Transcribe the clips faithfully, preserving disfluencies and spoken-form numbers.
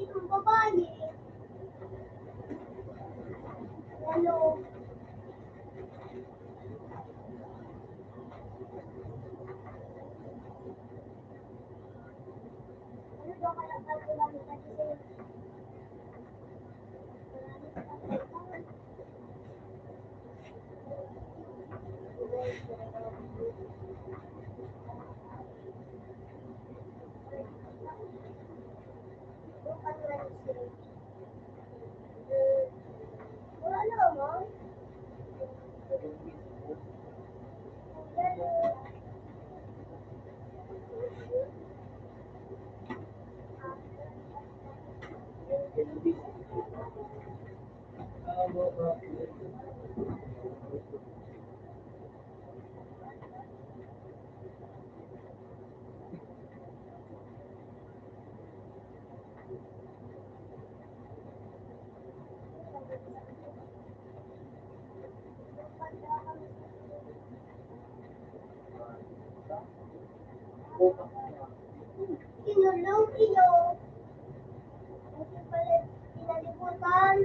Itong babae, ano, ano daw kaya pag umalis na kasi Kinulong iyo. Hindi pala pinalibutan.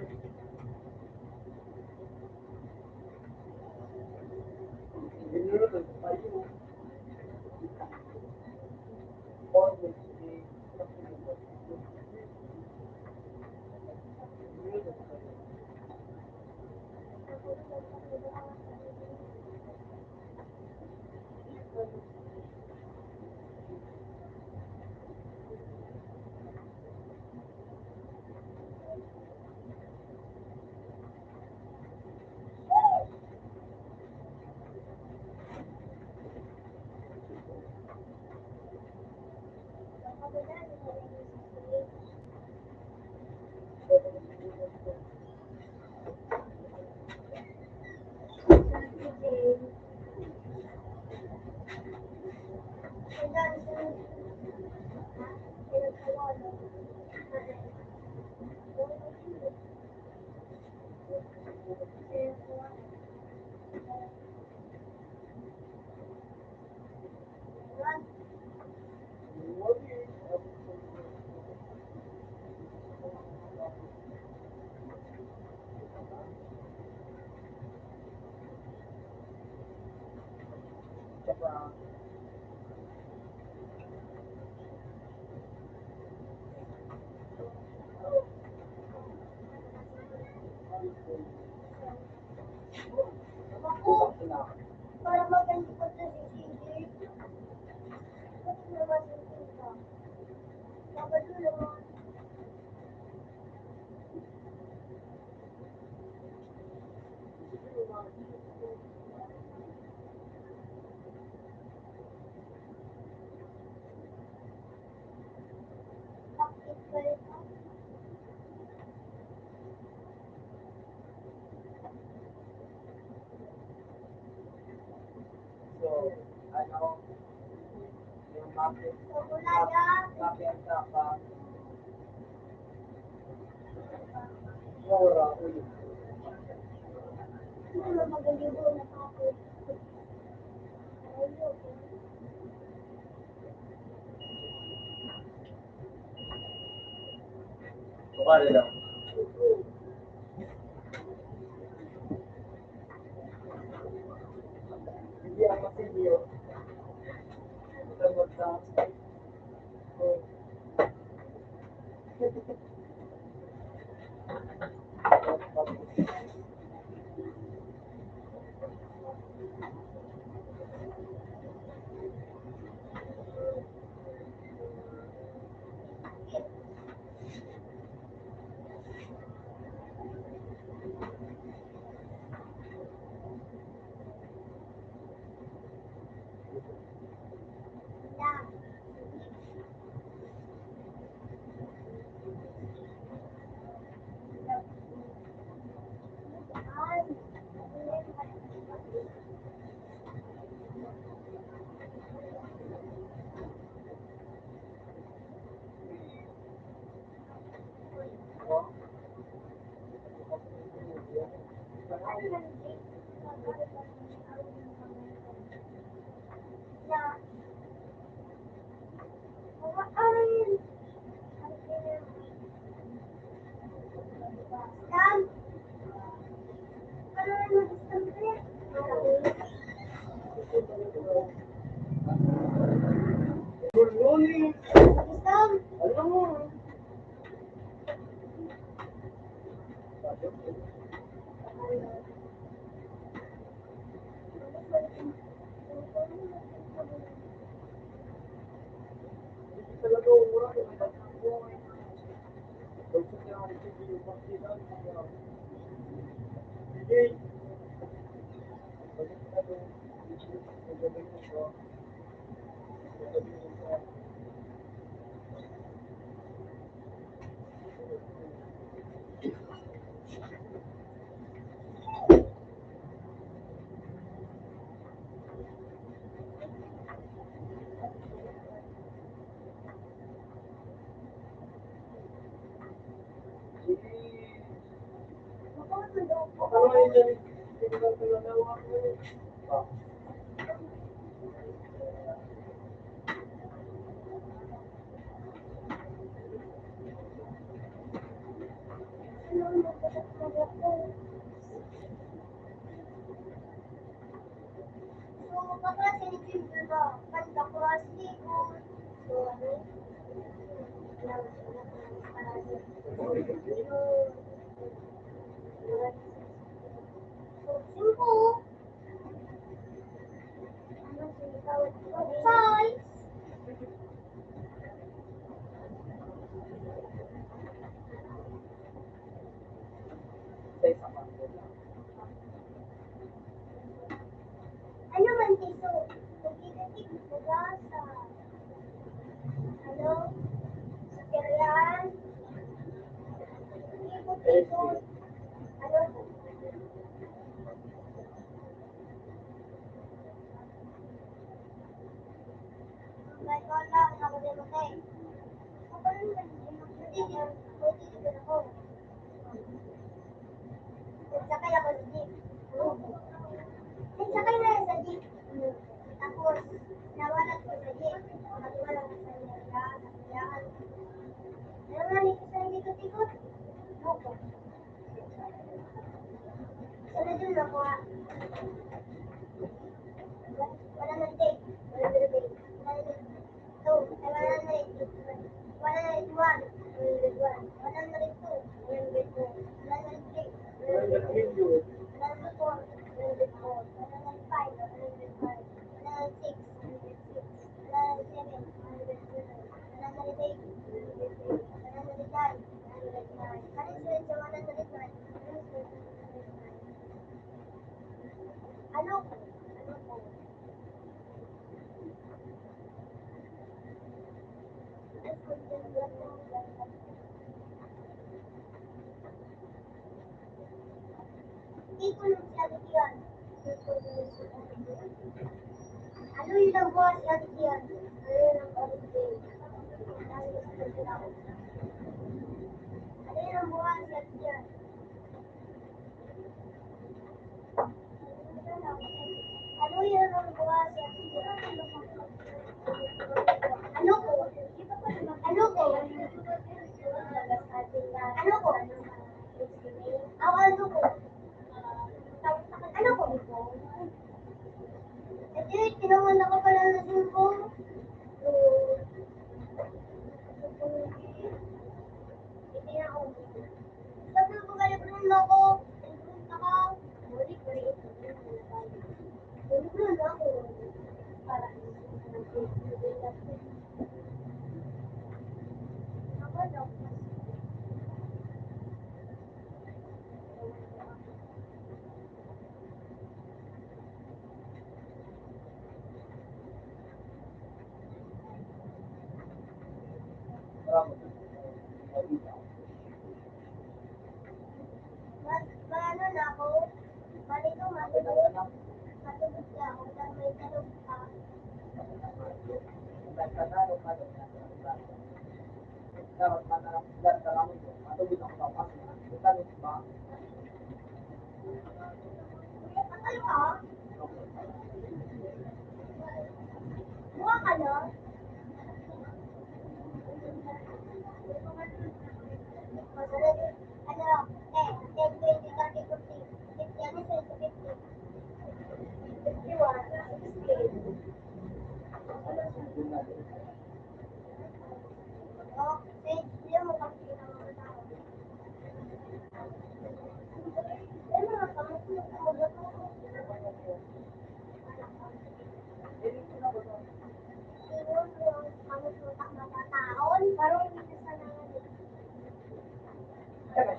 Para maganda pa sa sisig. Ba't naman yung punta? Dapat yun naman. So, ano, yung bakit, bakit ka pa? Mura, uy. Wala lang. Hindi ako senior. Ito mo sa So, papa, sinitin ko na. Panda ko, asli ko. So, ano? So, singko. Ano, singko? Five. Ano man tiso? Nagkikit-kit ko ba sa, ano, sa peryahan? Ikot-ikot. Ano? May ko lang, ako din matay. Ako rin, ako din, ako din, ako din, ako. Nagsakay ako sa jeep. Nagsakay na sa jeep. Tapos, nawala ko sa jeep. Nawala ko sa jeep. Nawala ko sa jeep. Nawala ko sa jeep. Opo. Sunod yun ako, ah. Wala nang take. Wala nang take. Wala nang two, ay, one hundred, one hundred one, one hundred two, one hundred two, one hundred three, one hundred three, one hundred four, one hundred four, one hundred five, one hundred five, one hundred six, one hundred six, one hundred seven, one hundred seven, one hundred eight, one hundred eight, one hundred nine, one hundred nine. Ano sunod sa one hundred nine? Ano sunod sa one hundred nine? Ano po? Ano po? Ano yun ang buwas sa yan? Ano yun ang buwas sa yan? Ano yun ang buwas sa yan? Ano yun ang buwas? Ano ko? Ano ko? Ano ko? Ako, ano ko? Ano ko? Ito yung tinawag na kapalalasing ko. Ito na ako. Sabi ko, "Kaya ko nung loko, nagpunta ka." Balik, balik. Balik na ako. Para Mag-, mag-ano na ako? Bali ko, matulog. Matulog na ako. Dahil may talog pa. Dapat mataram-, dapat mataram-, matubig ako sa paso. Ito, di ba? Kuya, patay ka? Buha ka na? Masunod, ano, ten, ten, twenty, thirty, forty, fifty, ano, twenty, fifty, fifty-one, sixty. Oh, ten, yun, magkakita ng mga tao. Ano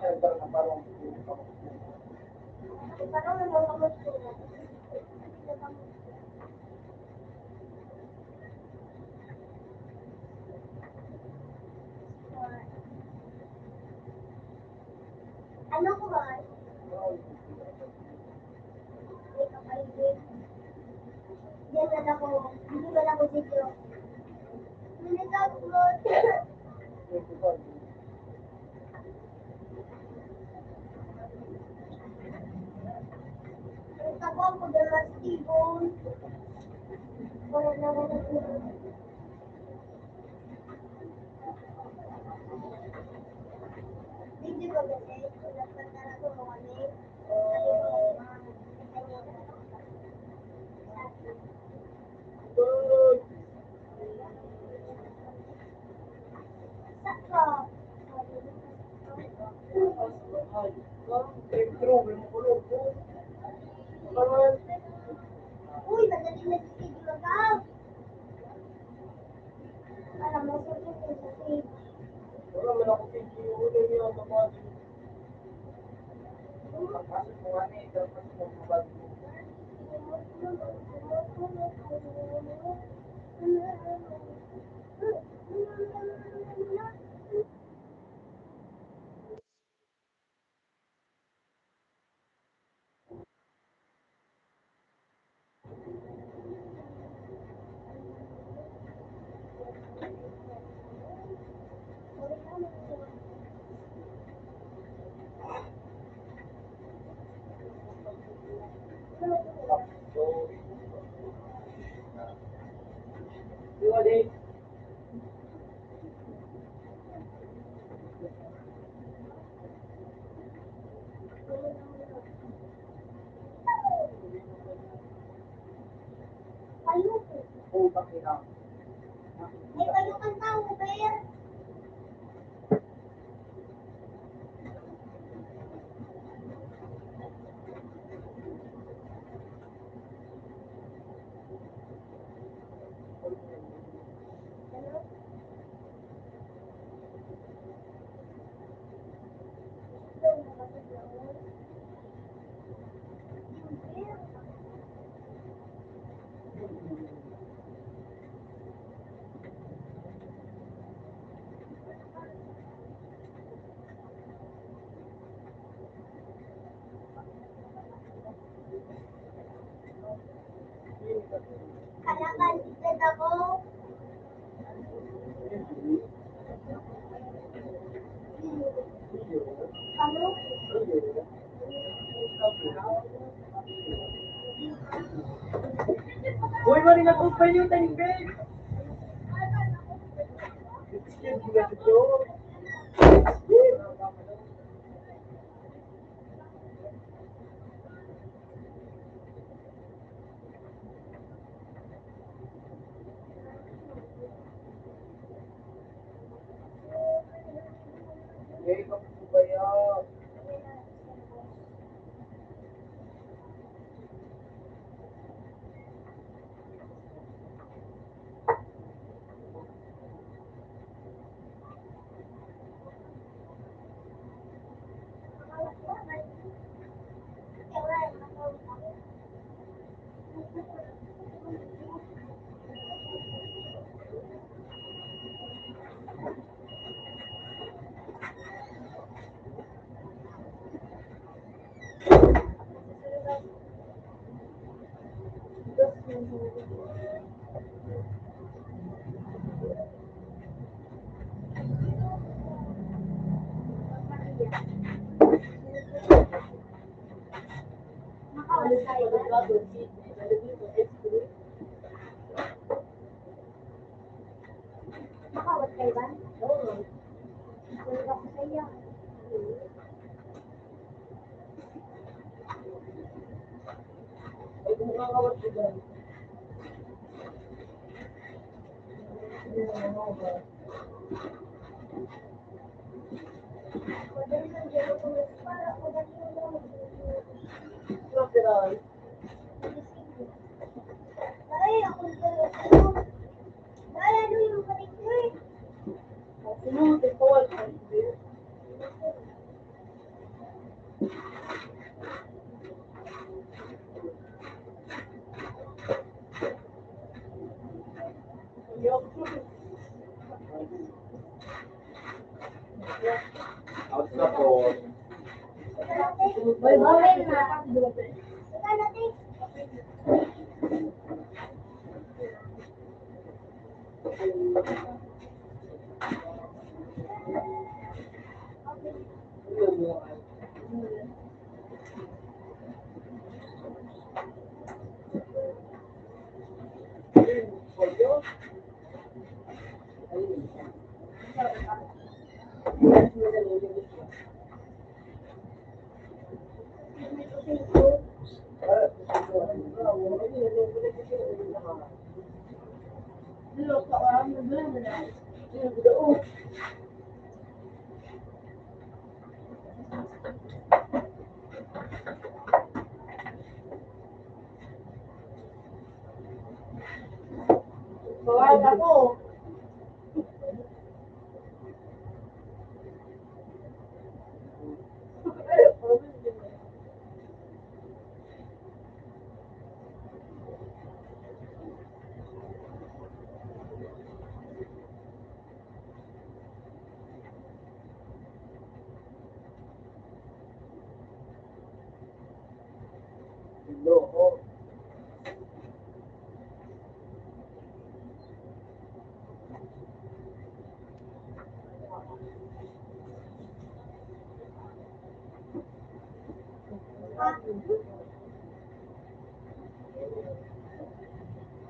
ko ba? Diyan na ako. Hindi na ako video. Hindi na ako. Ang tawag ko dyan, mas tibon. Wala na ako. Video ko kasi, nagpatara ko mo kami. Uy, madali na dito mag-out. Alam mo, sa pagkakas sa page. Wala man ako page, yung ulo niya, mabasa. Yung pagpasok mo, ano, yung pagpasok mo, mabasa. Kalaban, tignan ako. Ano? Uy, mali na po pa yung timing, babe. Makawat kayo ba? Oo. Wala ko sa iya. Bawas ako.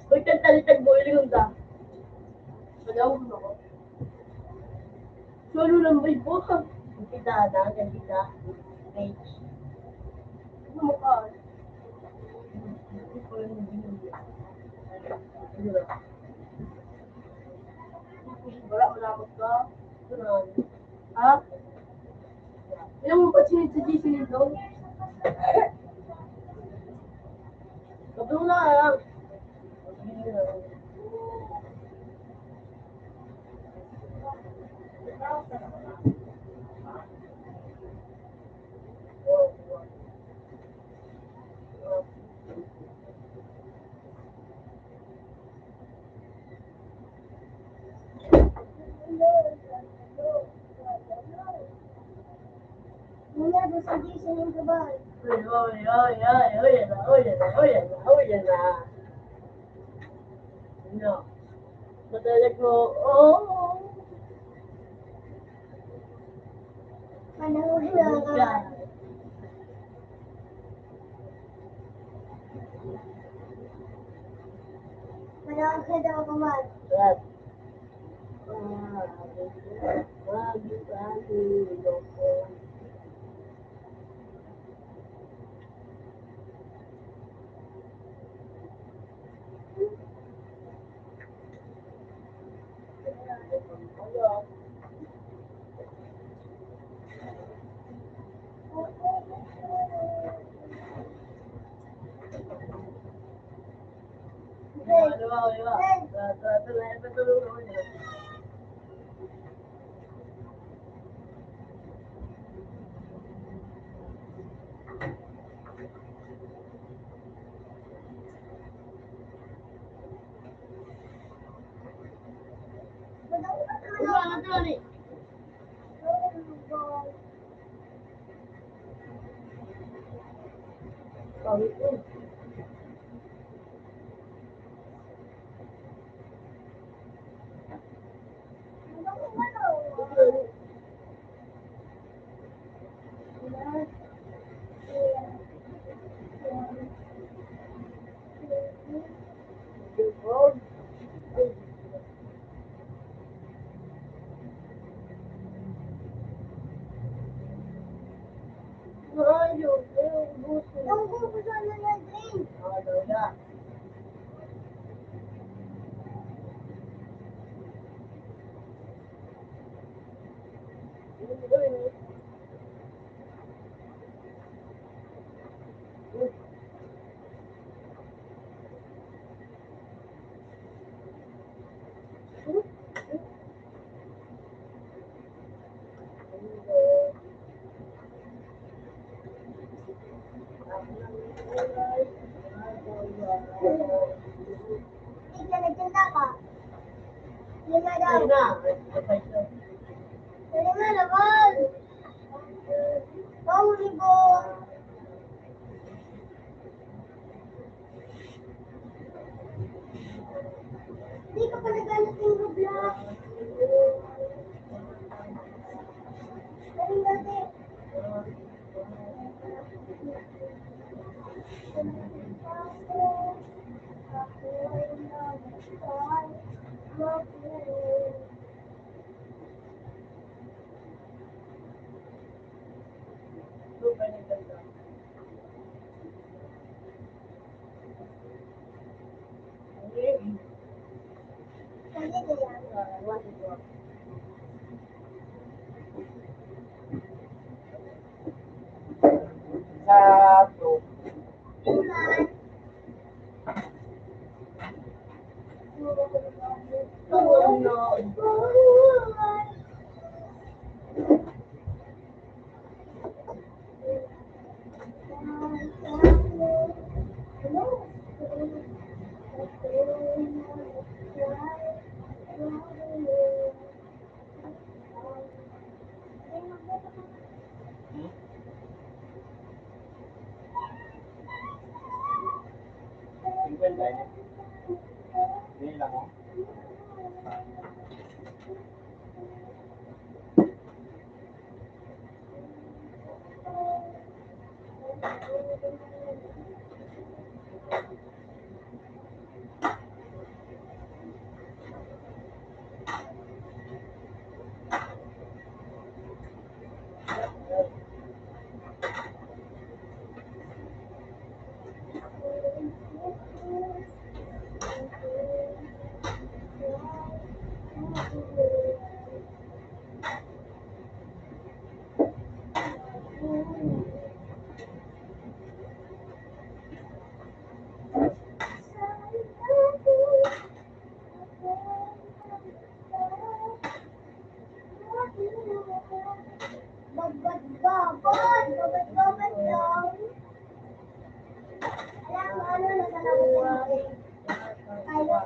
Uy, tagtalitag mo, ilingon ka. Madawag mo ako. Solo lang ba yung buka? Kita na, nandita. Page. Ano mo ka? Wala, wala ka. Ha? Ilang mo pa sinit sa G C nito? Sabi mo na, ah. Muna doon sa Jason yung gabay. Uy, uy, uy, uy, uy, yan na, uy, yan na, uy, yan na, uy, yan na. No. Madalag mo, oh. Madalag mo. Madalag ka daw kumain. Yes. Ika nagkanta ka? Lima daw. Lima. Lima na ba? Paul! Paul, Ribo! Di ka pa naghanap ng Roblox. Galing dati. Sa to. Babad-babad, babad-babad lang. Alam mo ano, nasa labas na ako. Kaya,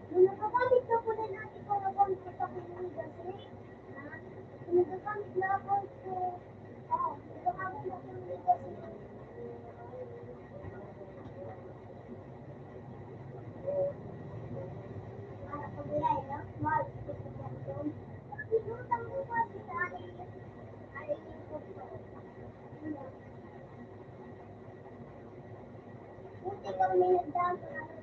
Nung nagkagamit na po na natin para sa mga kasi, ha? Nung nagkagamit na ako, so, oh, nagkagamit na po na kasi. Para pag-iray, no? Mahal, gusto ko yan. Pinutang mo kasi sa akin, aray ko po. Buti kami nagdaan sa akin.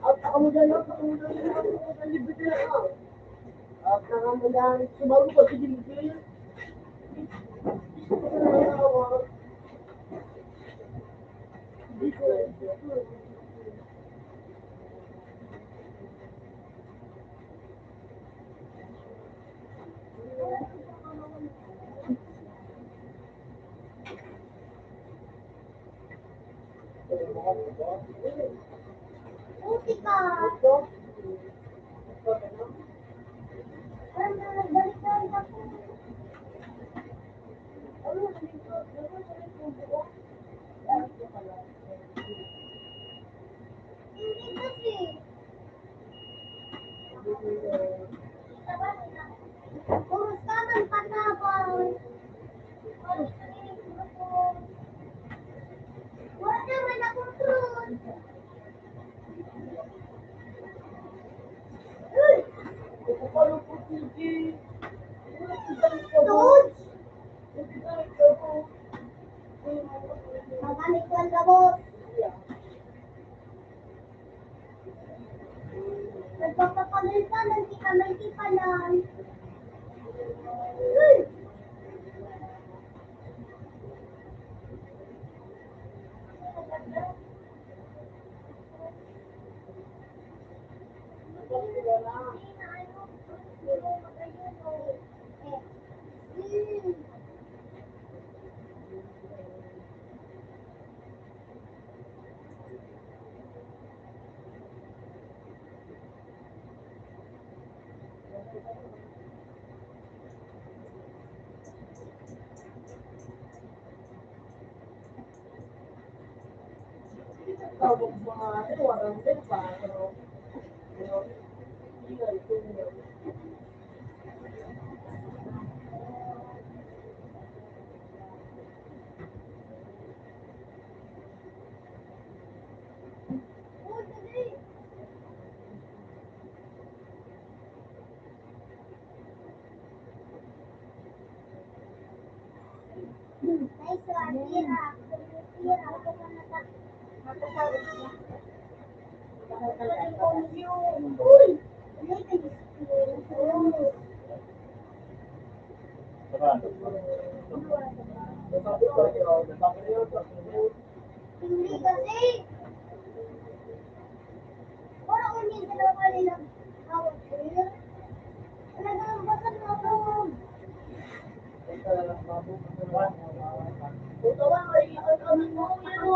At ako mo dyan, at ako mo dyan, at ako mo dyan, libre ka na. At nakamandan, sumagot ko, sige, libre. Puros ka man panawan. Wala naman akong fruit. Fruit! Magamit ko ang gamot. Nagpapapagalitan ng kita may tipanan. Hindi kasi. Parang hindi sila pala nag-awat ko yun. Talagang basa na ako. Ito ang ay, ang kami mo, pero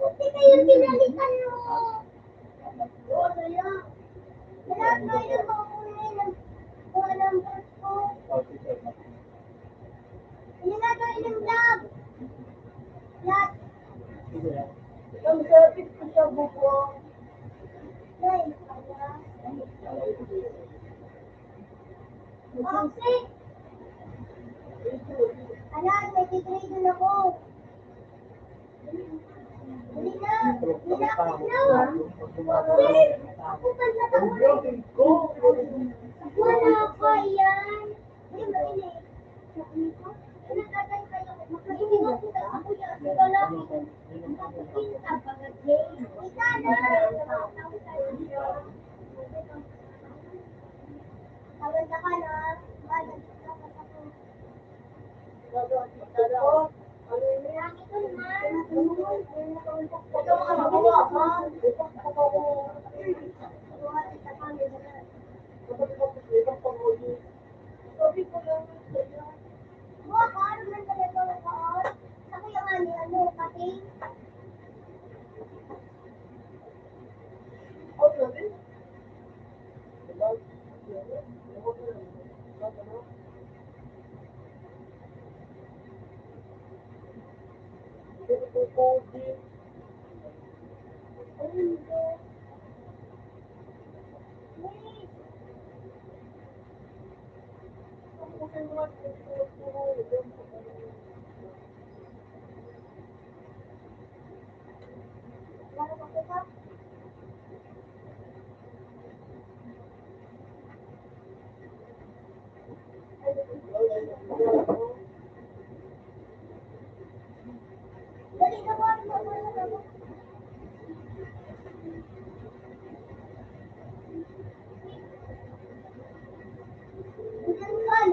Kasi kayo pinalitan mo. Ala, may titrigon ako. Wala pa yan.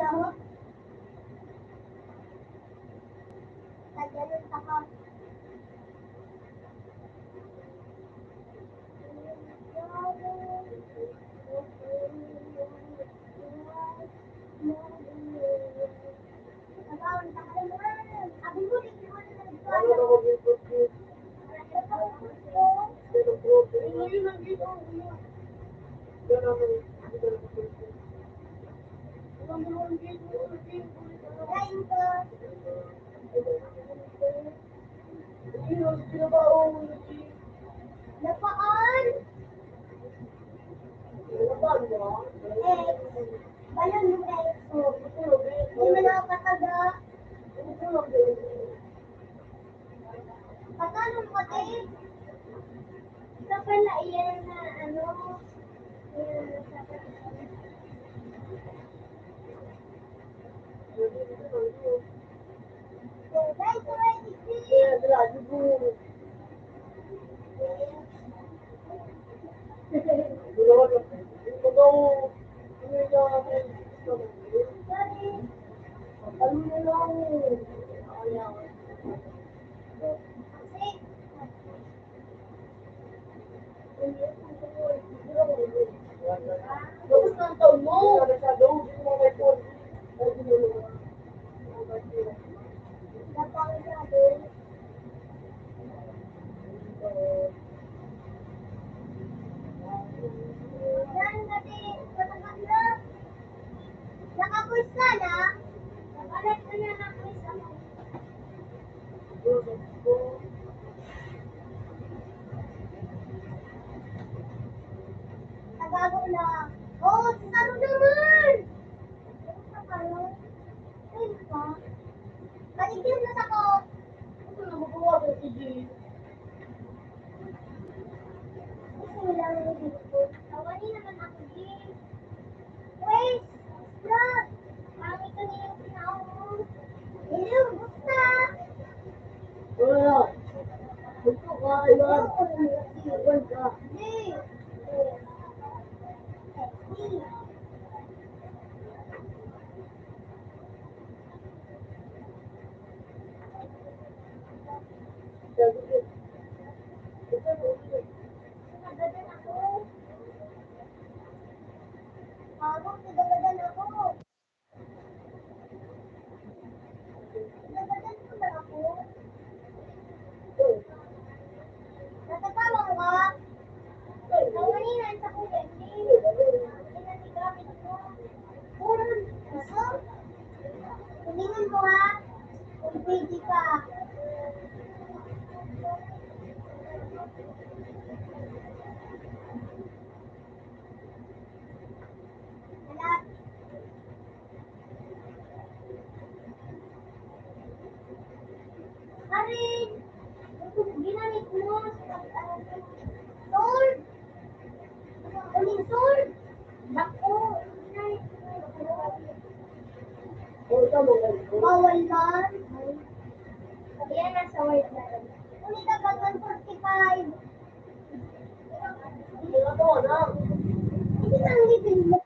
Ako? Tagdanon pa ka. Napaan? Ex. Balon yung ex ko. Hindi man ako kataga. Patanong ko, te. Ikaw pala, iyan na, ano, iyan na sa Tapos na ang taon mo. Yan kasi, matagal na. Nakapulis ka na? Nakalat ko na ng pulis ako. Tagalog na. Oo, si Saro naman! Ano pa? Paligyan na sa ko. Ano na magawa ko, sige? Gusto mo lang yung gusto. Tawani naman ako, Jin. Wait! Look! Pangit ko na yung tinaw mo. Hello, gusta! Wala. Gusto ka, iba. Iwan ka. Jin! Jin! Natatawa mo ba? Ikaw kanina, sa kuya, hindi. Hindi na si gamit mo. Puro, gusto? Tingnan mo, ha? Kung pwede ka. Wala. Karin, ginamit mo sa pag-, ah, sword. Uling sword. Dako. Ginamit mo. Bawal man. Sabi yan, nasa word na rin. Kung ito, pag one forty-five. Hindi lang ngipin mo.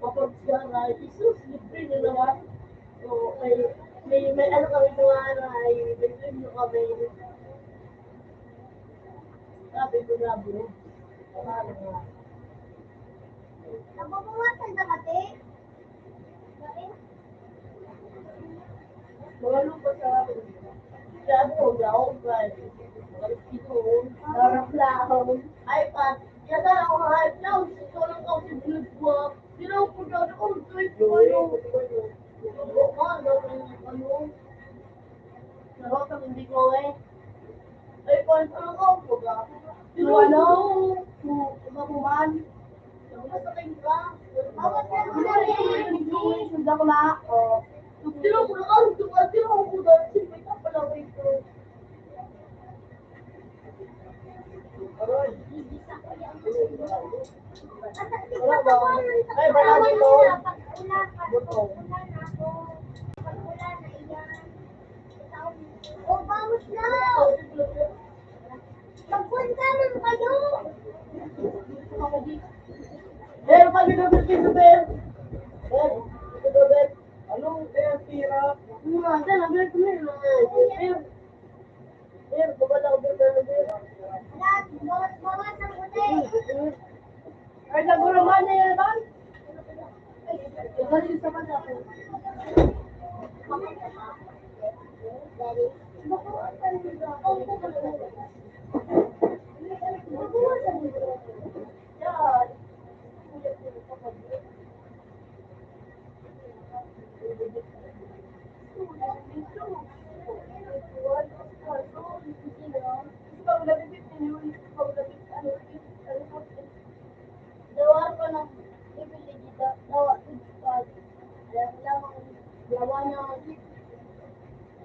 Kapag siya na, Jesus, libre na naman. So, may, may, may ano kami mga ano, ay, may premyo kami. Sabi ko na, bro. Paano nga? Nabubuwasan na kasi. Mga lupa sa akin. Siya ako, yaw, guys. Mga lupa, harap lang. Ay, pa, kaya na ako, hype lang. Gusto lang ako si Blood Walk. Sila ko daw, ako, ito, ito, ano. Ito, ano, ano. Narotang hindi ko eh. Ay, kung ano ko, baga. Yung ano, kung mabuman. Yung masakit ka. Hindi ko rin yung sundan ko na. Oh. Tiro ko na, tiro ko na, tiro ko na, tiro ko na, tiro ko na. Ay, wala dito. Oh, vamos na! Magpunta man kayo! Meron pa dito, Mister Christopher. Meron. Ito, Robert. Anong kaya tira? Ano nga, sir? Ang galing ko na yun. Sir, sir, baba lang, sir, sir, sir. Ay, nagurumhan na yan, man. Galing sa kanya. Dawa ko na bibili dito. Dawa ko dito. Alam mo lang, ang yawa na ang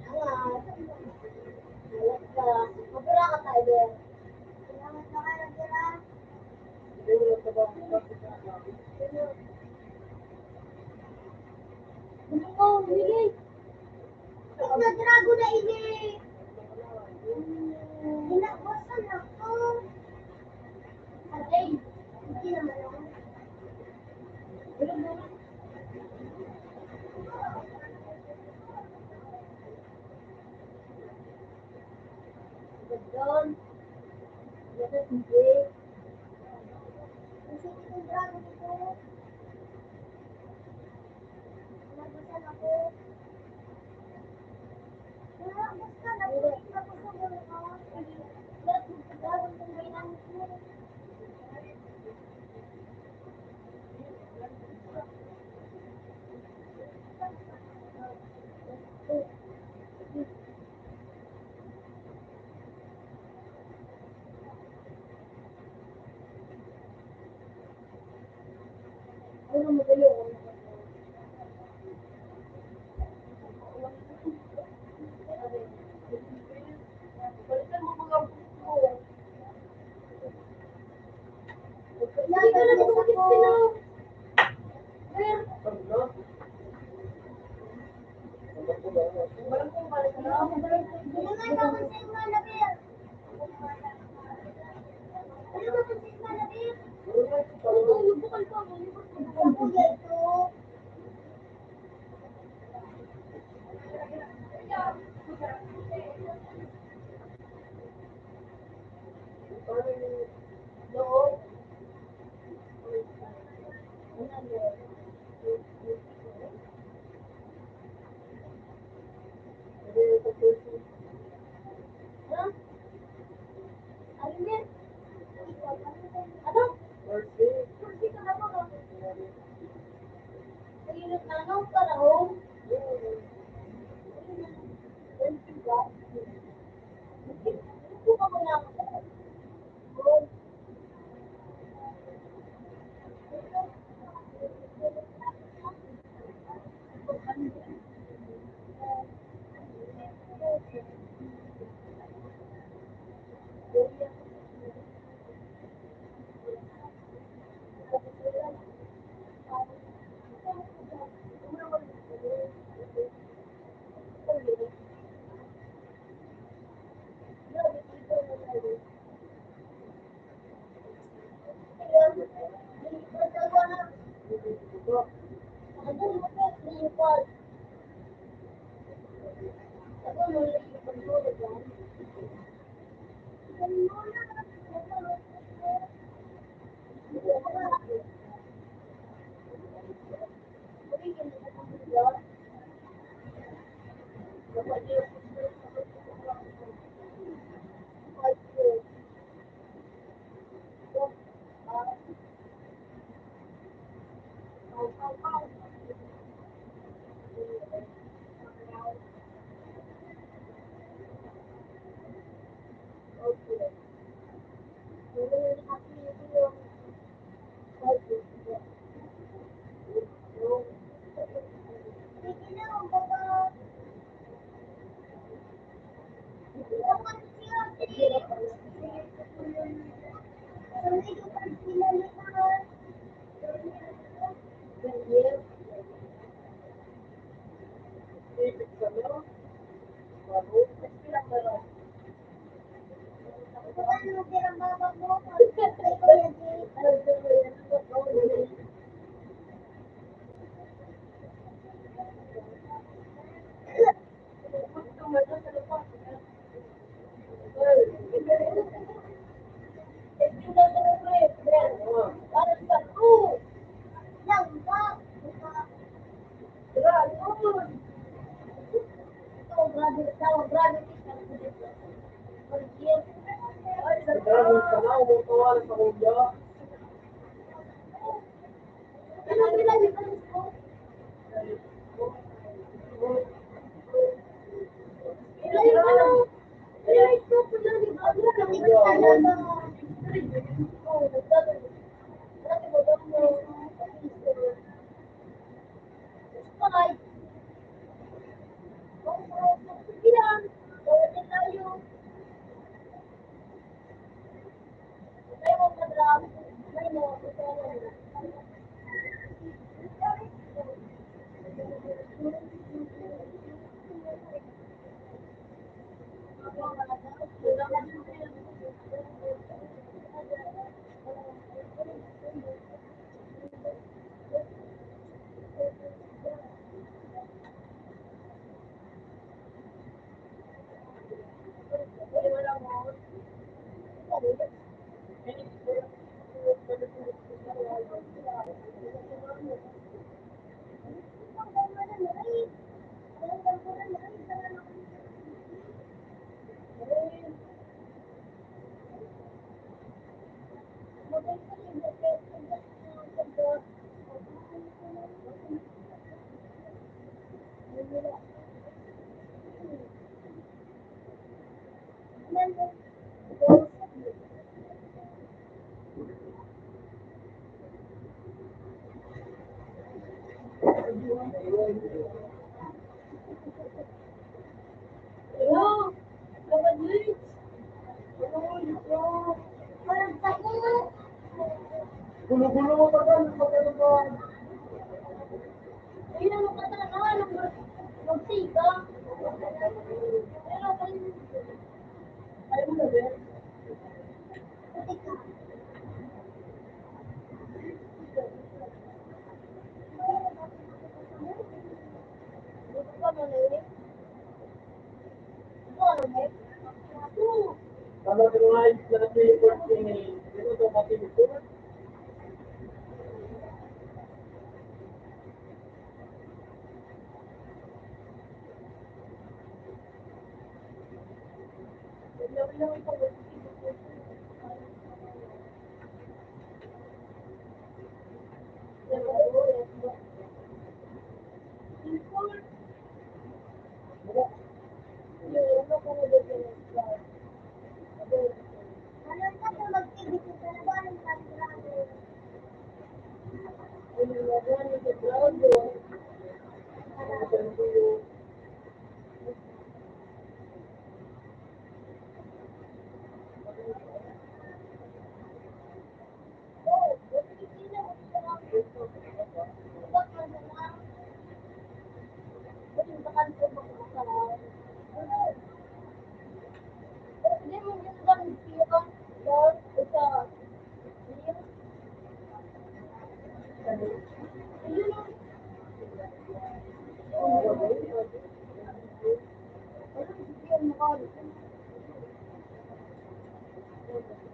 mga alat ka. Mabura ka tayo. Salamat na kayo, Dira. Gusto ko, bili. Nagdrago na ini. Hinawasan ako. Atay, hindi naman ako. Doon. Dito, sige. Ang sakit ng drago nito. Nabasa na ko. Wala, basta na ko. Tapos na ko na. Wala, nagkakaroon ng ginamit mo. Gulo-gulo mo pa dyan, magkano ba? Ayun ang matagal, ano, mag-, magsiga. Pero, ayun, ayun na rin.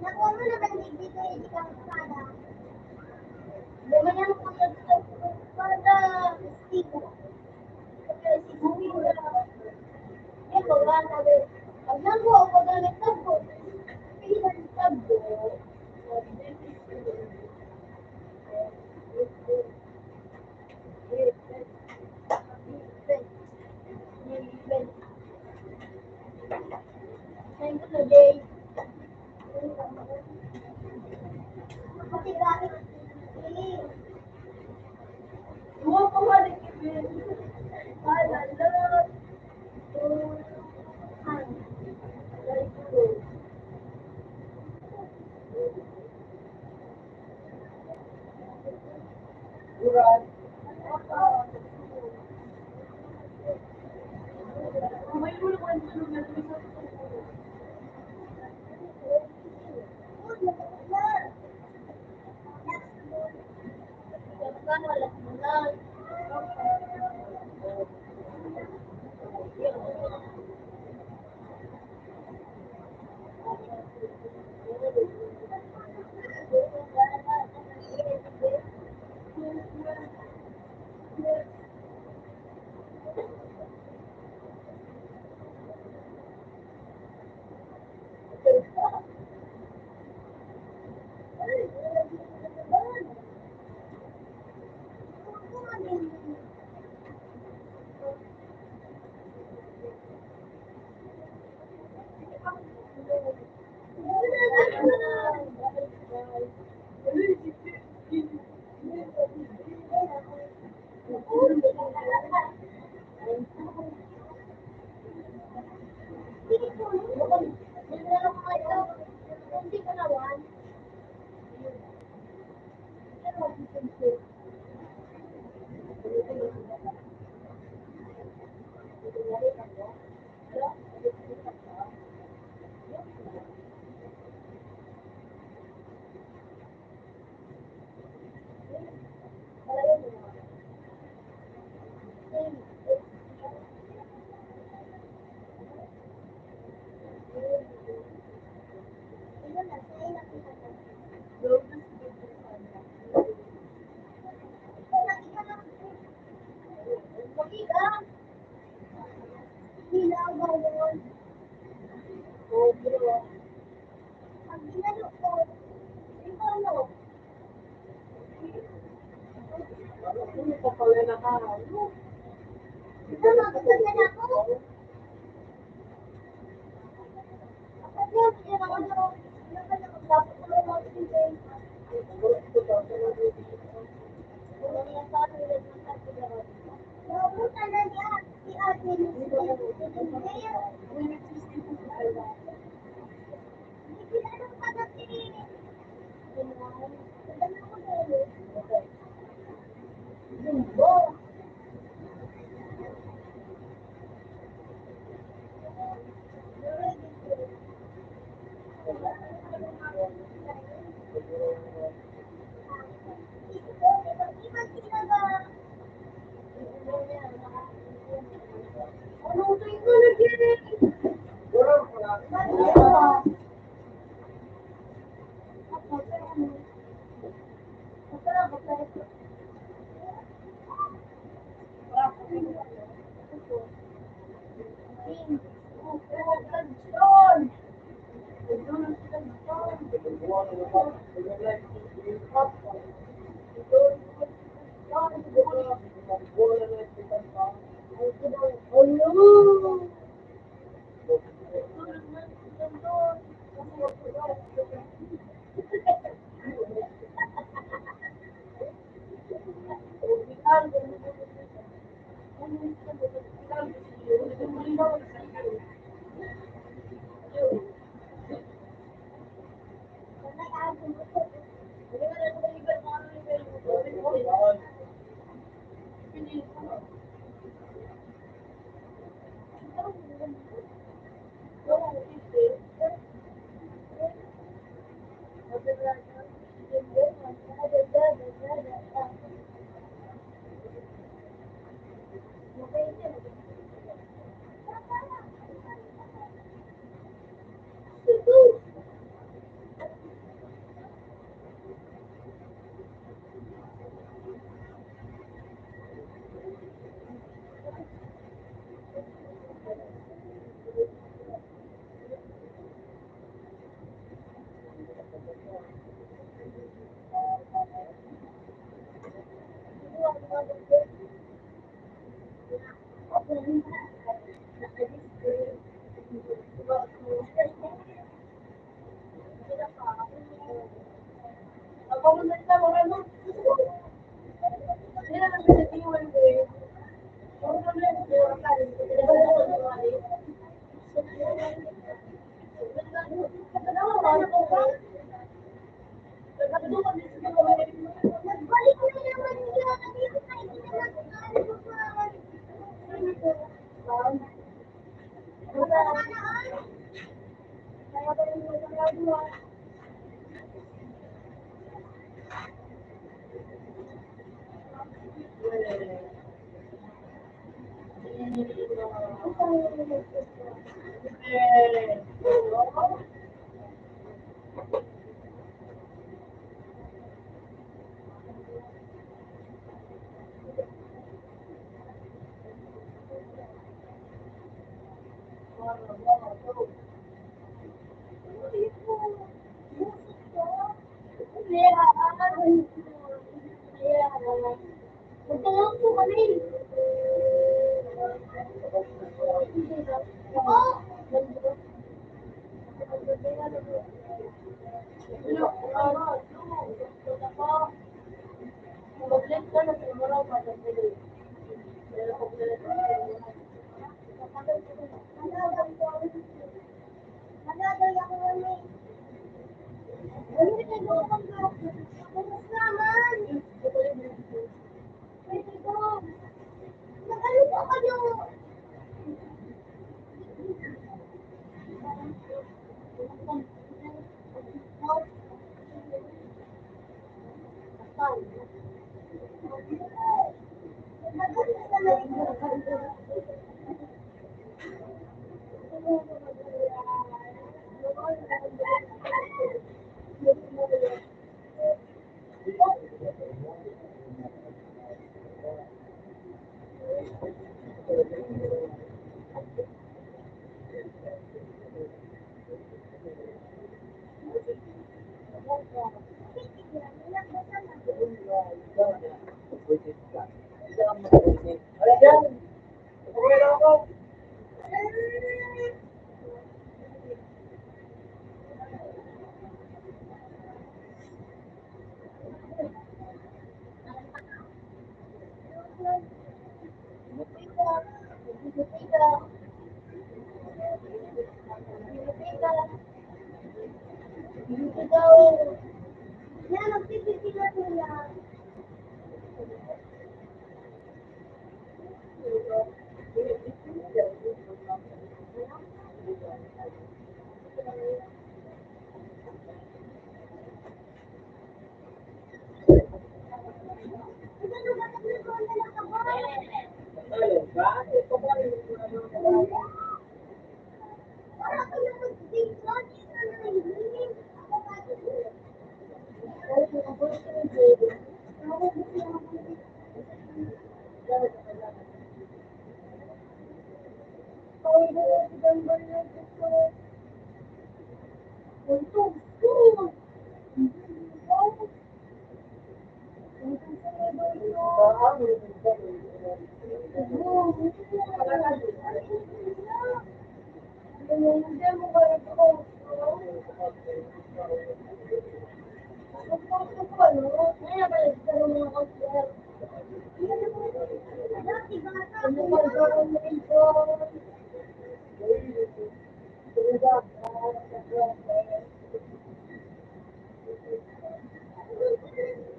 Nakuha mo na ba yung digdi ko, hindi ka magpada? Hindi man yan, kuya, para sa sticker. Kaya siguro, yan, wala na rin. Pag nakuha ko na nagtagpo, hindi na nagtagpo.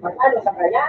Mag-ano sa kaya?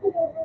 Hello.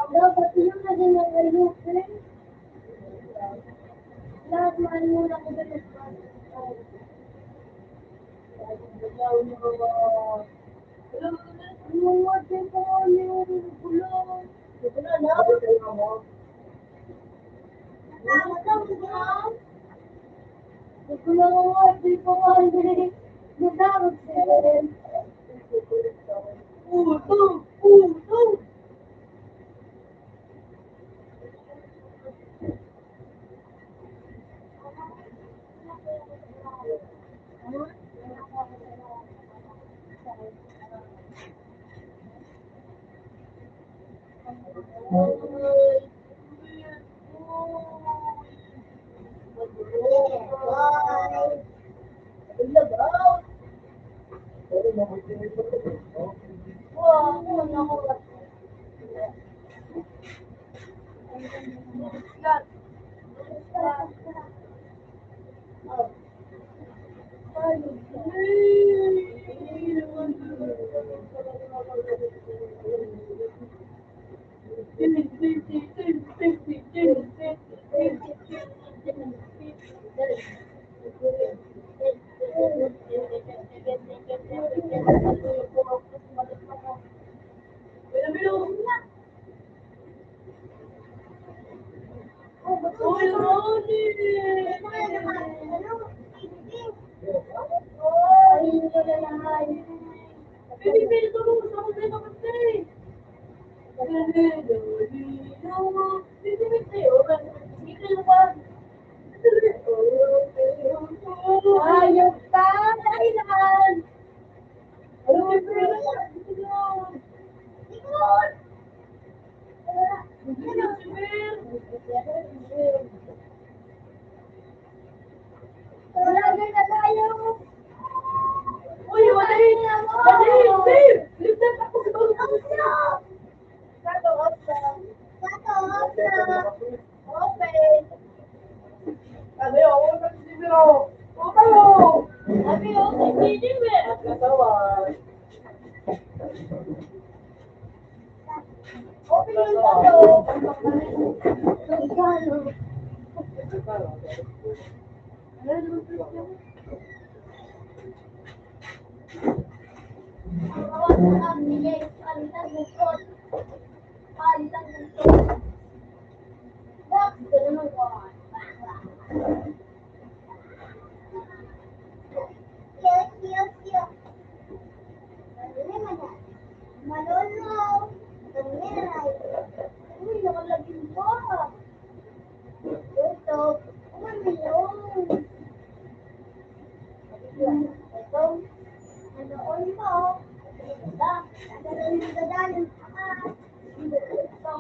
Dapat yun na din ang ayusin. Lahat man muna ko din. Yung mga temporary, yung gulong. Ito na, na. Puto, puto. Ayun pa, kailan? Ano yung problema? Likod! Wala na tayo. Uy, wala yun. Wala yun, babe. Ligtas ako. Sato, sato. Sato, sato. Open. Ano yun? Open si Biro. Open mo. Sabi, open si Biro. At katawan. Open yung sato. Malolo, uy, nakalagim ka. Ito, uy, yun. Ito, ano, uy, mo. Ito, ano, uy, mo, dadalhin ka. Ito,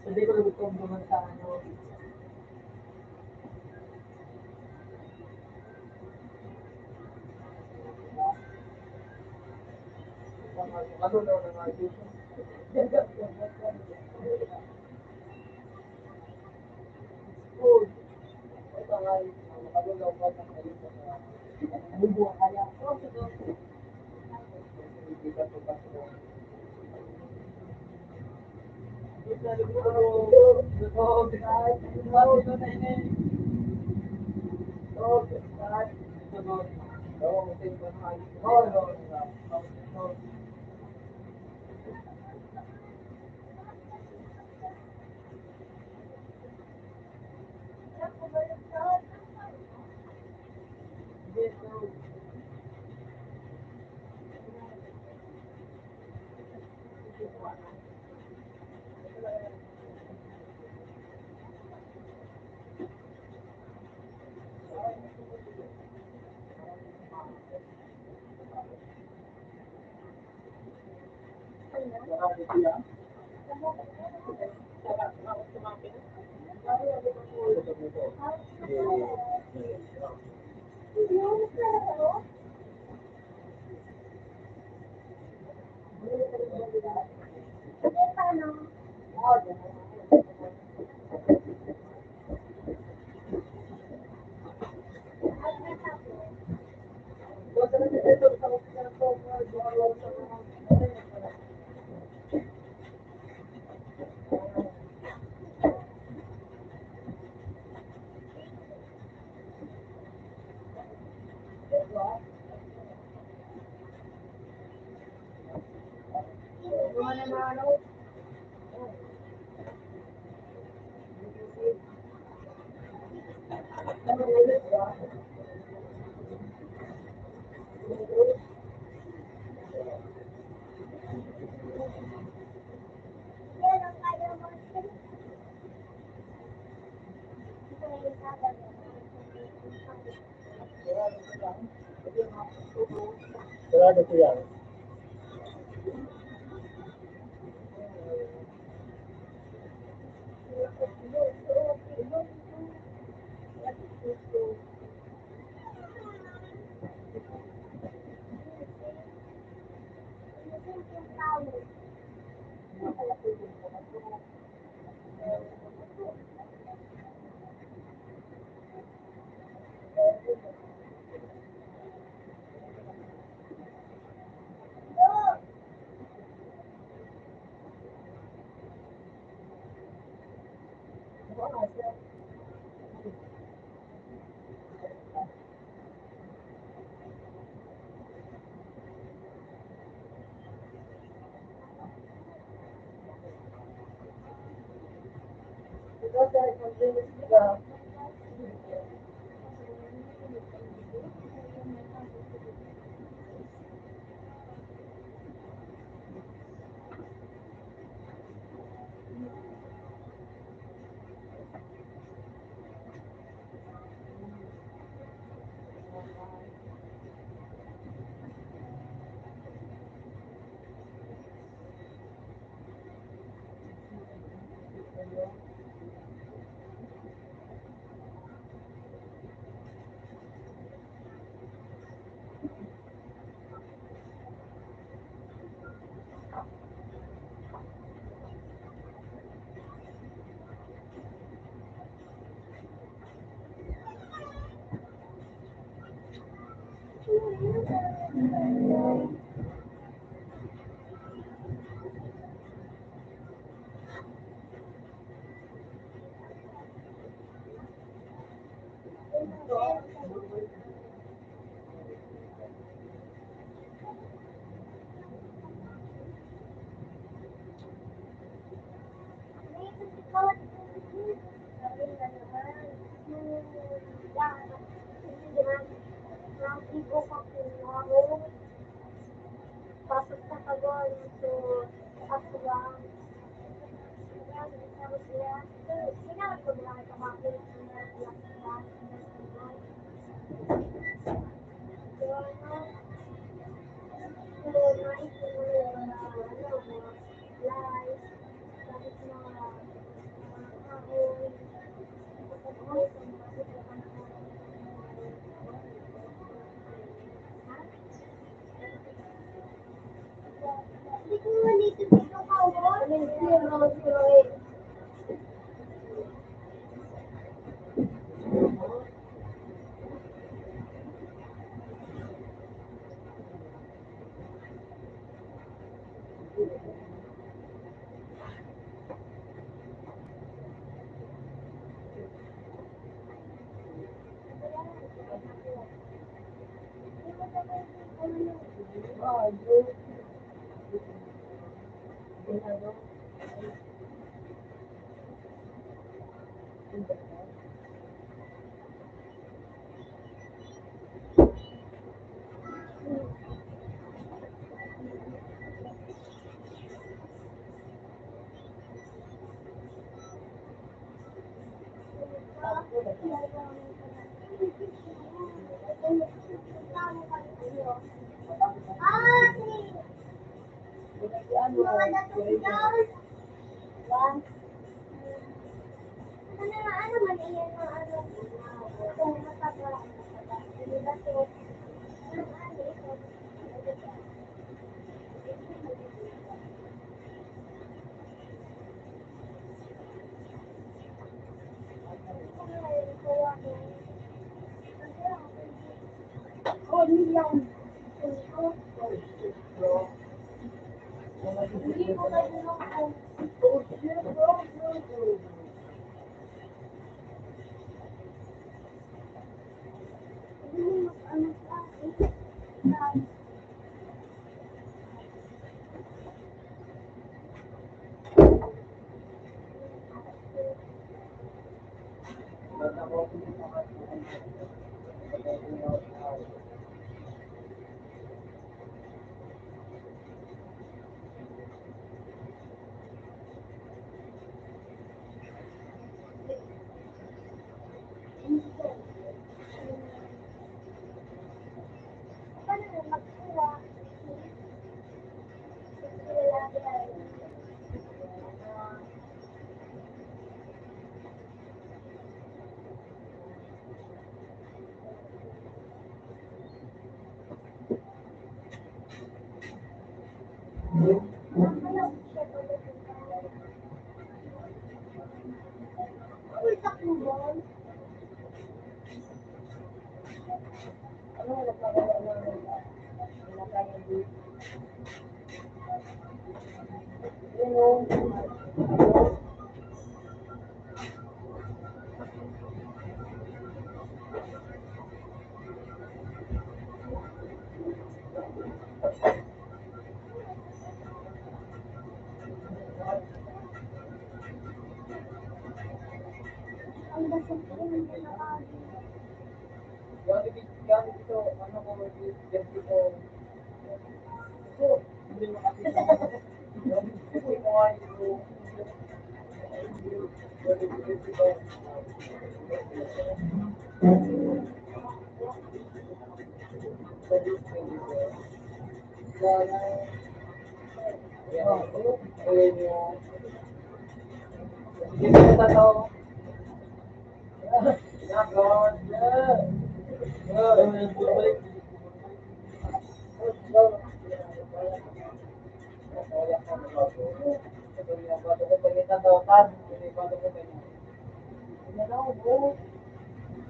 Sabi ko, nagutom naman sa ano. Ano na, na, na, Sarado ko yan.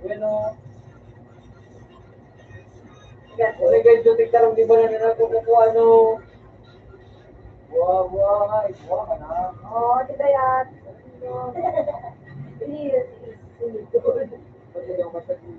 Bueno. Yan, kung may ganito, tignan lang, di ba na nila kung ano. Buha, buha nga, eh, buha ka na. Oo, di ba yan? Hindi, hindi, hindi. Ba't hindi ako masyadong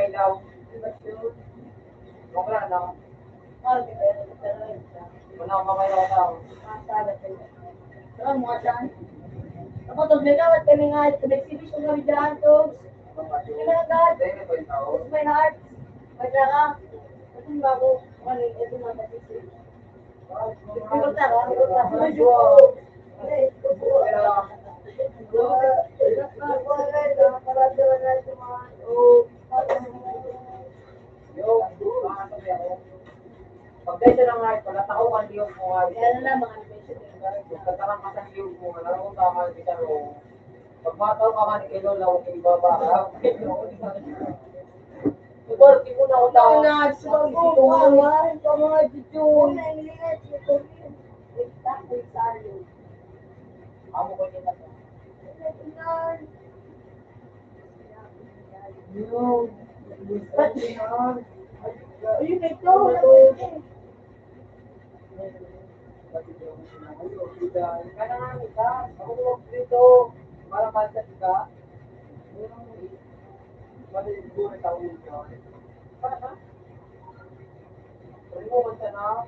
Kailaw. Wala na. Wala, mamaya na tao. Saan mo ka dyan? Kapatid, may kawat kami nga, may exhibition kami dyan, to. Hindi na agad. Dahil na ba yung tao? May heart. May drama. Ito yung bago. Ano yung, ito yung mga exhibition. Ito yung tao, ito yung tao. Pagkaya siya lang nga, pala tao ang liyog mo nga. Kaya na lang, mga animation. Pagkakaroon ka sa liyog mo, alam mo, tama, di ka ro. Pag mataw ka man, kay Lola, huwag kayo baba, ha? Diba, di mo na ako tao. Ito na, gusto ko, mga, mga, mga, mga, Amo ko yun. Ayun, ito. Kaya nga, isa, ako dito, para basta ka. Pati siguro sa ulo. Para ba? Pwede mo magtanong?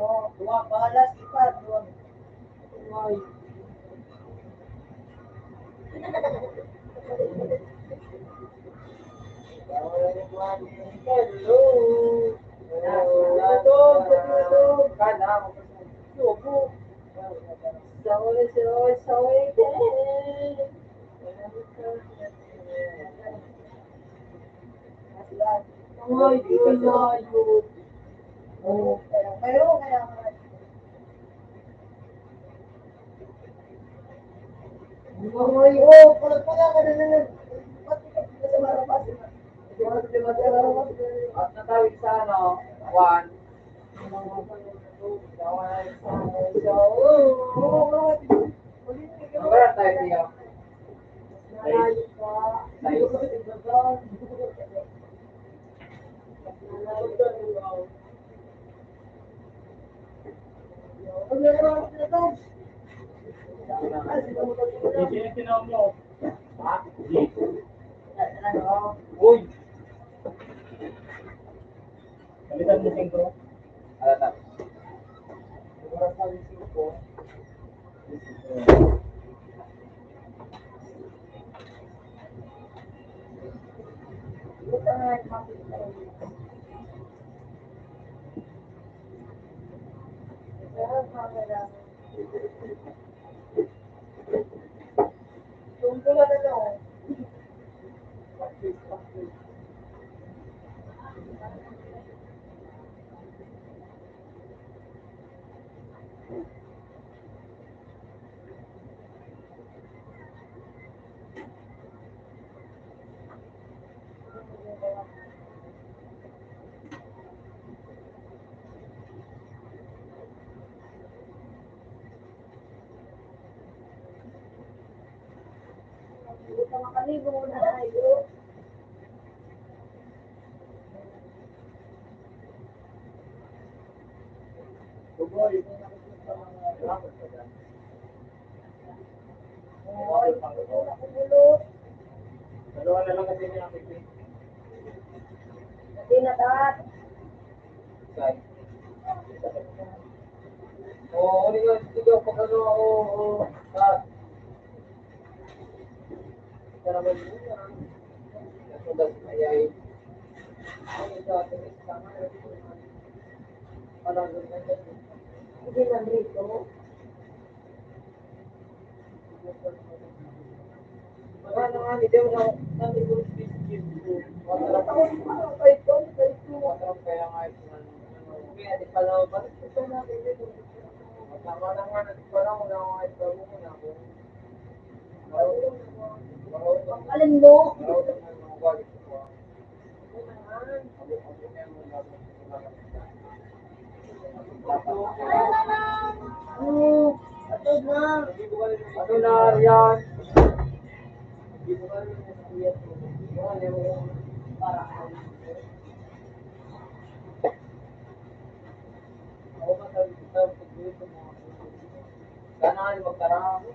Duwa, balas, ipat, duwa. Ay. Hello. Hello. Hello. Sorry, sorry, sorry. Ay, di kaya yun. Oh, pero kaya nga. Ay, oh, pala, pala, pala, pala. Ba't di ka sa marapas? At natawid sa ano, one. Ang tayo niya. Nice. Nice. Uy! Kalitan mo singko? Alata. Oras na yung singko. Hindi ka makaligo na tayo. Oy, wala ko bulo. Dalawa na lang kasi niya, Pipi. Hindi na, Dad. Saan? Oo, hindi nga, hindi nga, pag ano, oo, oo, Dad. Ito naman yun, ah. Ito, Dad, ay, ay. Ay, ito, ito, ito, ito. Parang, hindi na rito. Alin mo? Ano? Ano na, Rian? Sana nga, magkarami.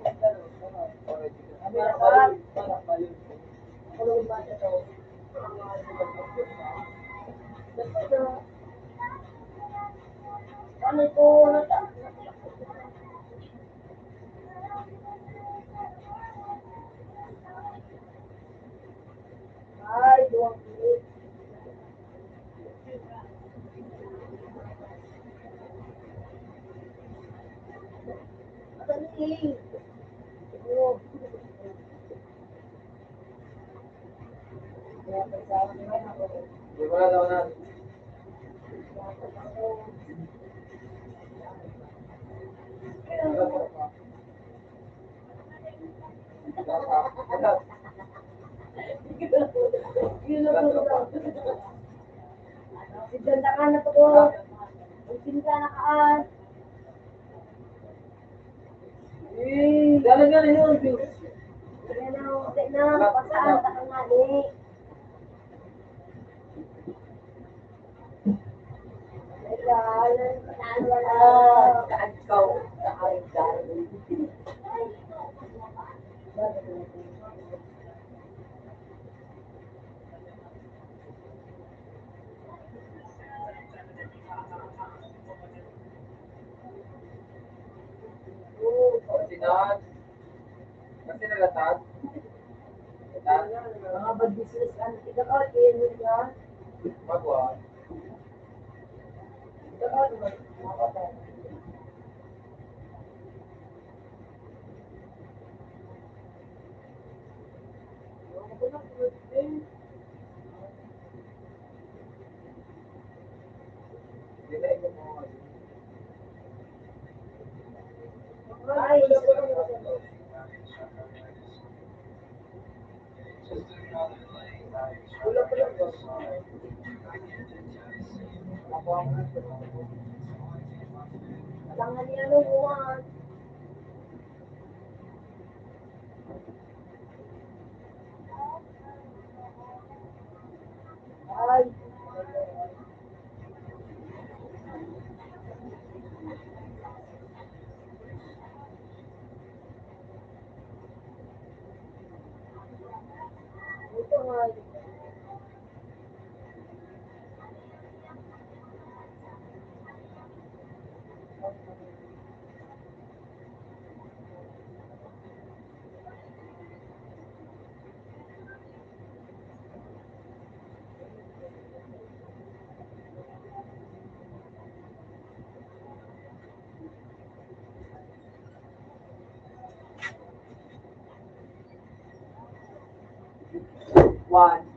Ano na, para, para, para. Ano ito? Ay, duwang minutes. Madali. Si John, taka na to, ko. Ang pinta na kaan. Eh, dali nga na yun. Ayan na, okay na. Pasaan, taka na, eh. Kasi nalatag. Mga bad business, ano, tigakal, eh, yun nga. Magwa. Tigakal, diba? Mga bad. One.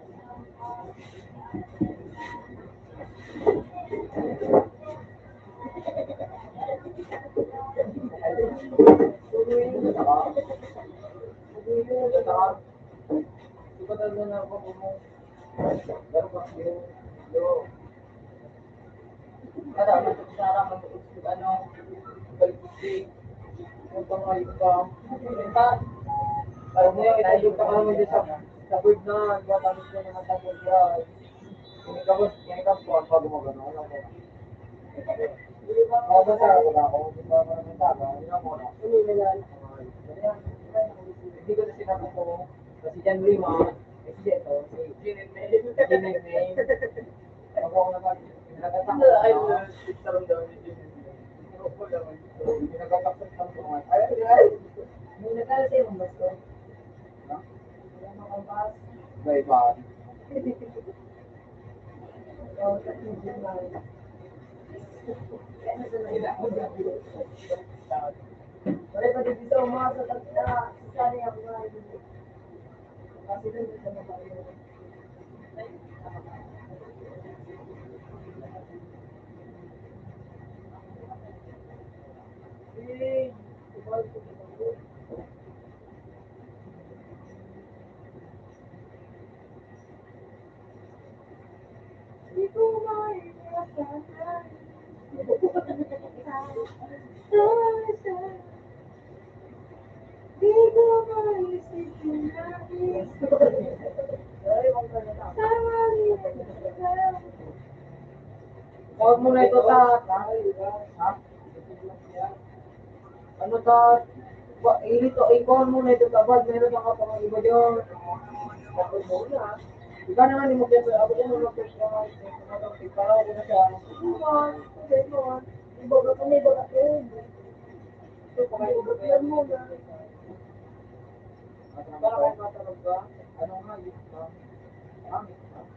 Kada ano, sa araw, mag-, ano, balik ko si, punta nga yun pa. Parang mo yung itayog pa ka naman dyan sa, sa bird na, iba, tapos ko naman tapos yan. Hindi ka ba, hindi ka pa, pag gumagano, ano, ano. Mabasa ako na ako, mabasa ako, hindi na muna. Hindi ko na sinabi ko, kasi dyan lima, kasi dyan to, si Jimmy May. Ako naman, nagtatakot na. Ay, nagtatakot na. Nagtatakot na. Ay, ay. May nagkala sa'yo, Pastor? Ha? Wala makabas. May ba? Oh, sa T V na. Wala pa dito sa umaga, pag na, sa sanay ako na, kasi nandun sa mga Huwag mo na ito sa, ha? Ano ta, ba, ilito, ikaw mo na ito tabad, meron pa ka pang iba dyan. Ikaw naman, di mo kaya, ako dyan, ano, kaya, ano, ikaw, ano siya, iba ka, may iba ka, eh. Ito, pangaiba ka yan mo, yan. Para kayo matanong ka, ano nga, yun ba?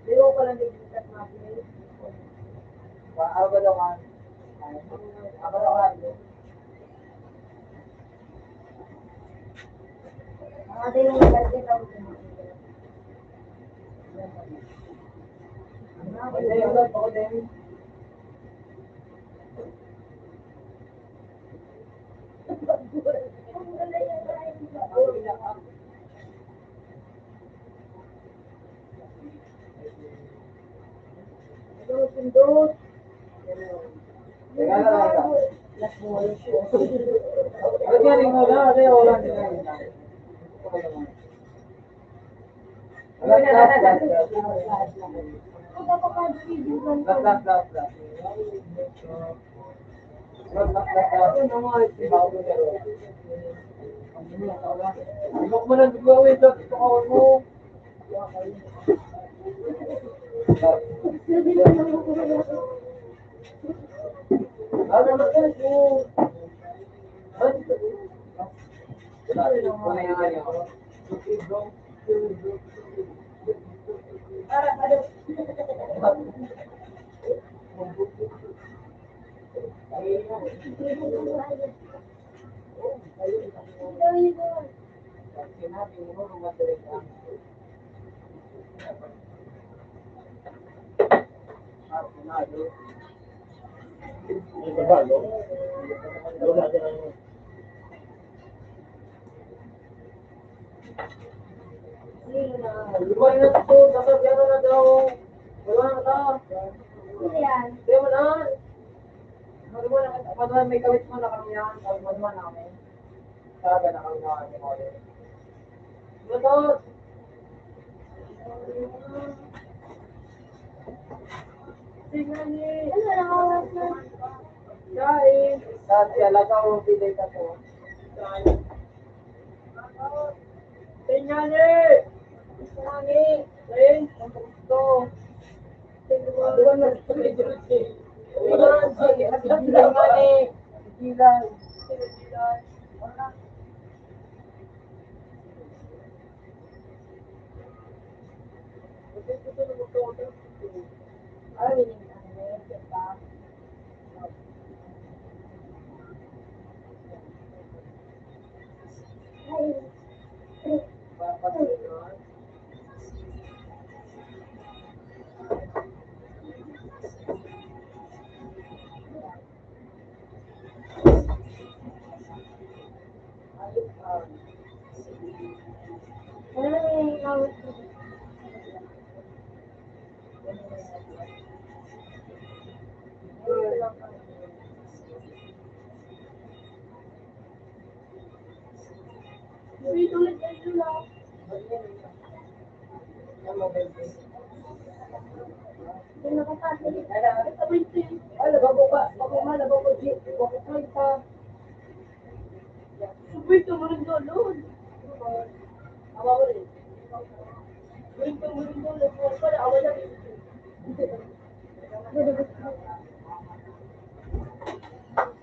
Pero pala, hindi ka natin, eh. Wa-, abalongan. Abalongan. Lumayan na ito, dapat yan na daw. Wala na ka. Ano yan? Di mo na. Ano mo na, ano mo, may kawit mo na kami yan. Ano mo na kami. Talaga na kami na kami mo. Ano to? Tingnan niyo. Ano na, awas na. Kain. Dati alaga ko, pinay ka po. Kain. Tingani! Tingani! Tingani!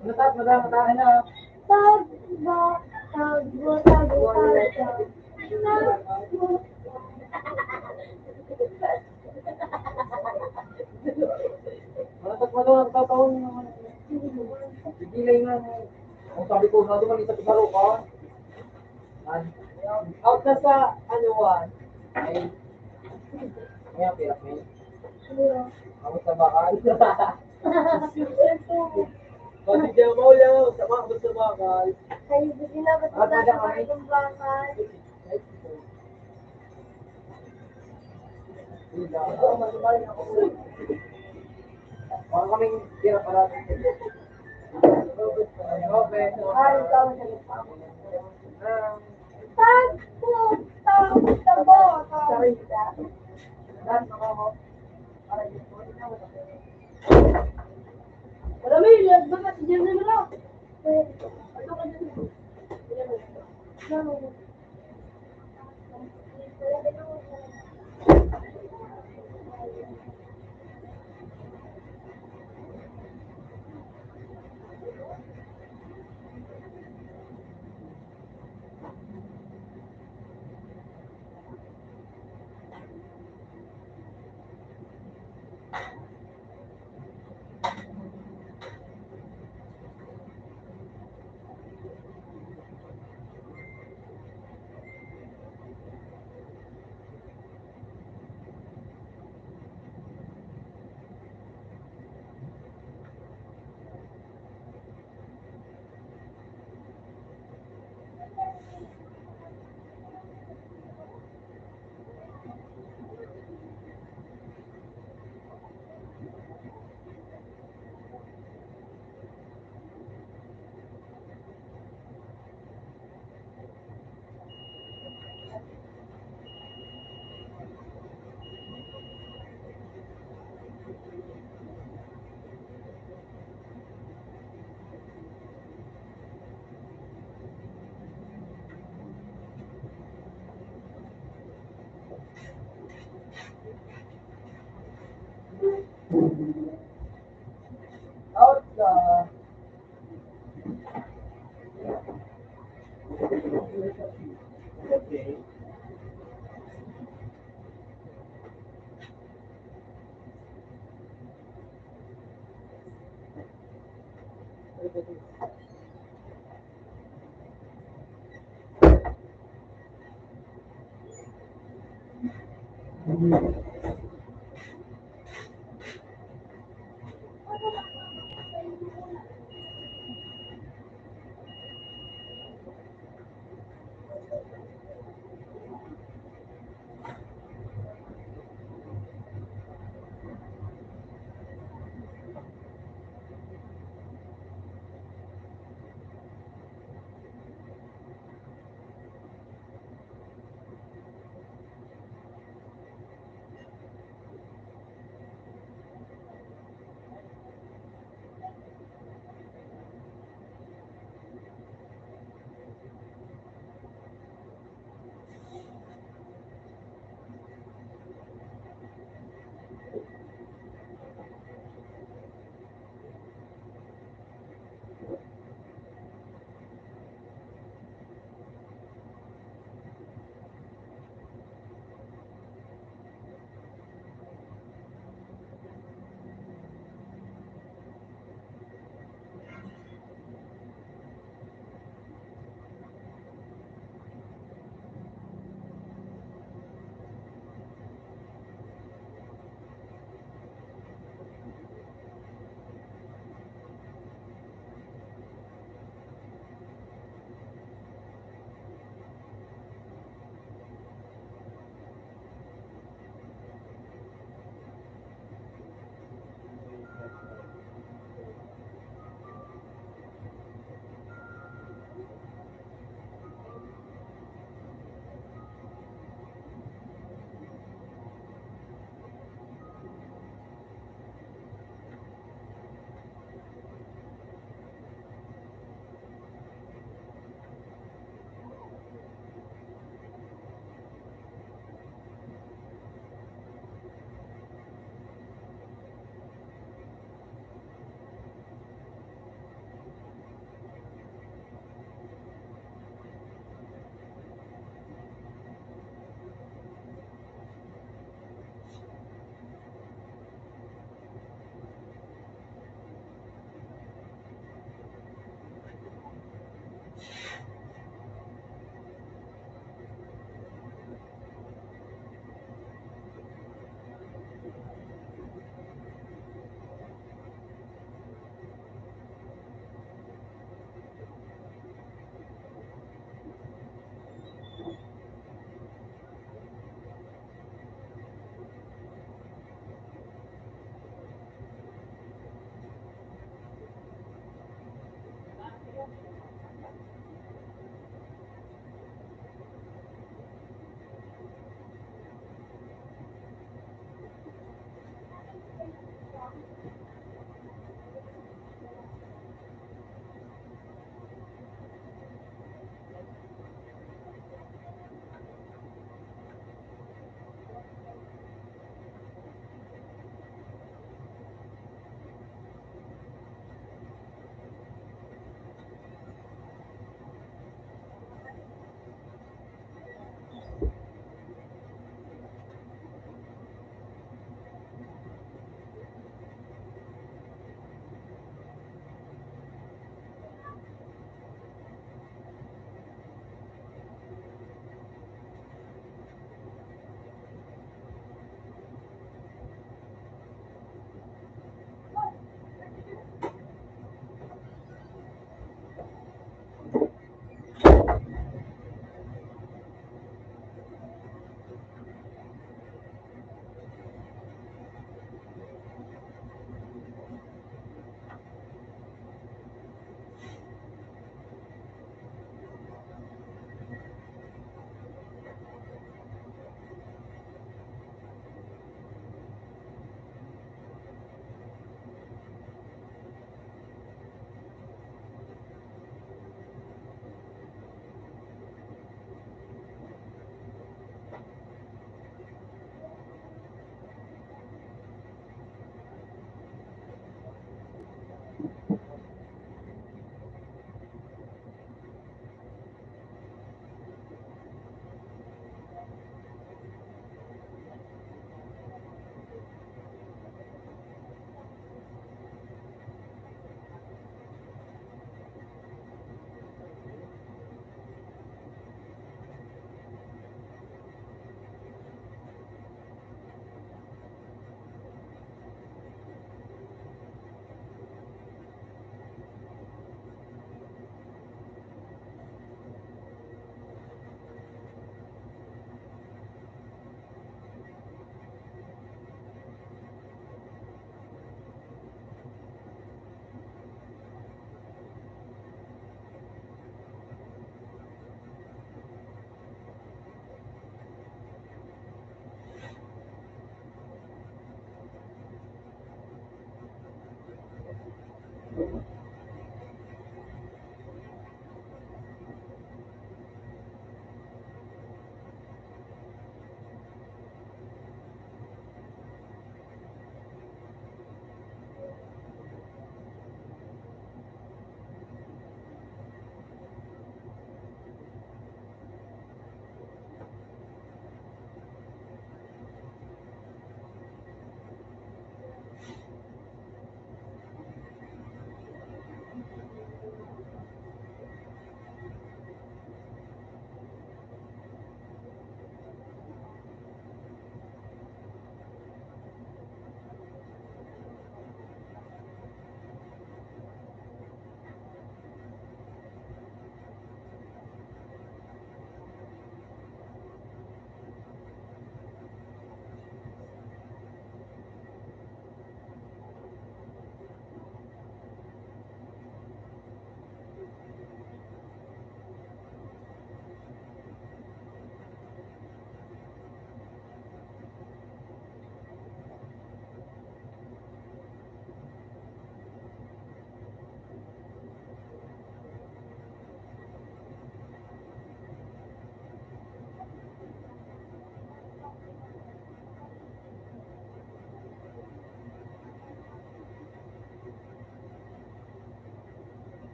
Ano, Tat? Madama tayo na. Tagba, tagbo, tagbo, tagbo. Ano, Tat? Madama, nagtataon naman. Sige lang nga. Ang sabi ko, nandun man isa sa ka. Out na sa, ano, one. Ay. Ayan, pira, men. Ako sa bakal. Pati di ako maulaw, sa mga sa bakal. Kayo, buti na, ba't At wala kami. Itong bakal? Mga kaming tira pala. Ay, ikaw na. Tag, tag, tabo, tabo. Wala may ilag ba kasi dyan na lang. Out ka.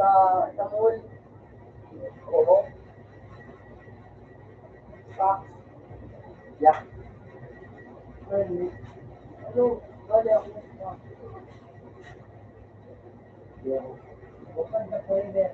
Sa, sa mall. Oo. Sa, yeah. Ano, bali ako. Yeah. Open the flavor.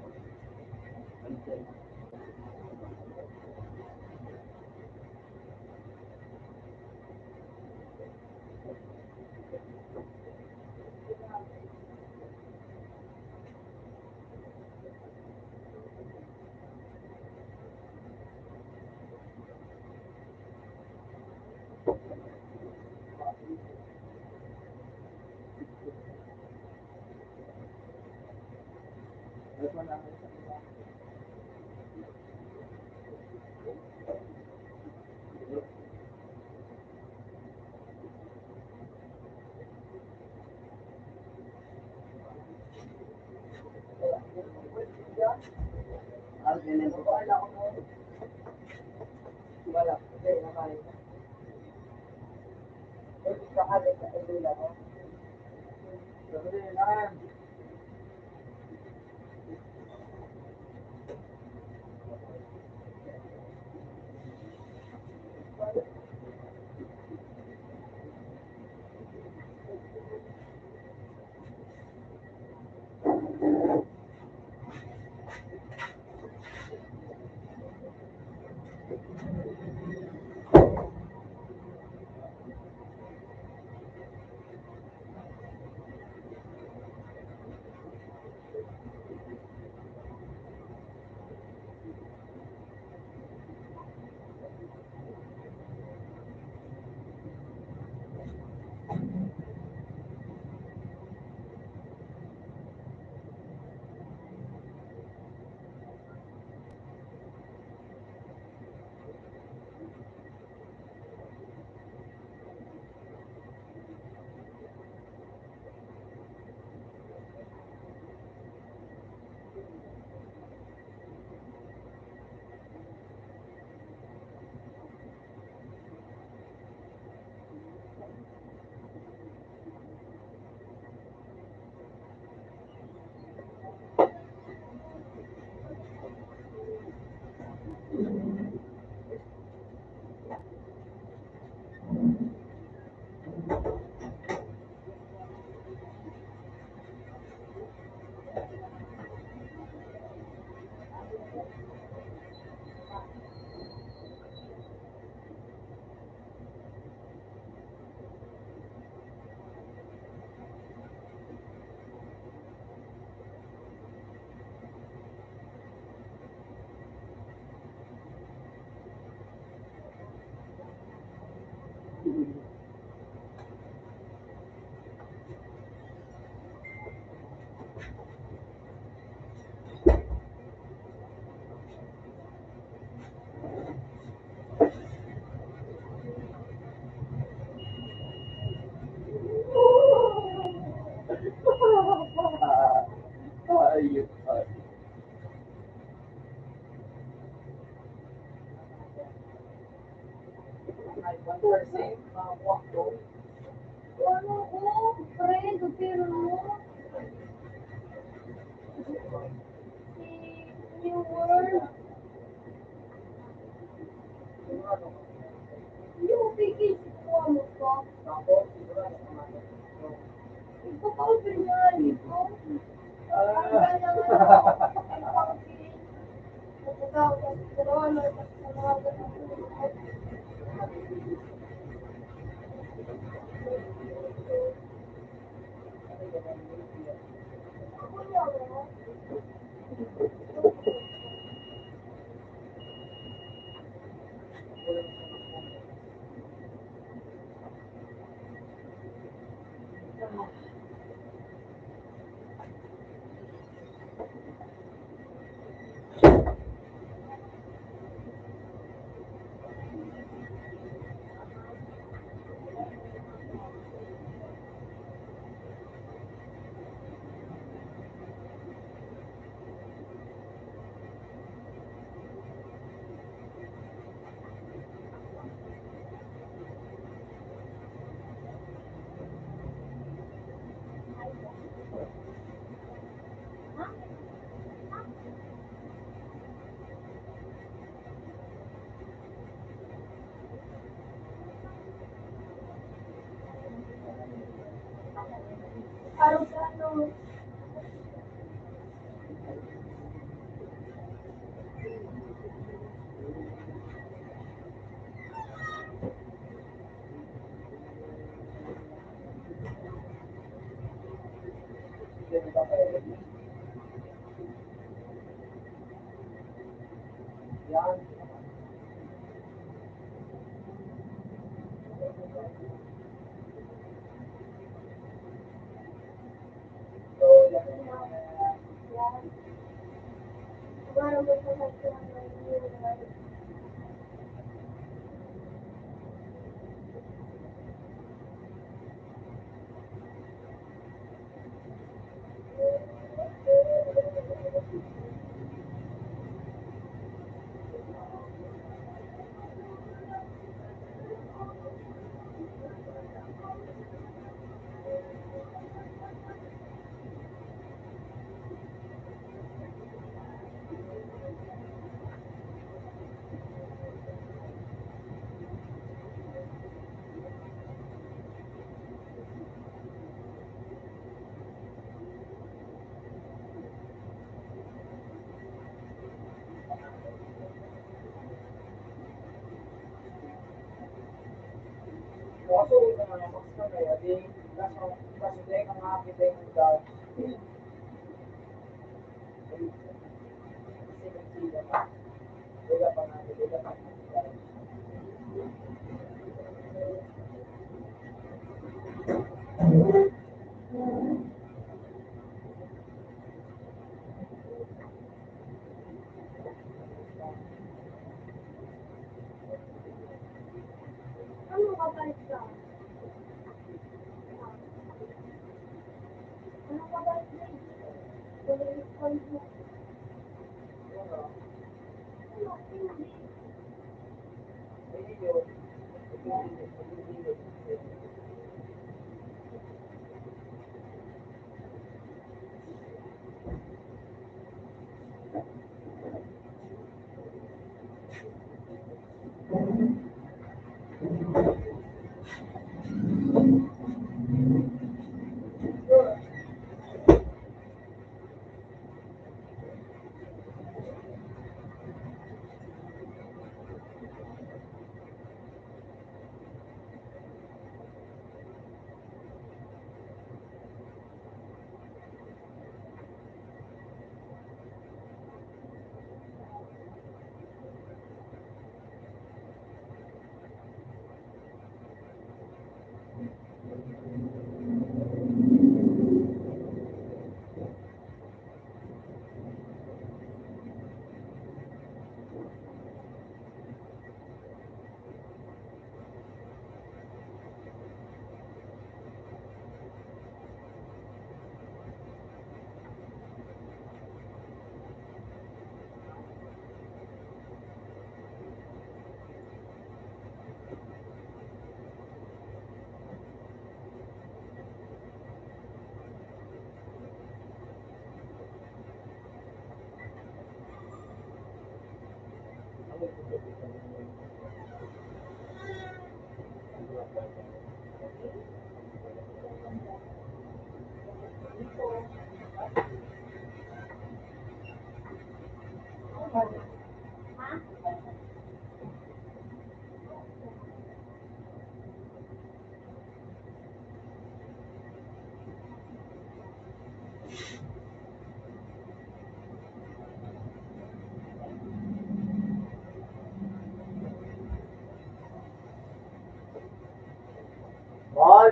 Ball.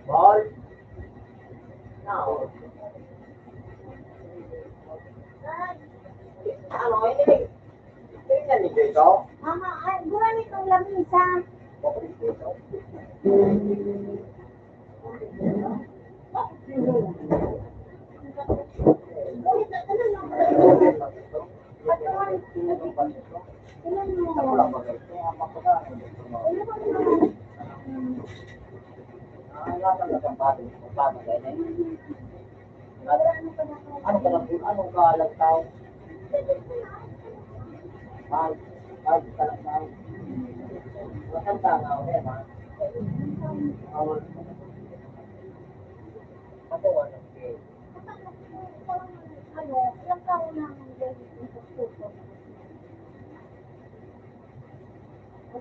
Ball. Now. Ano, ini? Ini yan ni Joy to? Mama, ay, gura nitong lamisa. Ano ka lang, ano ka lang tao? Ay, ay, ka lang tao. Matanda nga ako yan, ha? Bawal. Ako, ano, eh. Ano, ilang taon na ang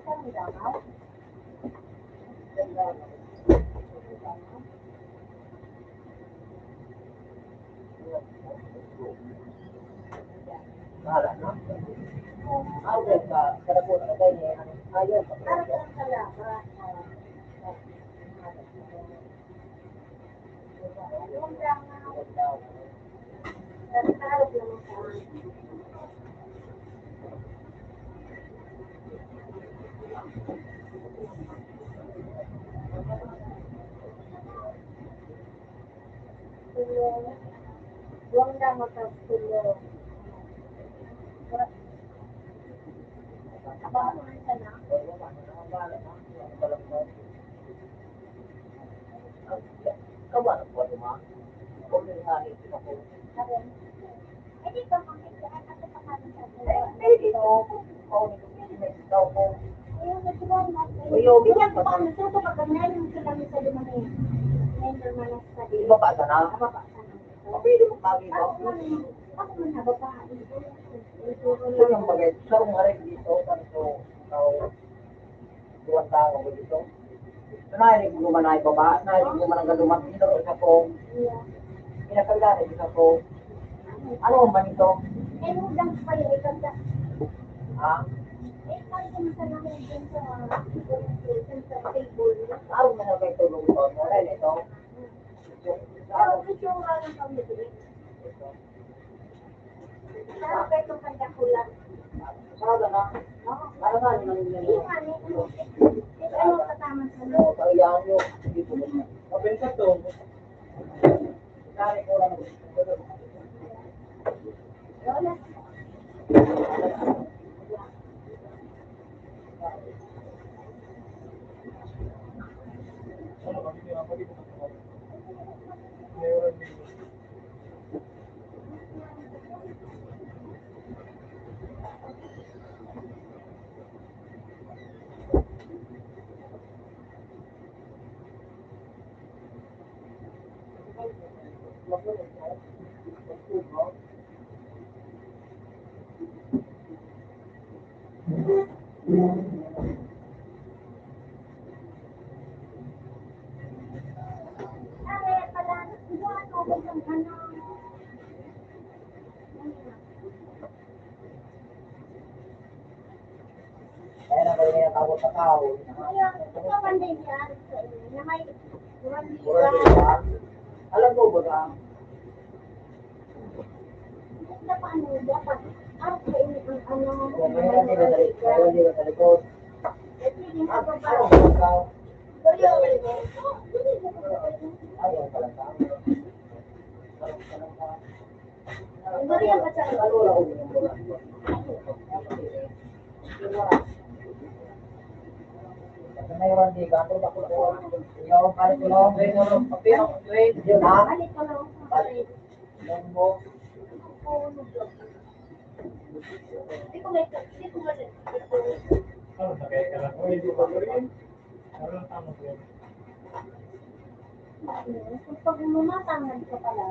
Saan ang Davao? Bahala na. Ayaw ka, sa dako na kayo, ayaw ka. Huwag na magkagulong. Kawa na po, di ba? Kung may hari, di ba po? Eh, di ba, kung may hari, ano pa kami sa, eh, pwede to. Kung may ikaw po. Ayun, natural na. Uy, okay. Bigyan ko pa, ano, sa, sa pagkain, sa kami sa dumating. Ngayon, normal na sa. Ibaba ka na? Ibaba ka na. Pwede mo kami, no? Ako man, ako man, nababa. Ito yung bagay, sa kung aray dito, sa ito, sa duwang tao ko dito. Sa na, hindi ko man na ibaba, na, hindi ko man ang galumat dito, sa kong, pinakagdaan, sa kong, ano man ito? Eh, nung lang pa yung ikagda. Ha? Eh, parang sa mga dyan sa, sa table. Araw na lang kayo tulog ko, aray nito. Pero itsura ng pamilya. Pero ito pagkakulang. Para ba na? Para ba naman yun? Yung ano, yung ano, tataman sa loob. Kailangan nyo. Mabenta to. Kaya ko lang. Wala. Kaya na pala may natawag sa tao. Ayun, ito pa pandemya, ano sa inyo, na may Burandigan. Burandigan. Alam ko ba ka? Ito pa ano, dapat, ah, sa inyo, ang ano, kung may hindi madali, kaya hindi madali ko. Ito yung Ah, mababa. Ano ba ka? Ayun, pala ka. Pag lumatangad ka pala.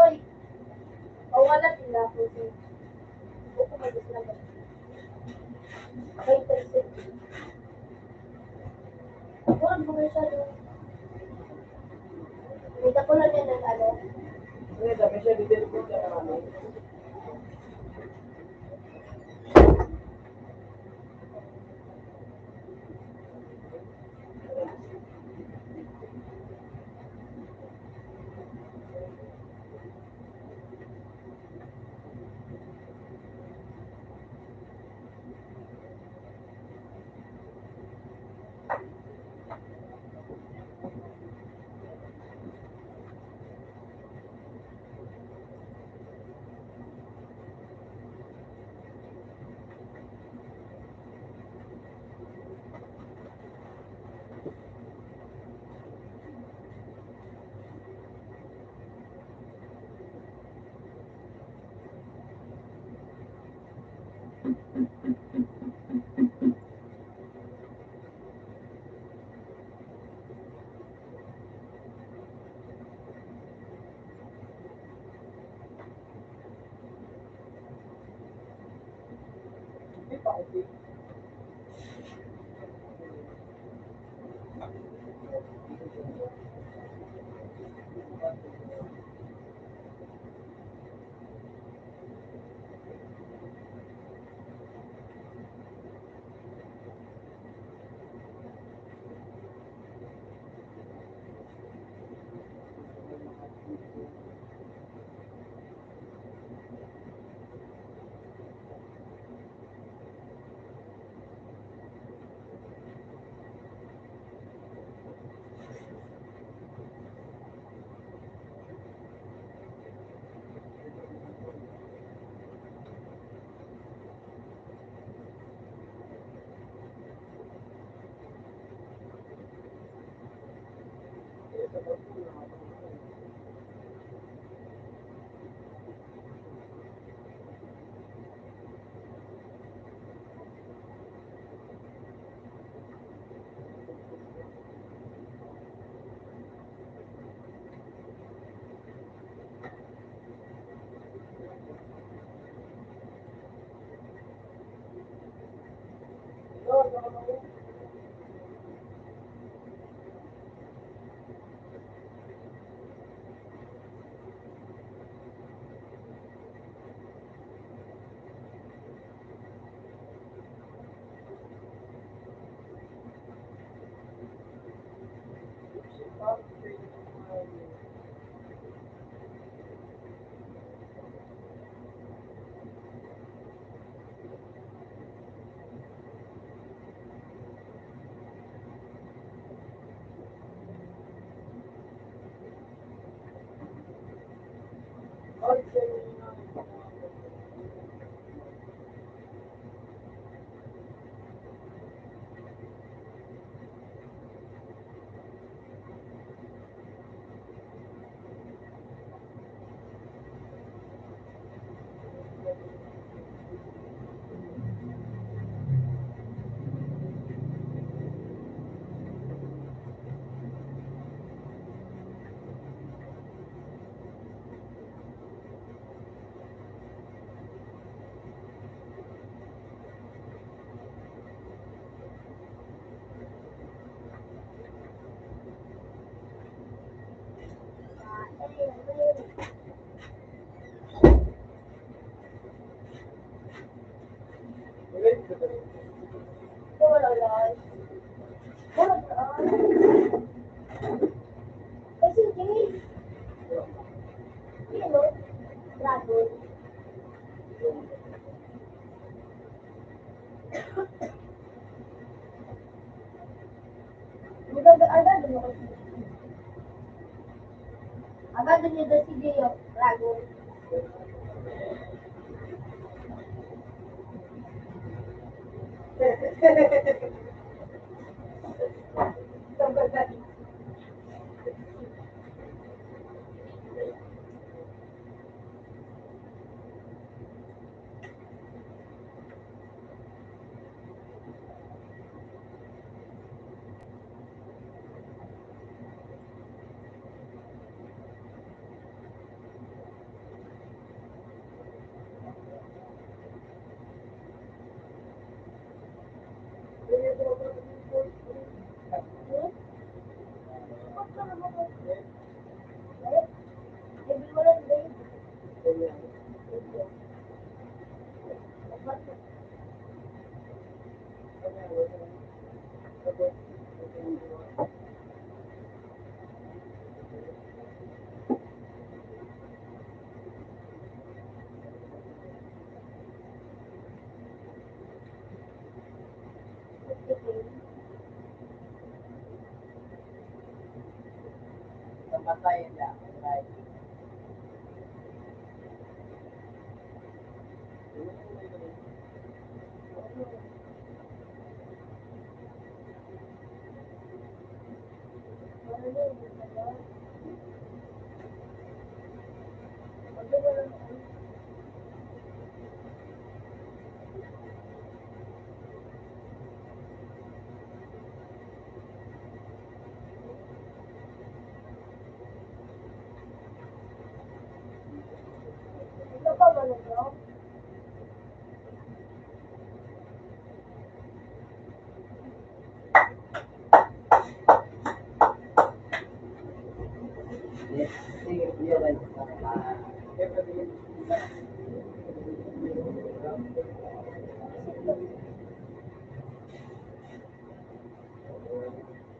Hoy! Pawala sila, Jose. Huwag ko mag-isla. May intercept. Huwag mo na siya, no? May kakulang yan ng ano. Ano, dami siya, dito, dito, dito, ano.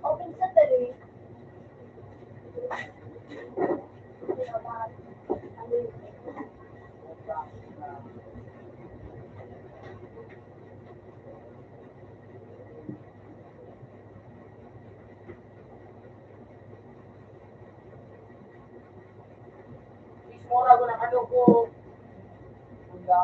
Open sa dali. Mismo rago na kanuko. Handa.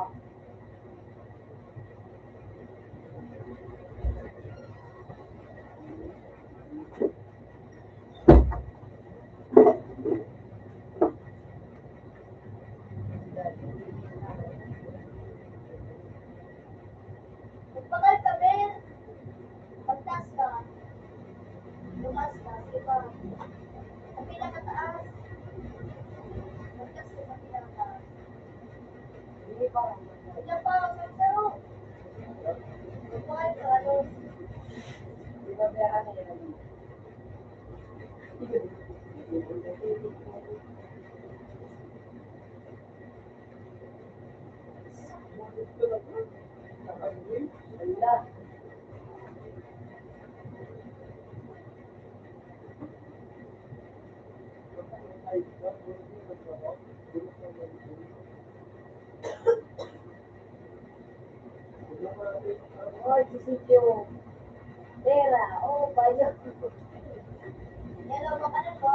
Magpagal ka, Ben. Magtaas ka. Lumaas ka. Sige pa. Sa pinakataas. Magtaas ka sa pinakataas. Sige pa. Sige pa. Magsaro. Magpagal ka, ano? Oy, si Sityo. Pera, oh, bayo. Hello, makanan ko.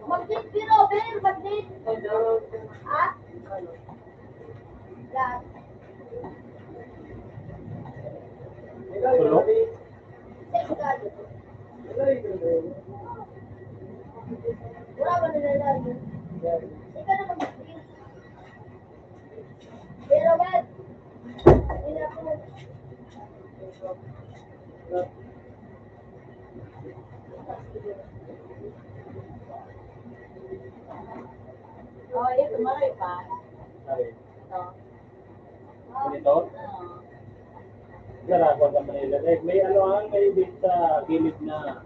Magdit, pero, pero, magdit. Ha? Tulog? Oh, ito, maray pa. Ay. Ito. Ganito? Oo. Garapan sa Manila. Like, may ano, ah, may bit sa gilid na.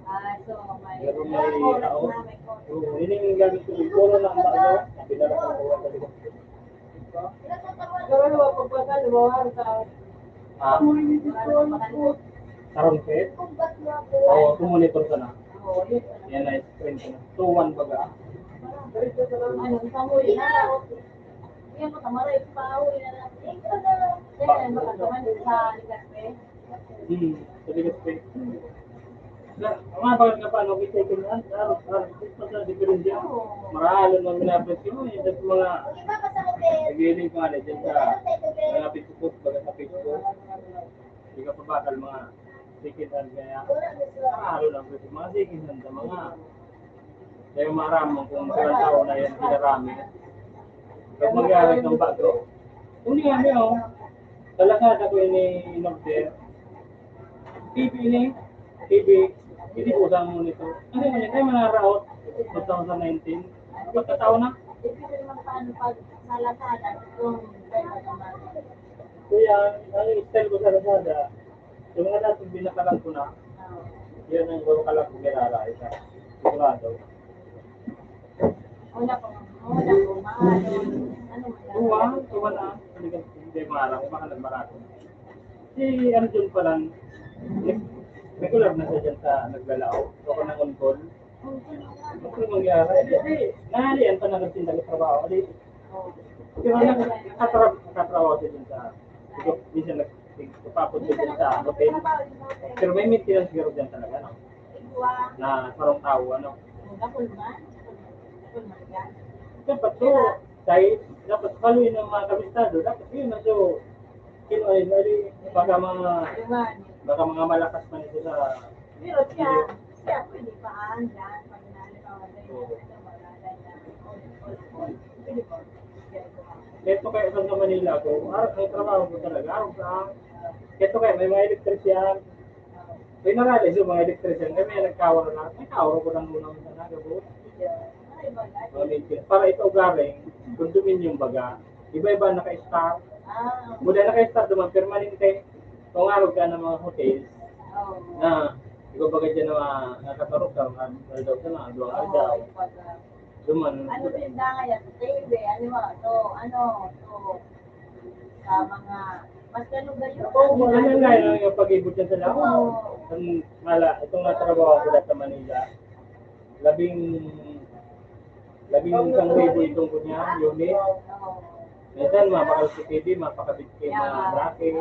Ah, so, may, pero may, ah, oras na, may oras. Oo, yun yung gamit ko. Puro na ang bago. Pinarap ko sa likod. Pero ano, pagpasal, lumawa sa, ah, sa room set? Oo, kumonitor ka na. Oo, yun. Yan na, screen ko na. Two one baga. Ano, sa huli na. Yan, baka maray pa, huli na lang. Yan, baka naman sa likas, eh. Hmm, sa likas, eh. Na, mga bagay nga pa, no, kita ko na, ah, ah, sa diferensya. Oo. Marahal ang mga pinapresyo, eh, sa mga nagiling pa nga, dyan sa mga Facebook, baga sa Facebook. Hindi ka pa bakal mga second hand kaya. Marahal lang po yung mga second hand sa mga. Kaya maramang kung ilang taon na yan, pinarami. Pag mag-aaral ng bago, hindi nga niya, oh. Sa Lazada ko ini in-order. T V ini, T V, hindi po sa monitor. Kasi nga, kaya manaraot, two thousand nineteen. Pagkataon na. Depende naman paano pag sa Lazada, kung pwede naman. Kuya, ang style ko sa Lazada, yung mga dating binakalan ko na, yun ang bakalan ko, Mirara, isa. Sigurado. Wala pa, wala pa, mahal. Ano mo yan? Tuwa, tuwa na. Hindi ka, hindi mahal ako, baka nagbarato. Si Arjun pa lang, regular na siya dyan sa naglalao. Ako nang on call. Ano mangyari? Kasi, nahalian pa na kasi nagtatrabaho. Di, pero nag-, nakatrab-, nakatrabaho siya dyan sa, minsan nag-, nagpapapot siya dyan sa hotel. Pero may maintenance siguro dyan talaga, no? Na parang tao, ano? Dapat to, kahit, dapat paluin ng mga kabistado, dapat yun, medyo, kino, ay, baka mga, baka mga malakas man ito sa Pero siya, siya pwede pa, ah, yan. Pag halimbawa, ganyan, Oo. Sa mga ganyan. Pwede po. Ito kaya sa Manila ko, ar-, ang trabaho ko talaga, araw sa, ito kaya may mga electrician. May narali sa mga electrician, kami ang nagkawala na, may kawala ko lang muna sa nagabo. Ay, bagay. Mga maintenance. Para ito garing, condominium baga, iba-iba naka-star. Ah. Muna naka-star naman, permanente. Kung araw ka ng mga hotel, Oo. Na, ikaw baga dyan na mga nakatarok ka, mga aldaw ka na, aldaw, Oo, aldaw. Yung pag, ah, Duman. Ano din na yan? Baby, ano mo, to, ano, to, sa mga, mas ano ba yun? Oo, ano nga yun, yung pag-ibot niya sa lahat? Oo. Ang mala, itong natrabaho ko dati sa Manila, labing, labing isang libo itong kanya, unit. Minsan, mapakal si T V, mapakabit kayo mga bracket.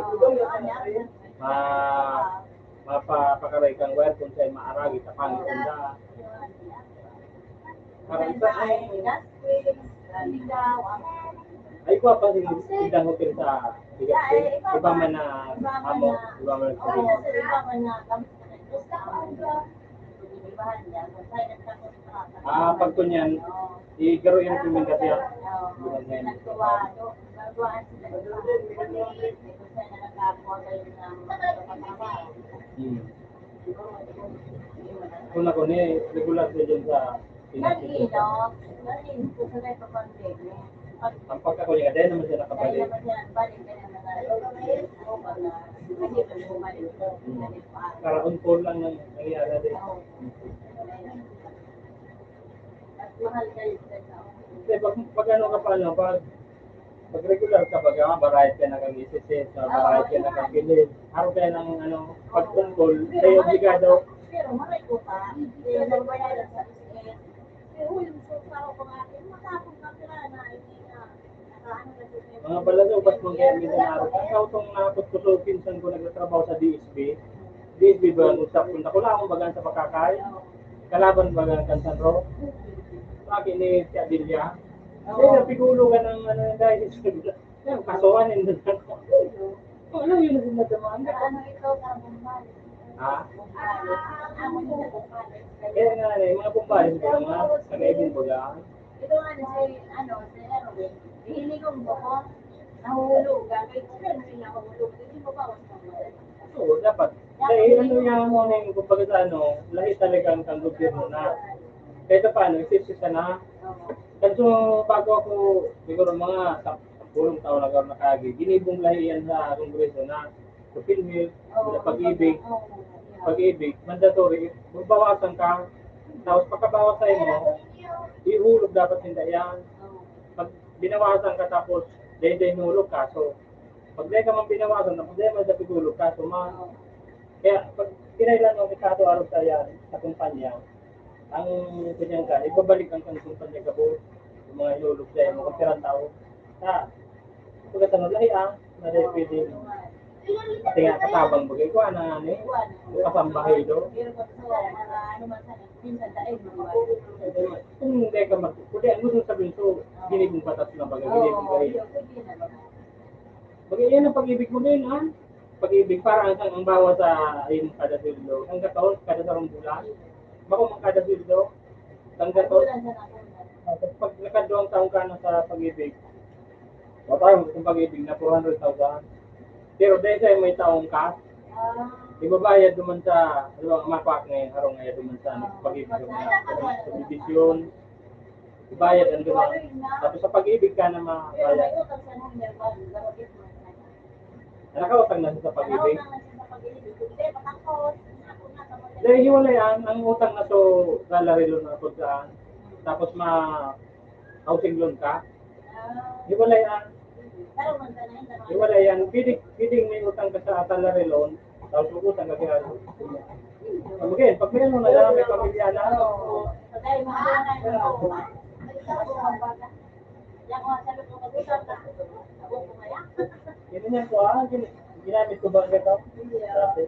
Ma-, mapapakaray kang wire kung saan maaragi, tapangin kung saan. Parang sa, ay, kuha pa si Indang Hotel sa Legazpi. Iba man na amo, iba man na sa Legazpi. Ah, pag kunyan, i-garo yung rekomendasyon. Hmm. Kung ako ni, regular siya dyan sa Pinas. Ang pagkako niya, dahil naman siya nakabalik. Para on call lang ang nangyayari din. Kasi pag, pag ano ka pa, ano, pag, pag regular ka, pag, ah, barayad ka na kang S S S, ah, barayad ka na kang kilid. Araw kaya ng, ano, pag on call, kaya obligado. Pero maray ko pa, eh, nagbayaran sa S S S. Eh, uy, yung sa ko nga, eh, matapos na sila na, hindi na, nakaano na sila. Mga balaga, ubas mong kaya minsan araw. Ang kautong nakapot ko sa pinsan ko nagtatrabaho sa D S B. D S B ba, nung sa punta ko lang, akong bagaan sa pakakay. Kalaban baga kan San Ro. Lagi ni si Adelia. Oo. Kaya napigulo ka ng ano, dahil sa kaya kasuhan, hindi na. Ano yun ang nadama? Ano ito, Kabumbal? Ha? Amo ni Kabumbal. Kaya nga, eh, mga Bumbal, hindi mga taga-ibon baga. Ito nga, si, ano, si Erwin. Hihiling ko mo ko, nahuhulog, gagawin ko, pero hindi nahulog. Hindi mo pa, mas mabuhay. Oo, dapat. Dahil ano yan mo na yung, kumbaga sa ano, lahi talaga ang kang gobyerno na. Kahit pa paano, isip-isip na. Kasi bago ako, siguro mga sa pulong taon na gawin nakagi, ginibong lahi yan sa Kongreso na sa PhilHealth, sa Pag-ibig, Pag-ibig, mandatory, babawasan ka, tapos pagkabawas sa'yo mo, ihulog dapat ninda yan. Pag binawasan ka tapos, dahil dahil hulog ka, so, pag dahil ka man binawasan, tapos dahil man dahil hulog ka, so, ma-, kaya, pag kinailan mo, may kaso araw sa yan, sa kumpanya, ang kanyang ka, ibabalik ang kanyang kumpanya gabo, yung mga ihulog sa'yo, mga pirang tao. Ah, pagkatapos, lahi ah, na dahil pwede. Pati nga katabang bagay ko, ano nga ni? Kasambahay do. Kung hindi ka mag-, kundi ang gusto sabihin ko, ginibong batas na bagay, ginibong bagay. Bagay yan ang pag-ibig mo ngayon, ha? Pag-ibig, para ang, ang bawa sa iyong kada sweldo. Ang gataon, kada sarong bulan. Bako mang kada sweldo. Ang gataon. Tapos pag nakaduwang taon ka na sa pag-ibig, o tayo, kung pag-ibig na four hundred thousand. Pero dahil sa'yo may taong ka, ibabayad naman sa, di ba, mapak ngayon, harong ngayon naman sa ano, pag-ibig sa mga subdivision, ibayad ang duman. Tapos sa pag-ibig ka na mabayad. Nakautang na siya sa pag-ibig. Dahil hiwalay ang, ang utang na to, salary loan na pagdaan. Tapos ma-, housing loan ka. Hiwalay ang, hiwalay ang, pwede, pwede may utang ka sa salary loan, tapos utang ka kaya. Again, pag may ano na lang, may pamilya na. Yan nga sa loob ng pag-usap na. Ako po kaya? Yan yan po, ah. Gin-, ginamit ko ba ang gataw? Dati.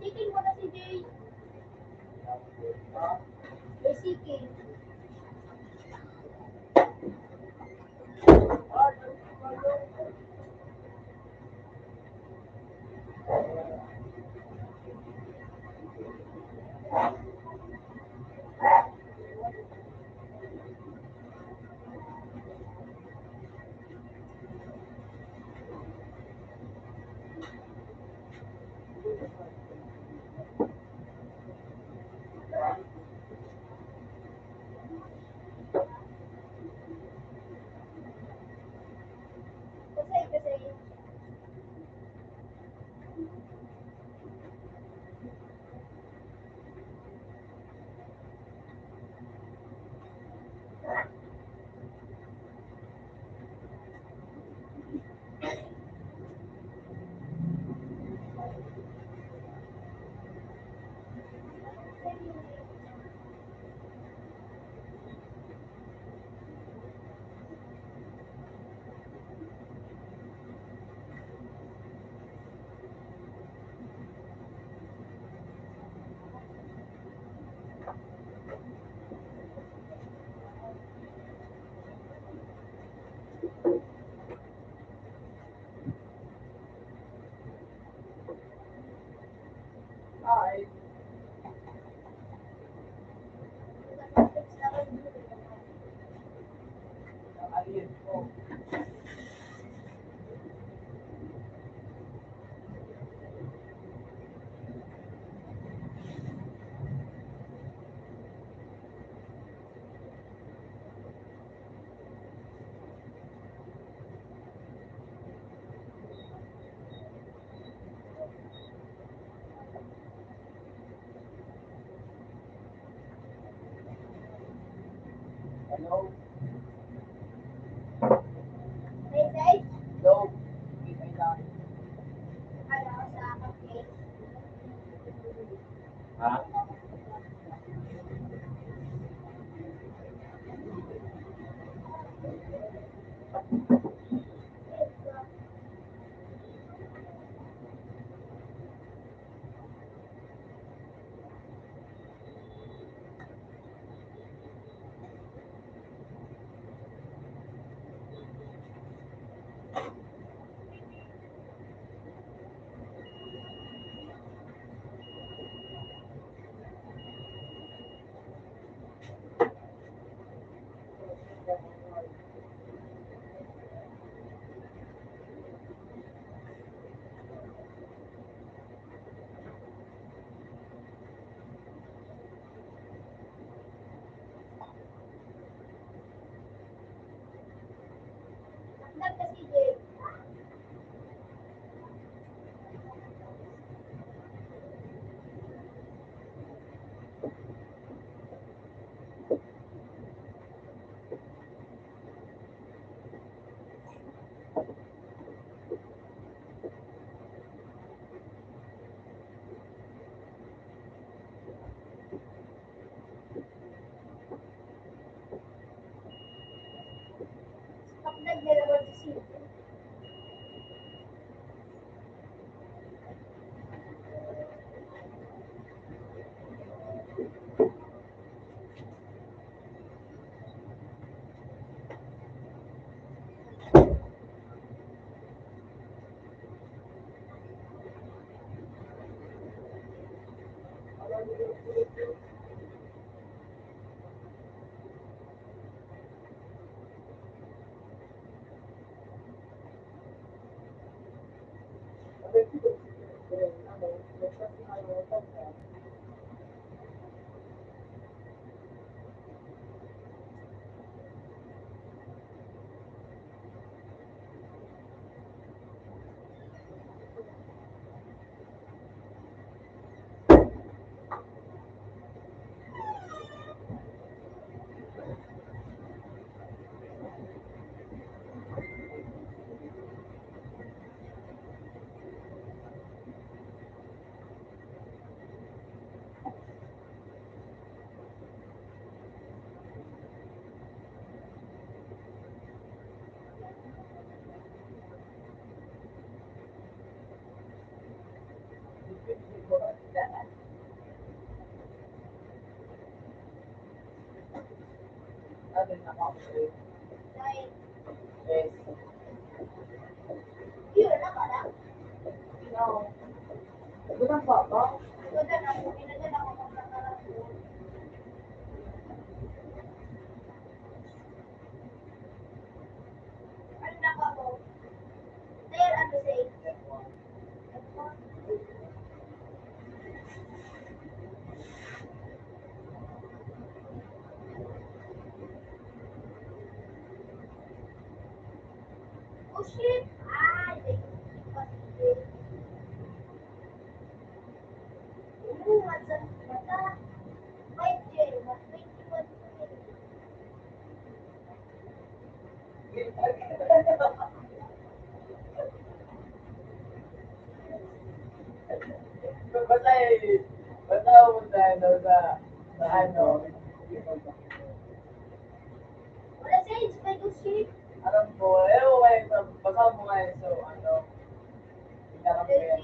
Chicken mo na si Jay. May chicken. Hello? Hello? Ha? Basta, basta, ano, sa, sa ano. Wala sa age, may gusto. Alam ko, eh, okay, sa, basa mo nga eh, so, ano, hindi ka kaya.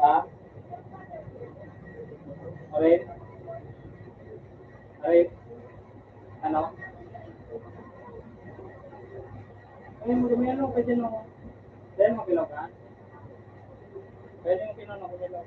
Ha? Aray. Aray. Ano? Ay, mo, may ano, pwede no. Dahil mo bilog, ha? Pwede mo kinano, bilog.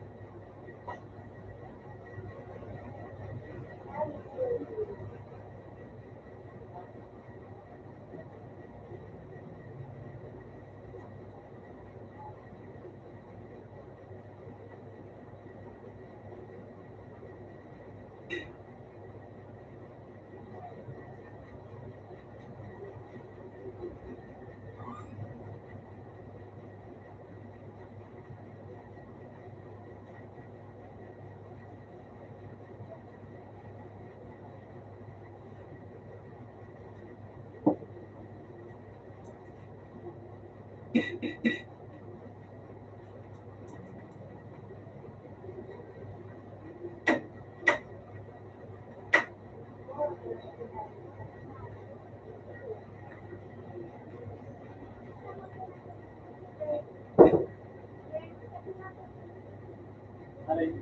Aray,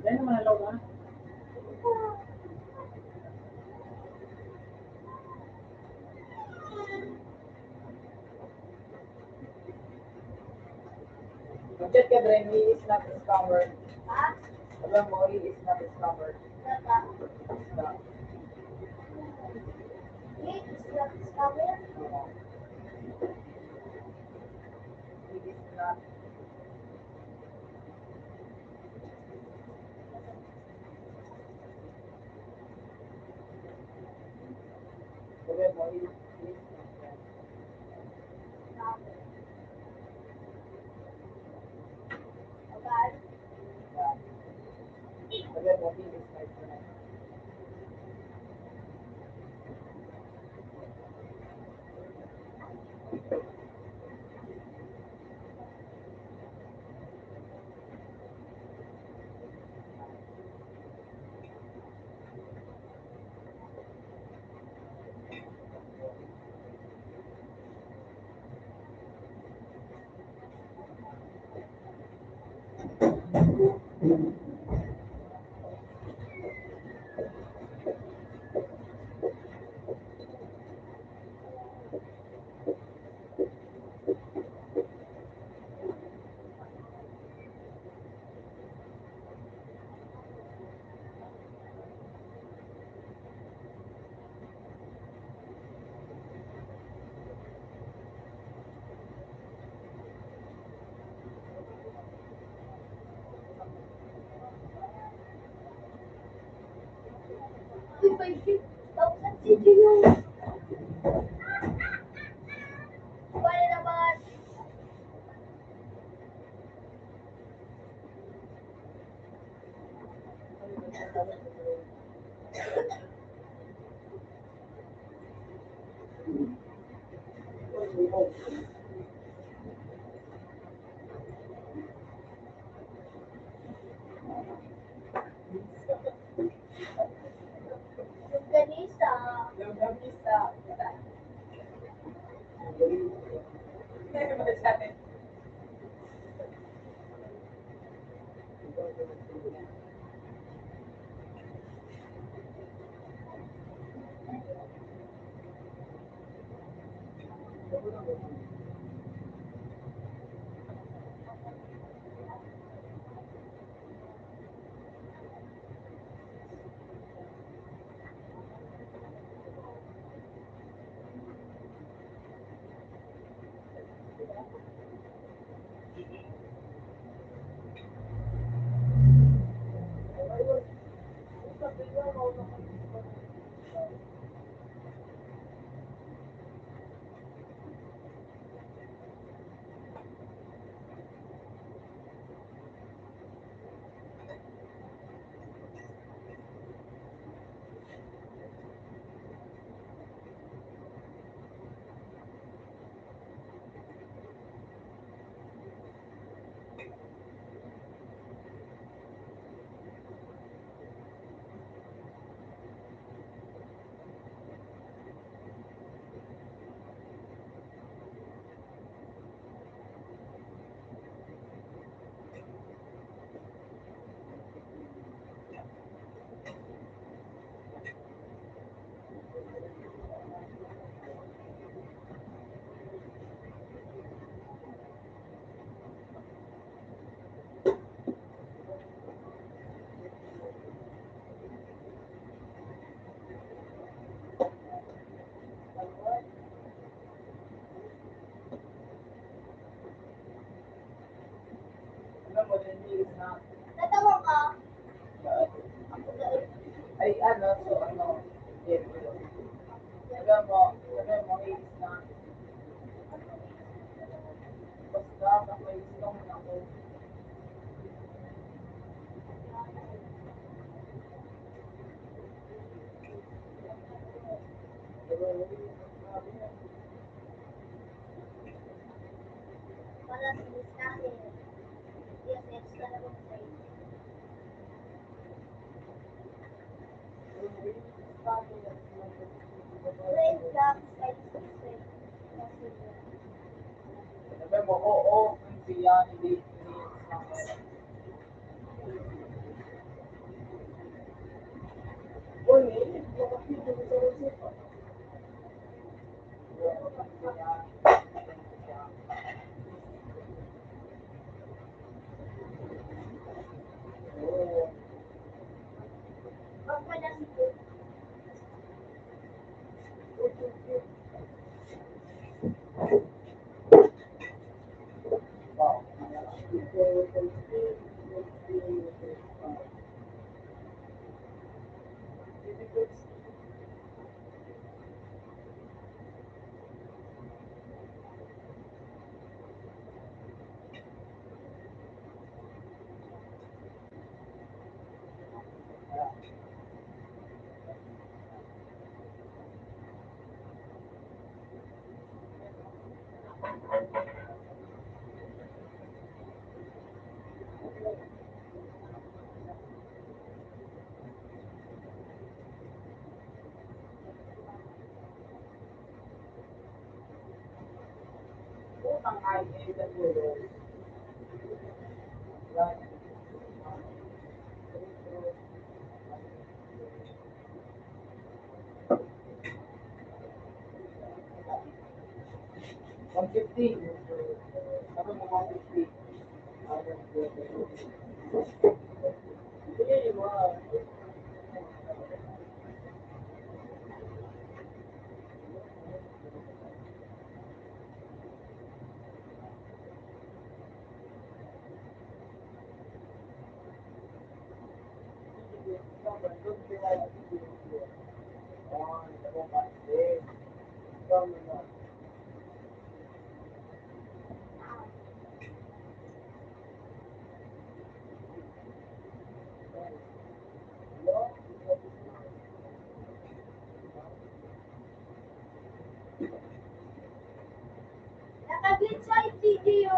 dahil naman ang loob, ah. Mag-chat ka, Bren, he is not a scammer. Ha? Alam mo, he is not a scammer. Wala ka. Basta. He is not a scammer? Oo. He is not. Uy, five thousand C G yun. Paano naman? Longganisa. Longganisa. Natawa ka? Ay, ano, so, ano, alam mo, alam mo, it's not, basta, basta, One fifty. Sabi mo, one fifty. Nakaglitsa yung video.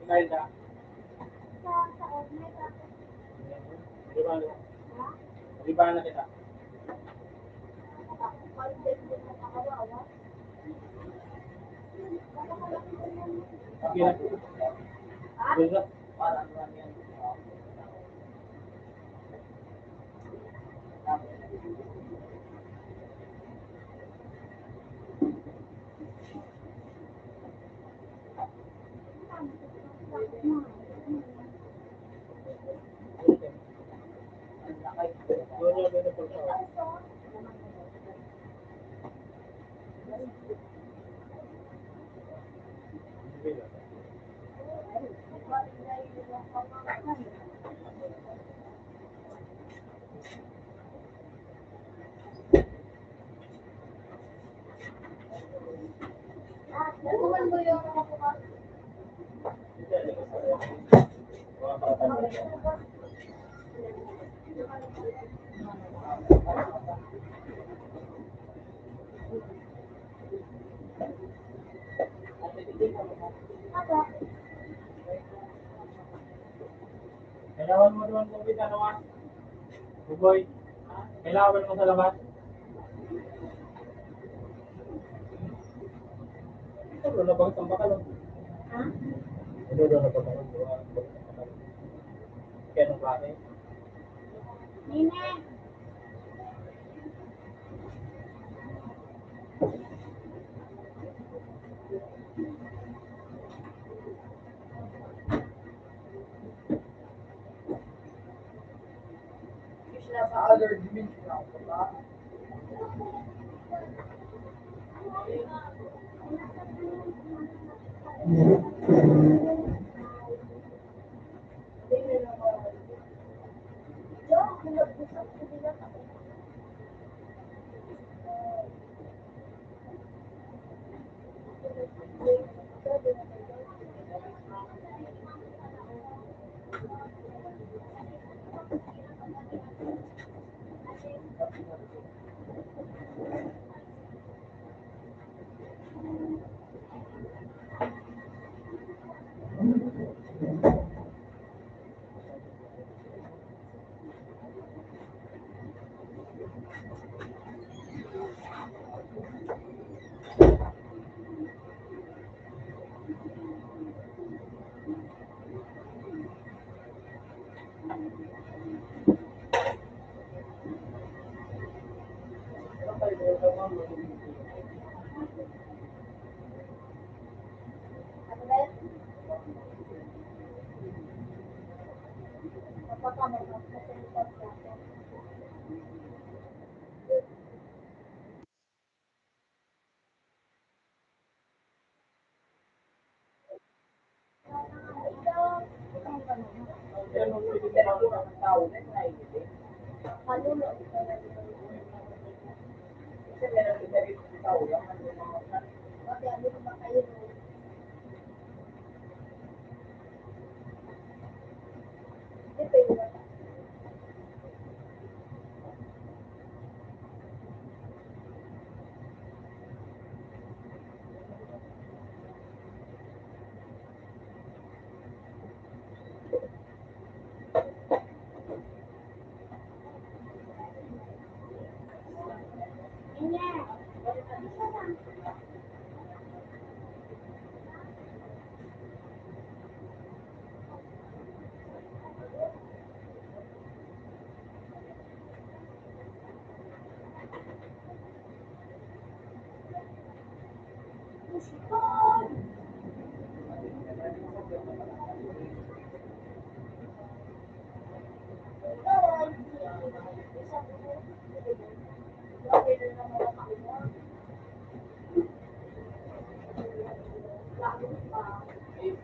Imelda. Di ba? Di ba na kita? Okay na. Good na. Kailangan mo naman kung kita naman. Bugoy, kailangan mo sa labas. Ito, wala bang tambakal, oh? Ha? Ito, wala bang tambakal, oh? Kaya nung bakit? Nene.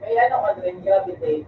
Kaya ano ka rin, gravitate.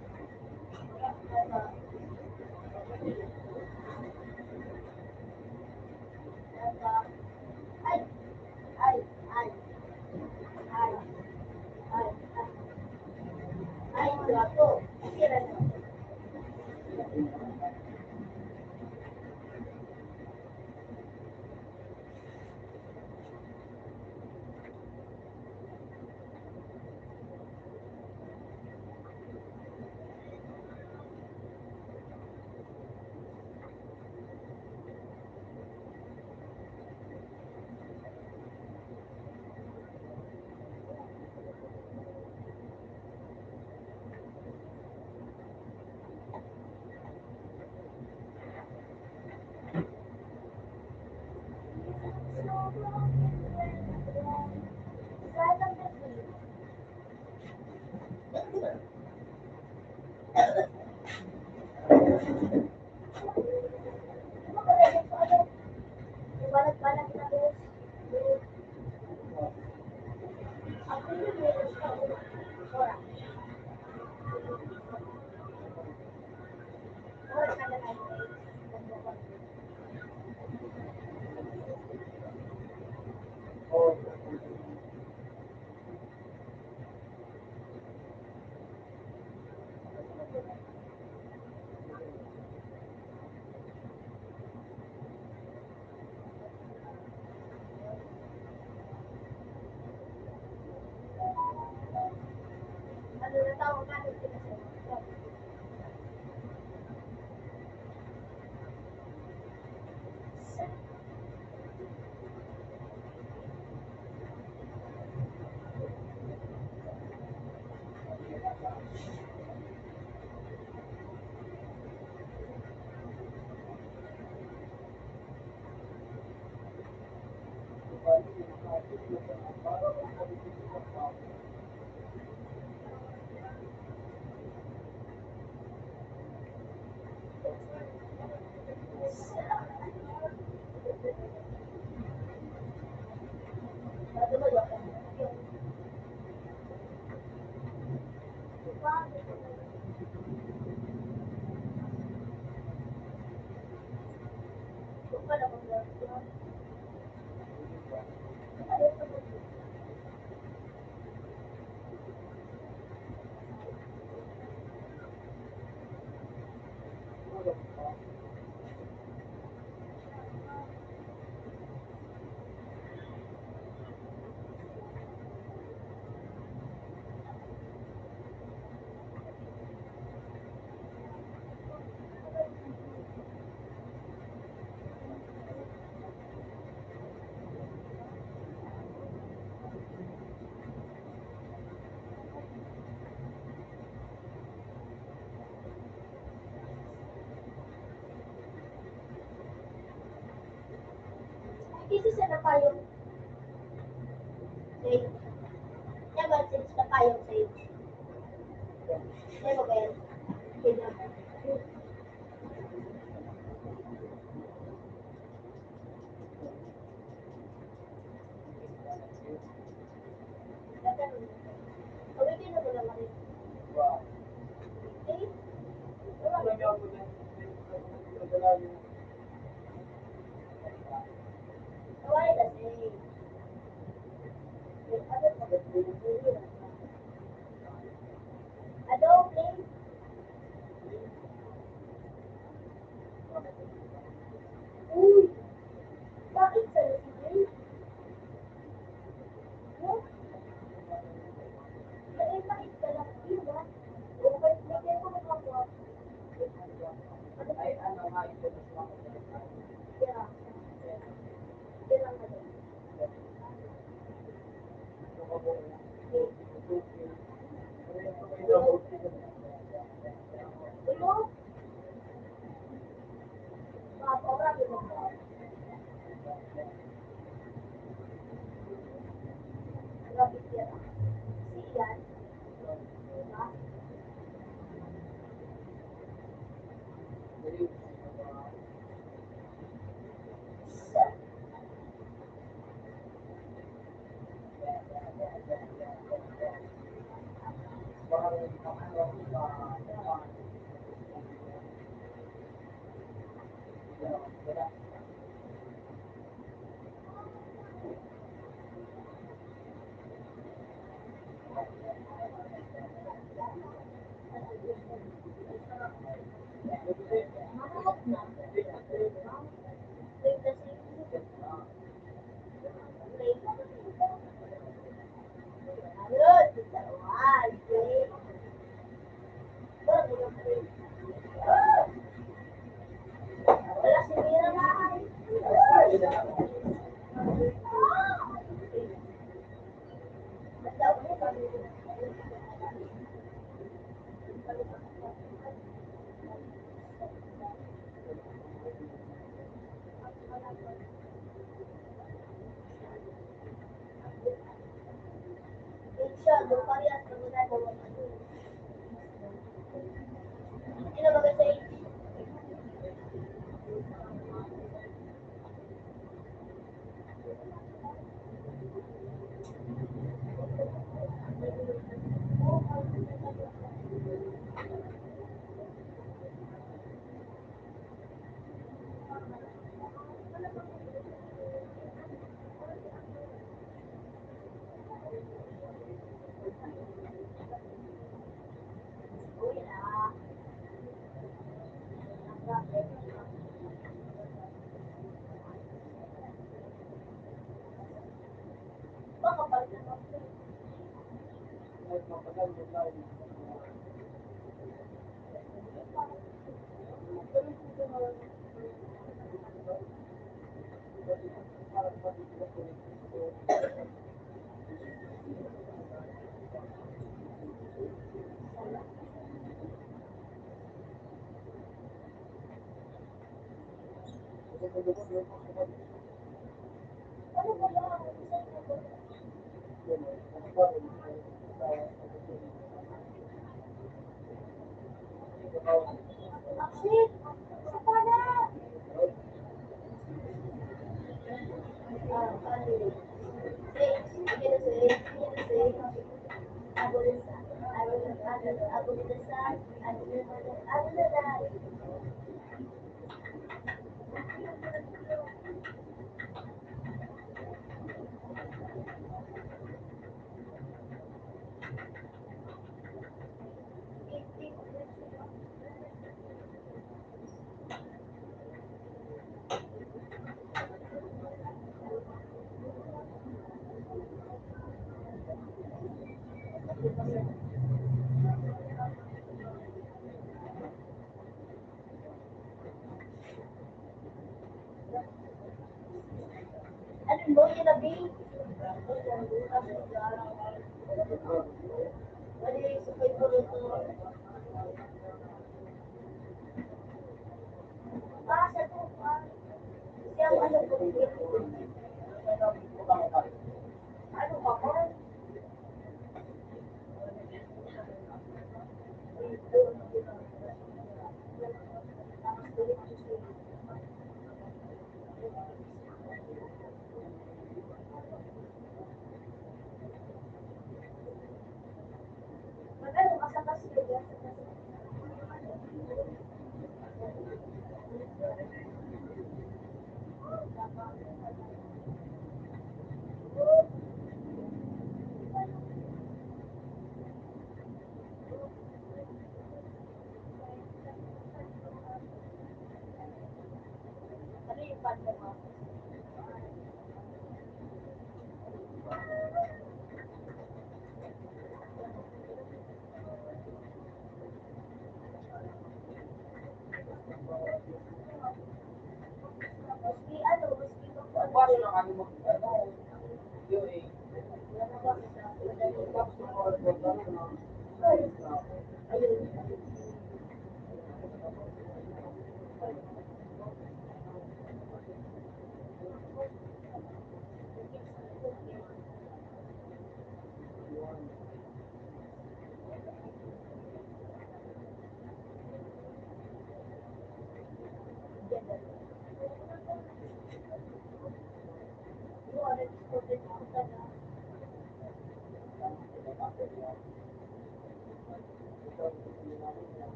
Ito sa napayong Never change the fire change. Never well. Why the same? Hello, please. Uy, bakit sa Luzon? Huh? Dahil bakit ka lang iwan? O ba't hindi ko makakuha? Ano ba? Yeah. Yan ang ano.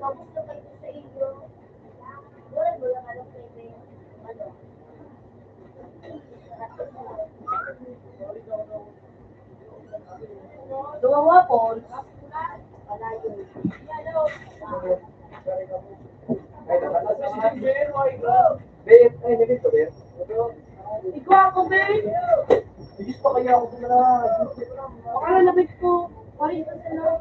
Kamusta kayo sa inyo? Wala mo lang alam kay may ano. Dumawa po. Palayo. Be, ay, nandito, be. Ikaw ako, be. Gusto kaya ako na. Baka na labig ko. Parin ka sa loob.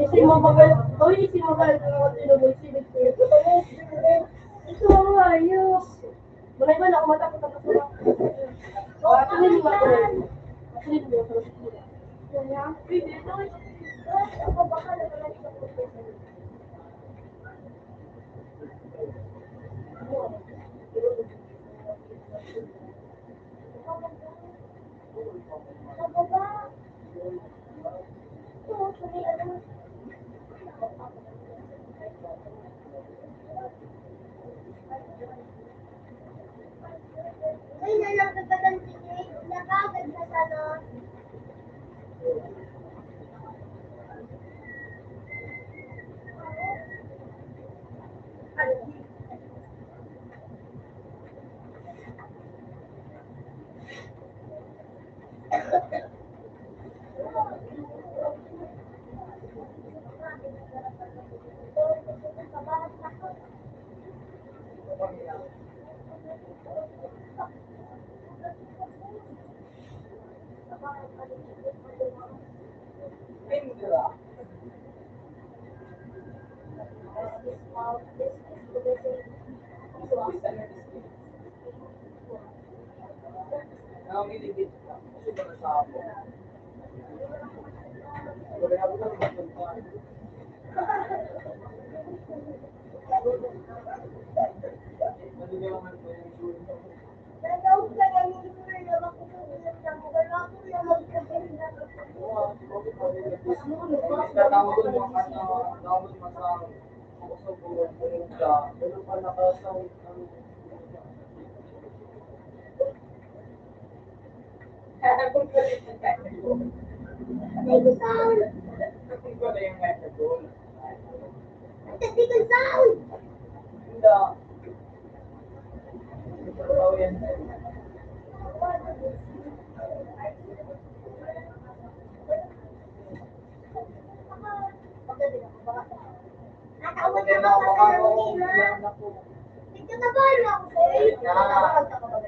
Isi mo bagal, oy, isi mo bagal, ano, ano, ano, ito ang ayos. Wala iba na umatak ko tapos wala. Oh, ano yung iba ko? Ano yung iba ko?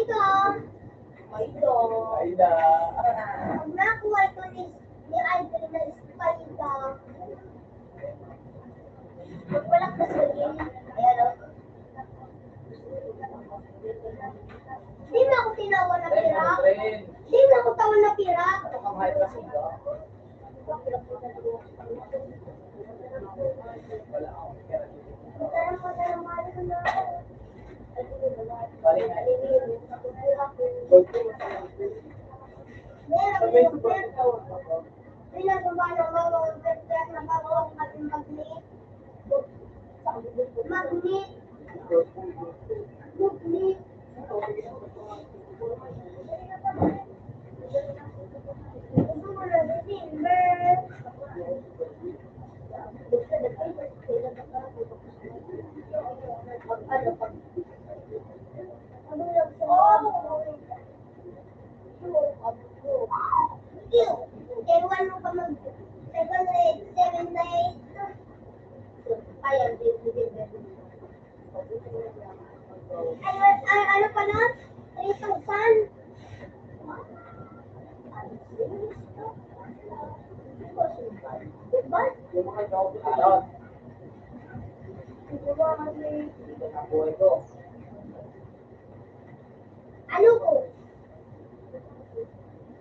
Spider. Spider. Pag nakuha ito ni, ni Aldrin na Spider, magpalakpas ko din. Ayan, oh. Di na ako tinawa na pirak. Di na ako tawa na pirak. Pinagmamahal ang mga pagkakas na bago ang ating pag-iit. Magnet. Magnet. Ewan mo pa mag seven, eight, seven na eight. Ay, ay, ay, ano pa nun? Three thousand. Diba? Diba kasi, ang buhay ko. Ano ko?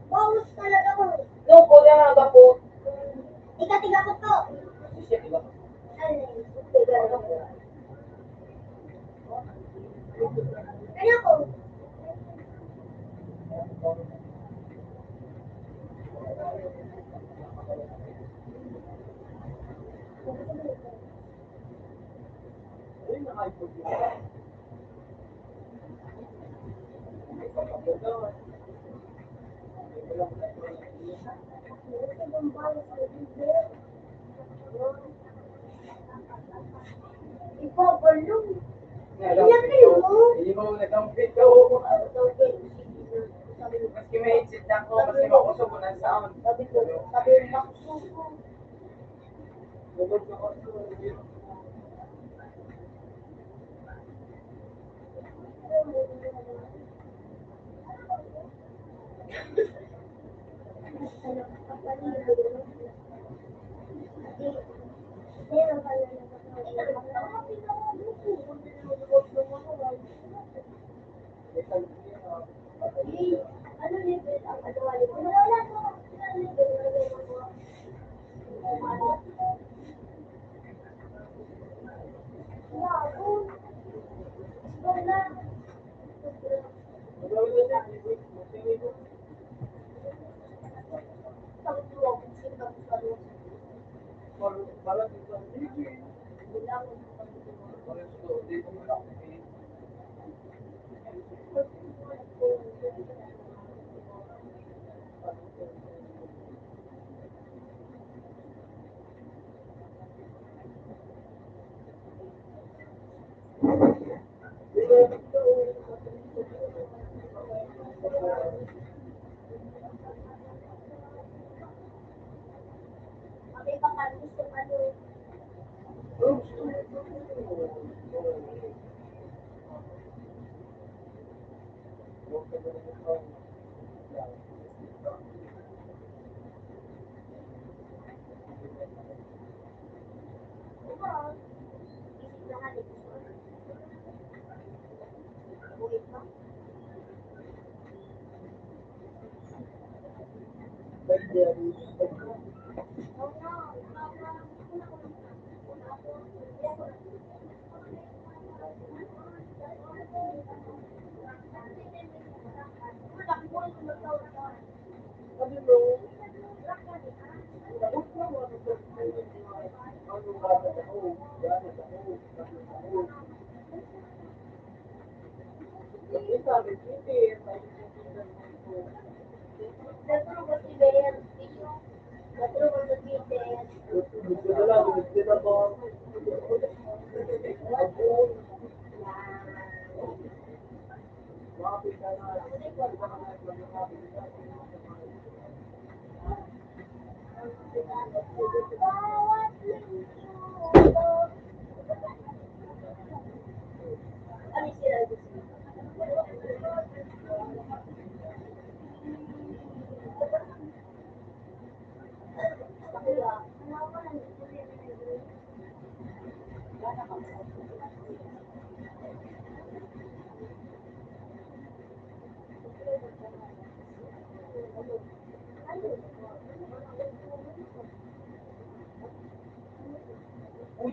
Bawas talaga ko. Loko na, gapo. Tiga-tiga ko to. Siya, tiga. Ano yun? Ano ko? Ipapalong. Laki mo. Hindi mo nagkampit ka, oh. Maski may headset ako, maski makusog ko ng sound. Sabi ko, sabi ko, makusog ko. Uy,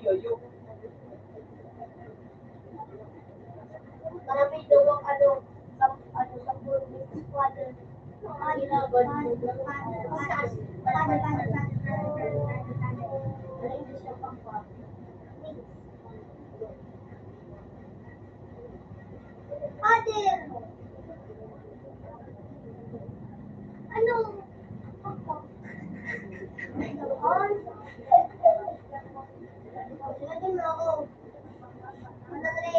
uy, uy. Marami daw ang ano, sa, ano, sa Father. Father! Ano? Ano, Dre?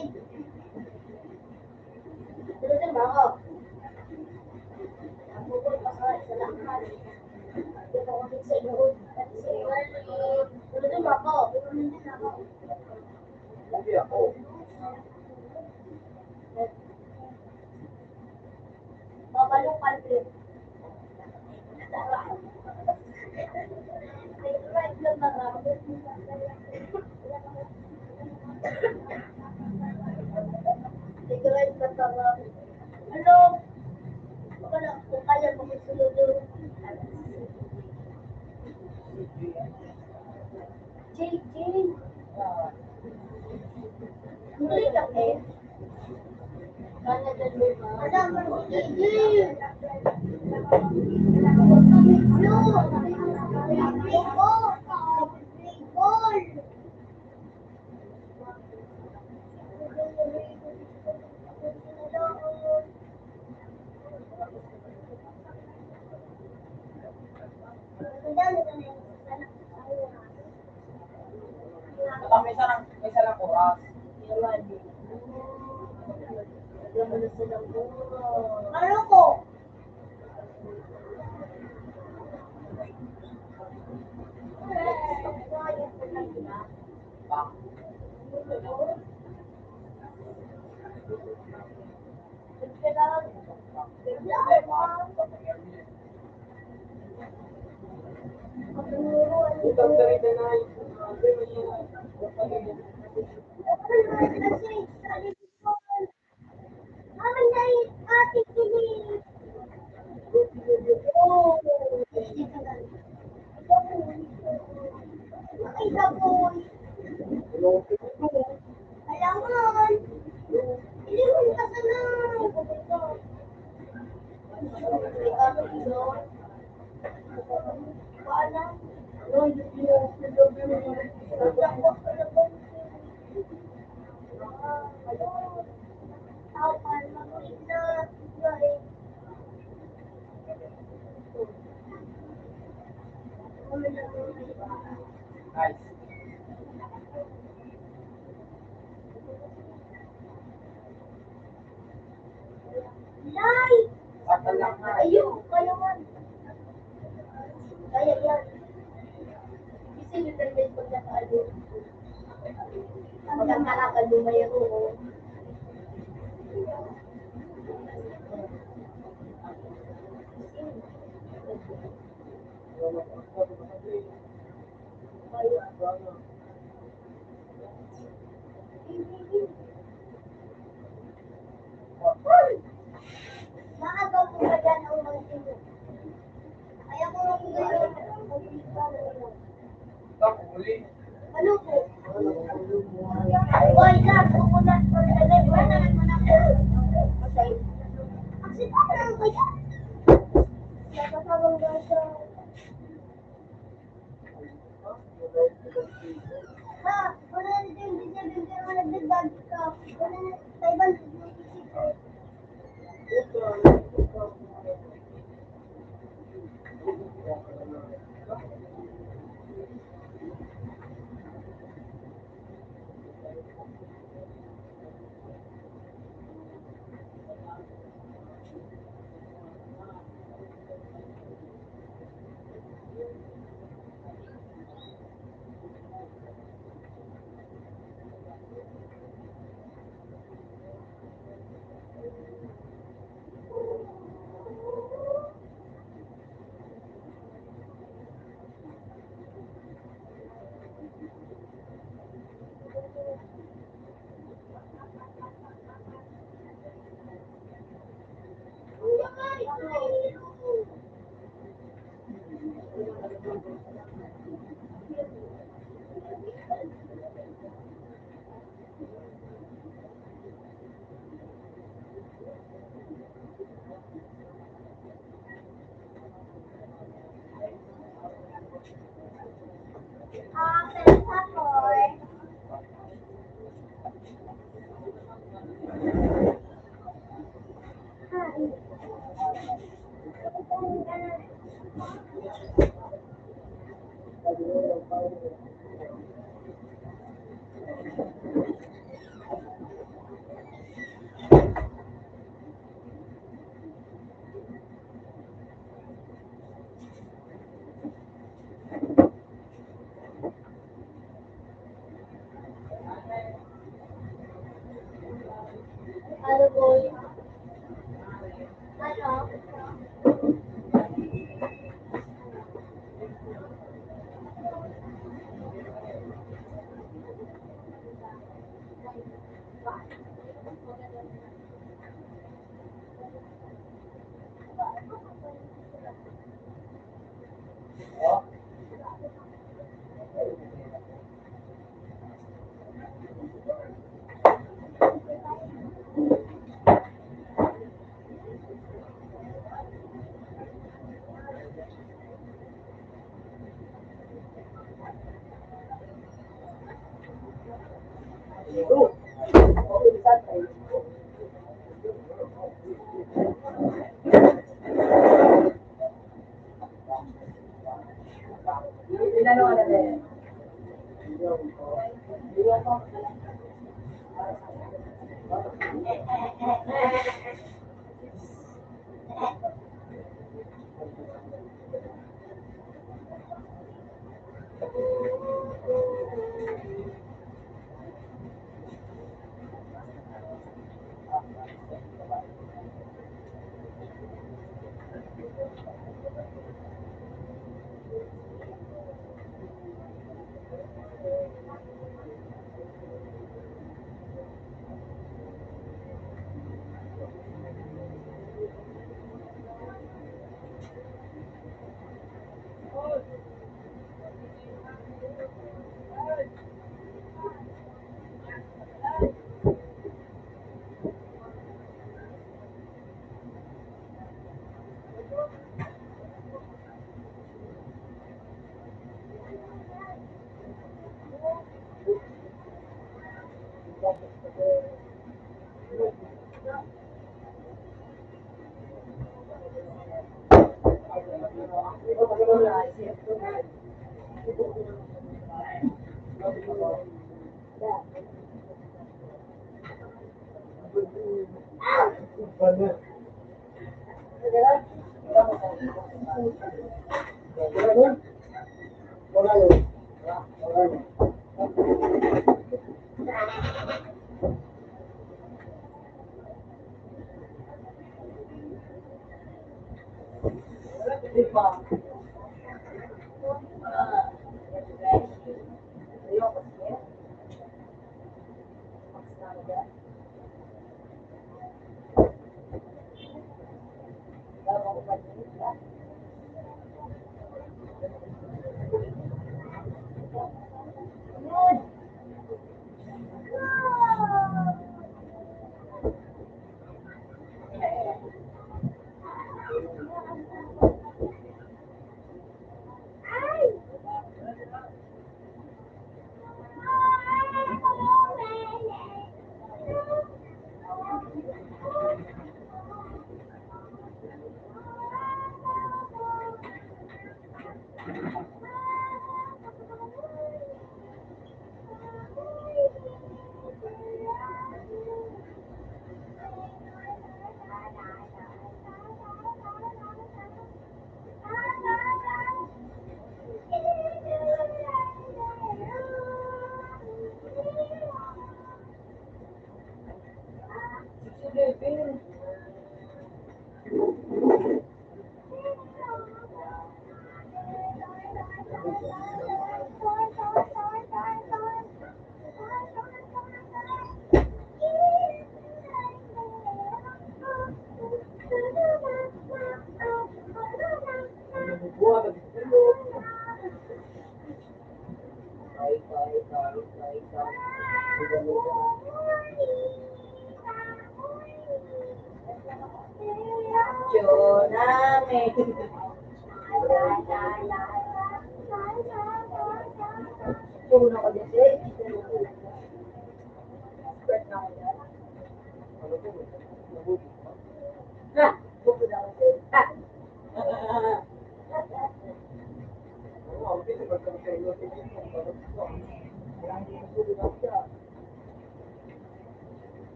Ano, Dre, bako? Ang bukol pa sa isa lang. Dito ko sa inyo. Ano, Dre, bako? Hindi ako. Mabalong country. Ano? Wala, kung kaya mo, sunod yun. J J. Hindi ka, eh. Alam mo, J J. Blue. Purple. Baka may isa lang, may isa lang oras. Marunong ko. Nay! Ayun, kaya nga. Kaya yan. Kasi yung pag nakaano, pag nakakalakad mo, may oo. Maaga po ba dyan ang mga sino? Kaya ko lang Ano po? Ay, wala. Kukulat ko na lang. Wala naman ako. Okay. Kasi parang kaya. Nakakabangga siya. Ha? Wala na yung video, video na nagdagdag ka. Wala na, five hundred ninety-six. Ano, boy? Ano?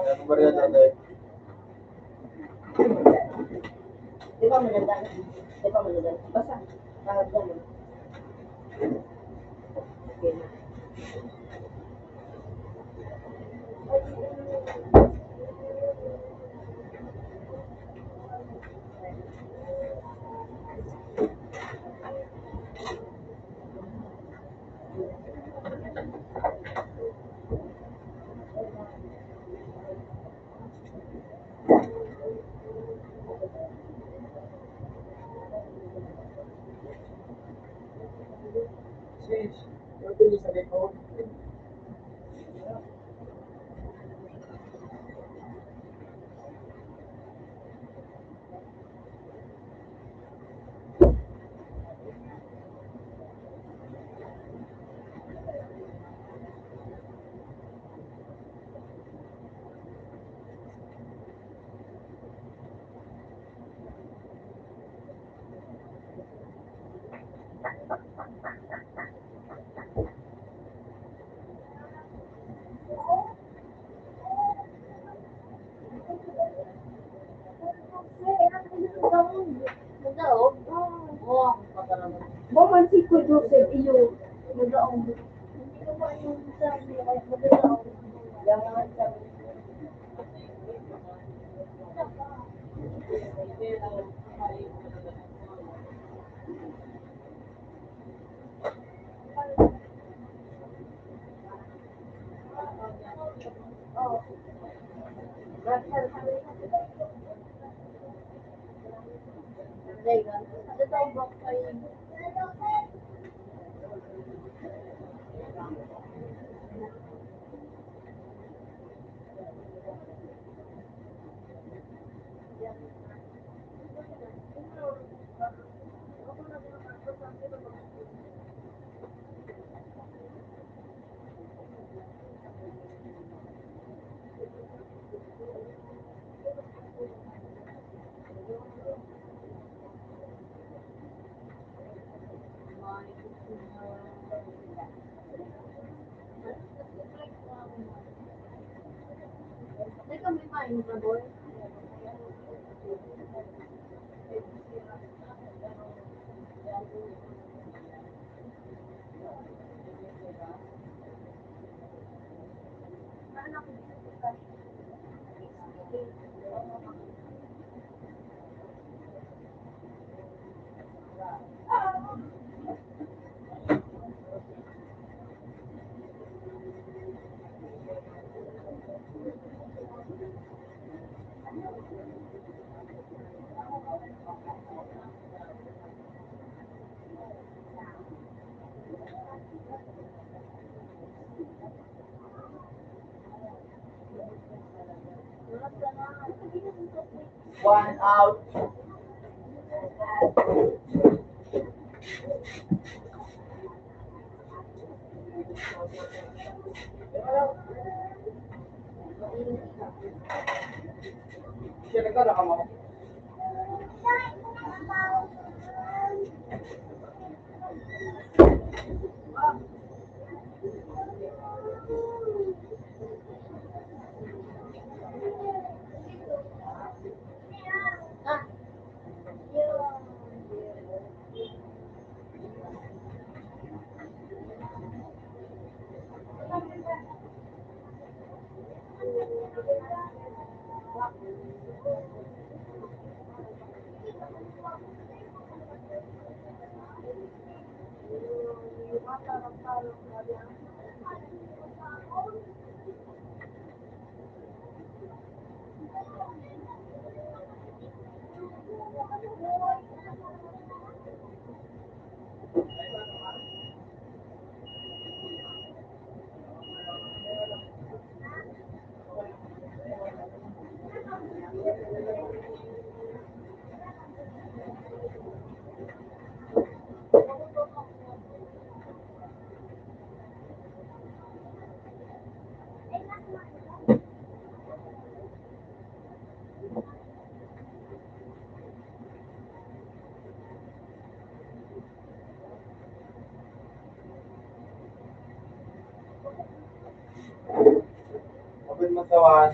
Ano ba rin, Nanay? Di ba maganda? Di ba maganda? Basta, ah, ganun. Okay na. Bo man si Kuya Joseph, iyo. Nag-aaway. Hindi ko pa yung sabi, ay, nag-aaway. Yan nga, sabi. One out. Open mo to, ah.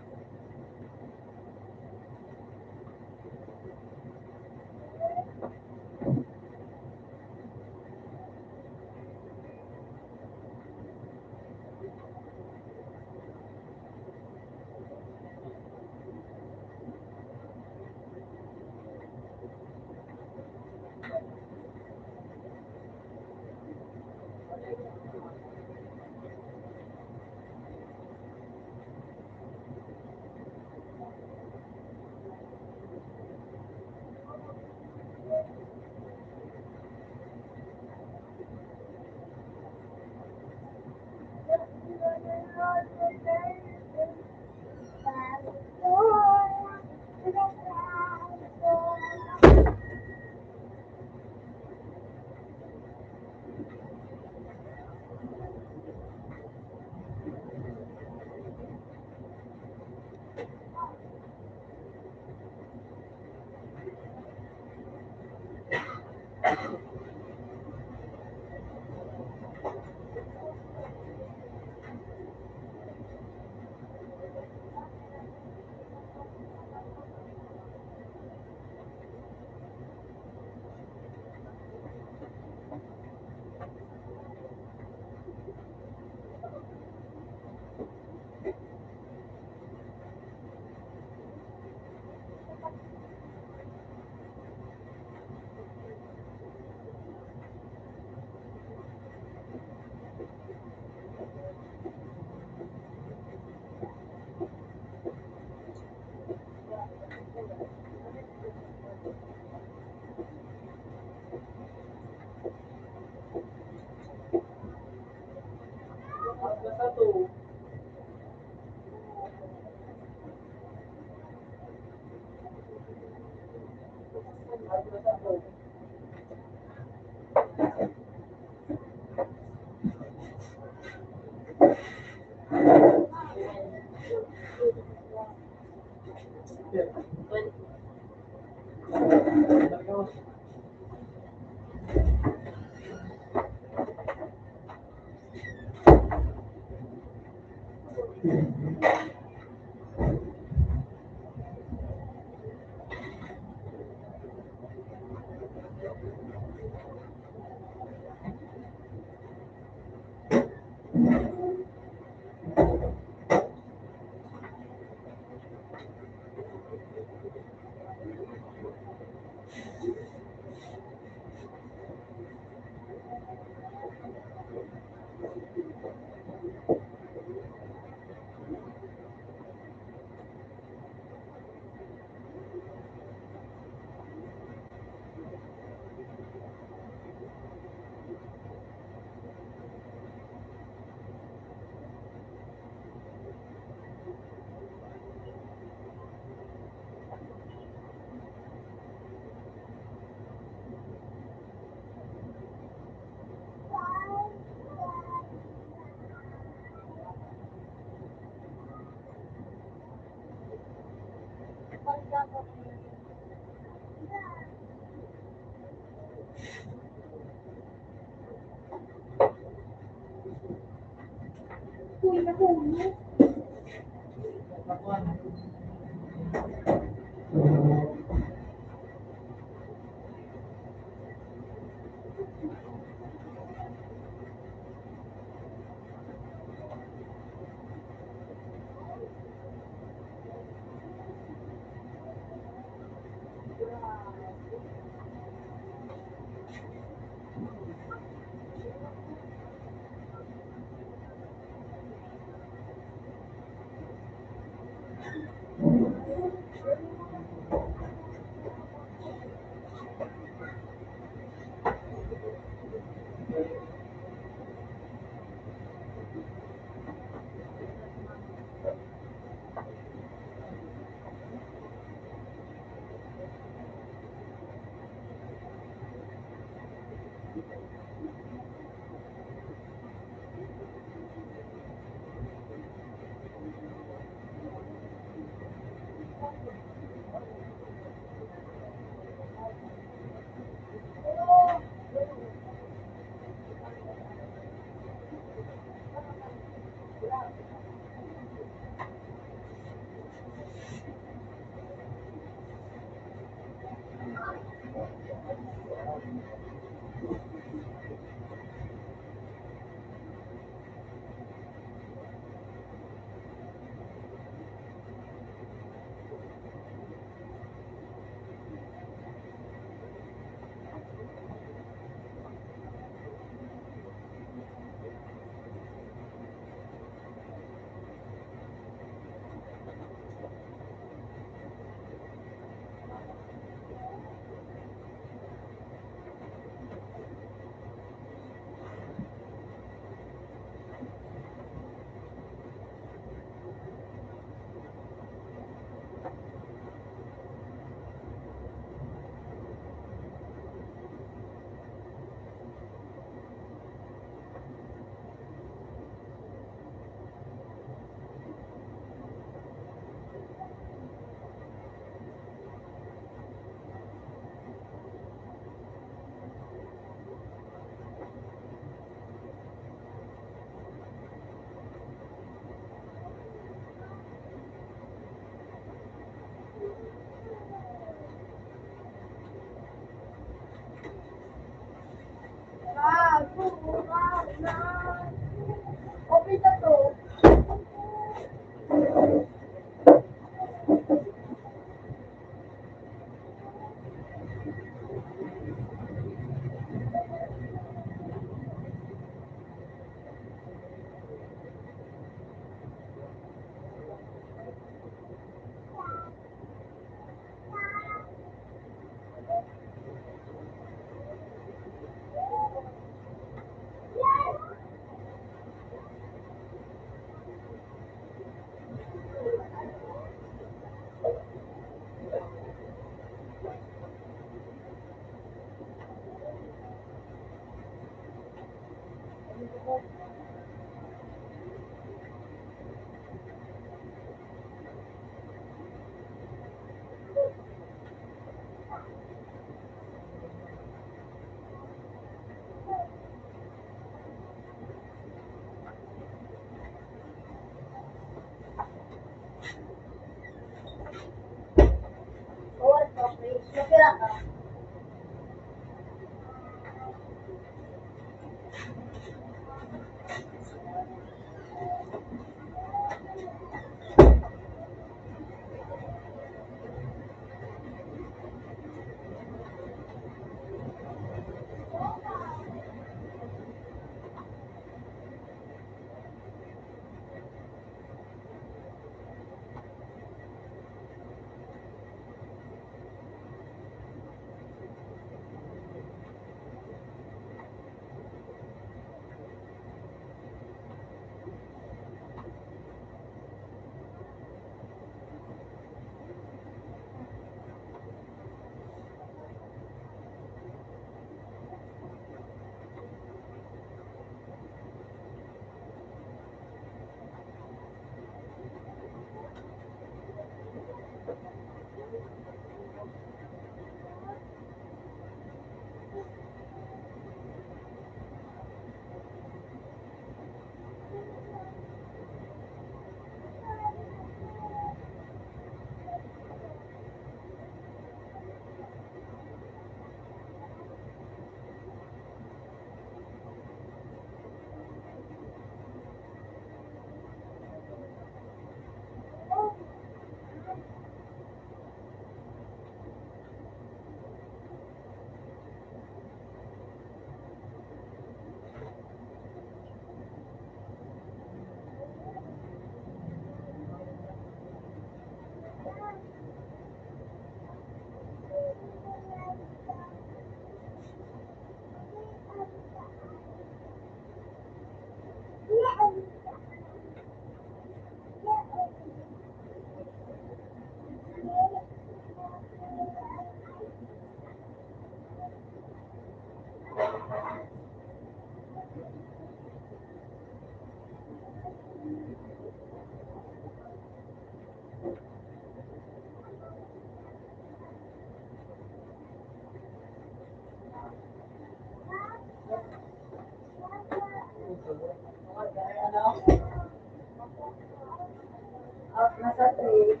Out na sa three.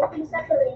Open sa three.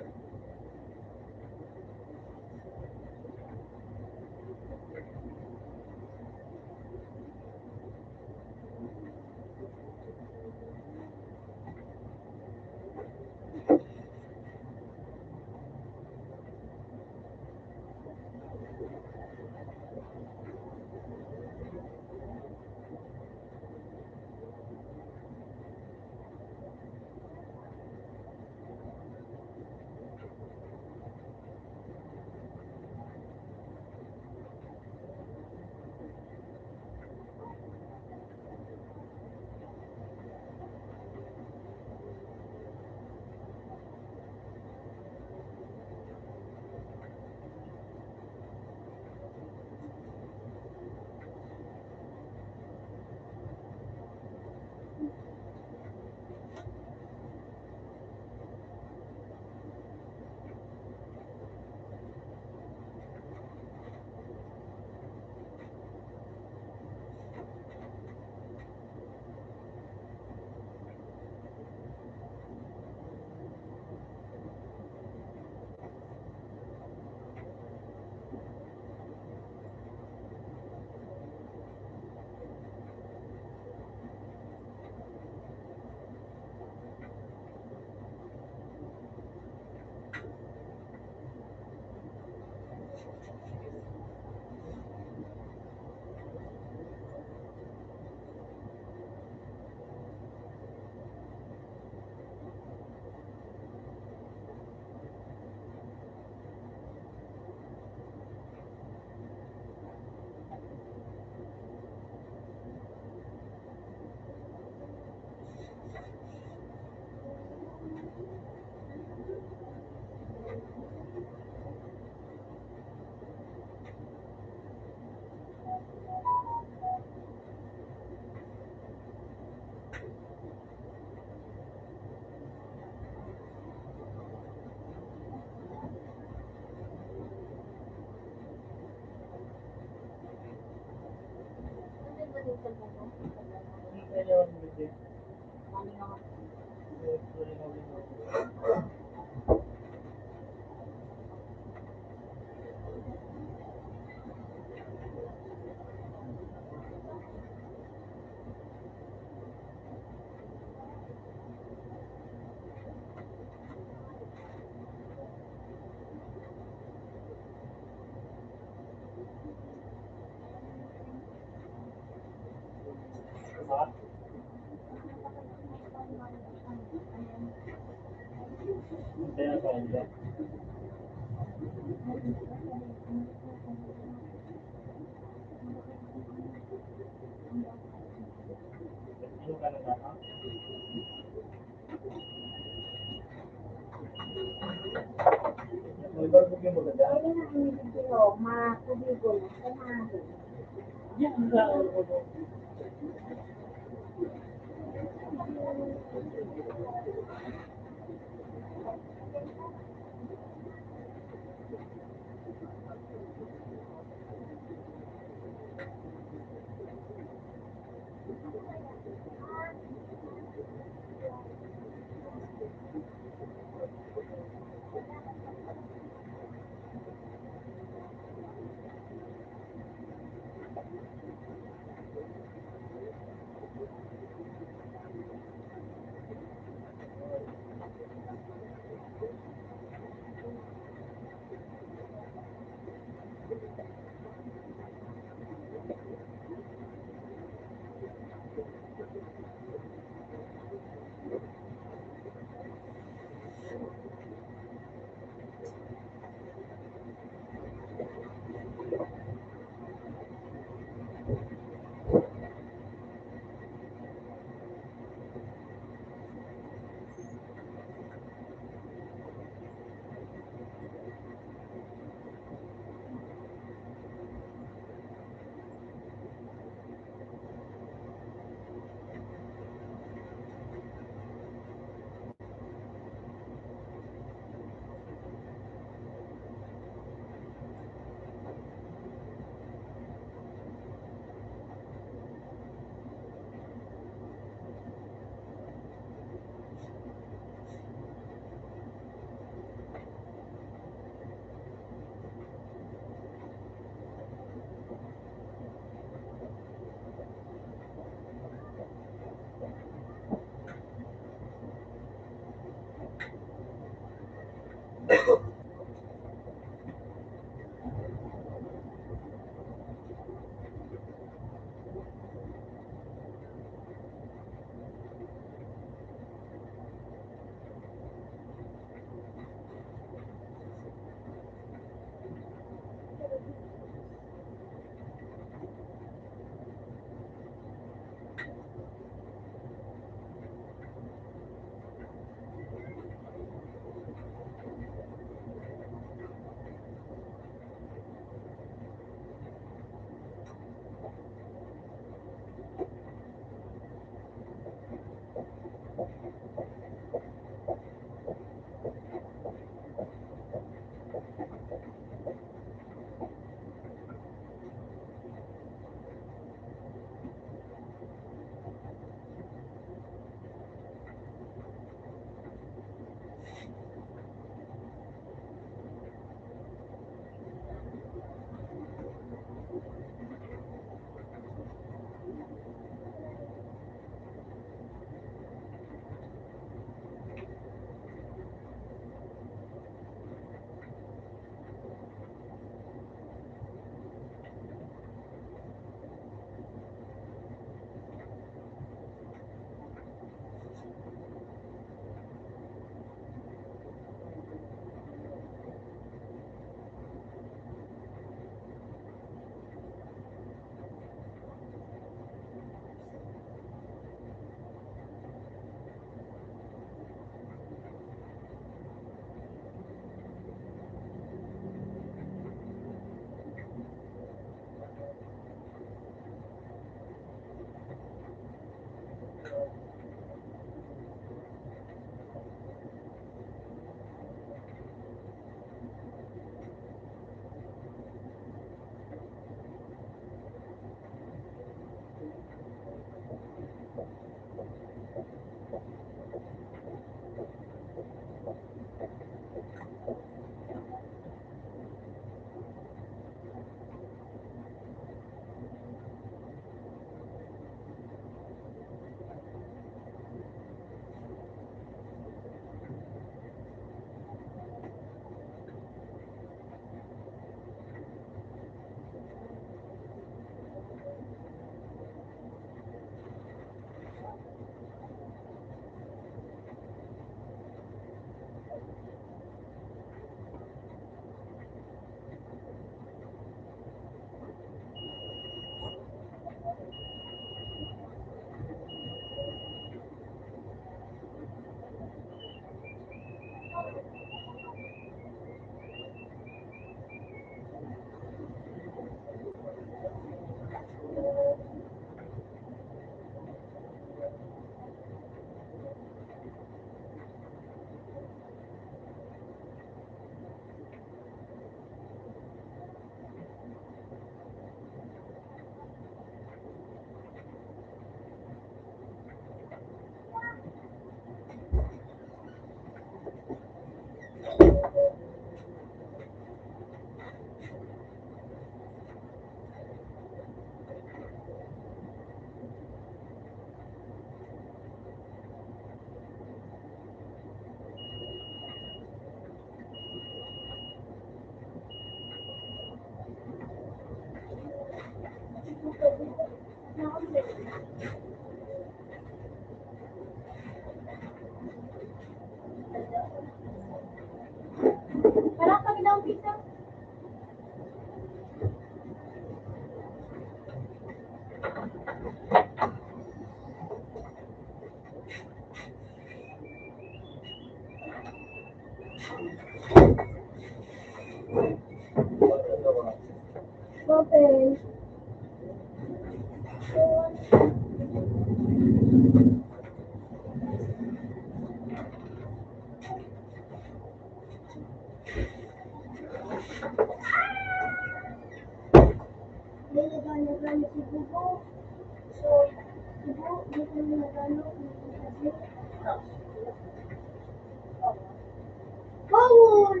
Bawal!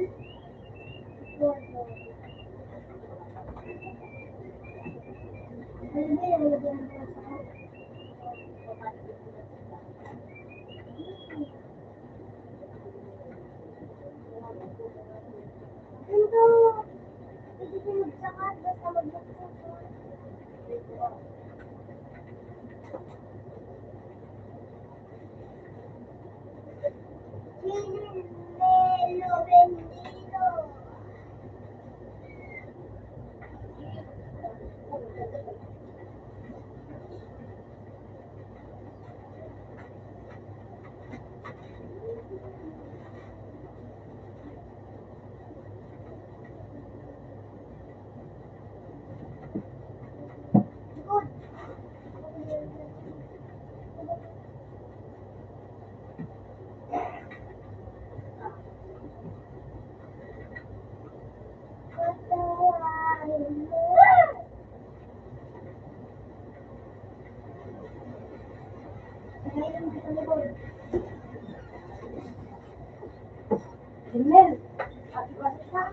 Jimel, ati ba siya?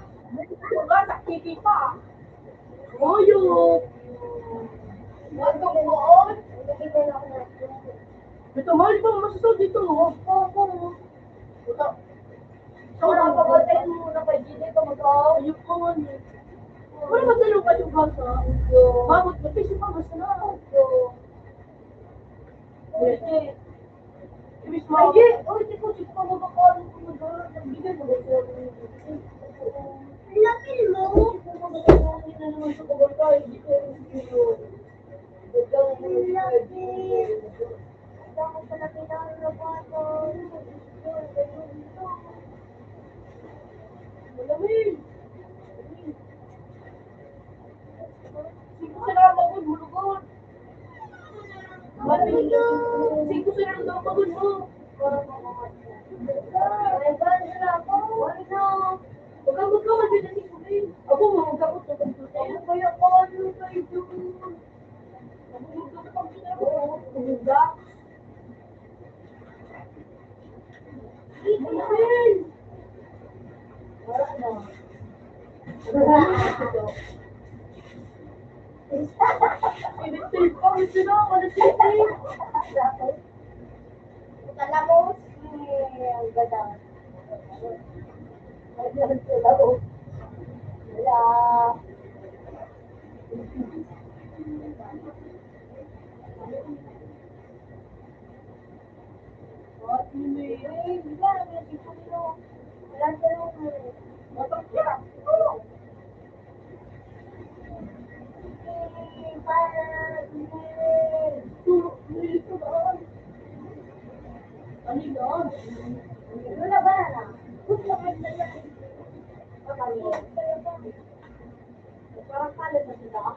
Wala, nakiki pa. Oyo. Wala ko po. Ito, mahal pa masusod dito. Opo, opo. Ito. Sa wala pa ba tayo muna kay Jide ka mag-out? Ayun po, ano. Wala ba tayo kayo basa? Mabot na, kasi pa mas na. Opo. Opo. Ay, di. Ay, di ko, di ko mabakal. Nagbigay mo ba siya? Lapil mo? Lapil. Dapat pala kailangan na ba ito? Malamig. Sige, sila ang magod, mulugod. Malamig. Sige, sila ang magod, mo. Huwag kang magkamali na si Kuya. Ako, mga gamot na computer. Kaya ko, ano kayo doon? Ako, mga gamot na computer. Oo, tulog ka. Talamos. Ang ganda. Ang ganda. Wala. Parang kalat na sila.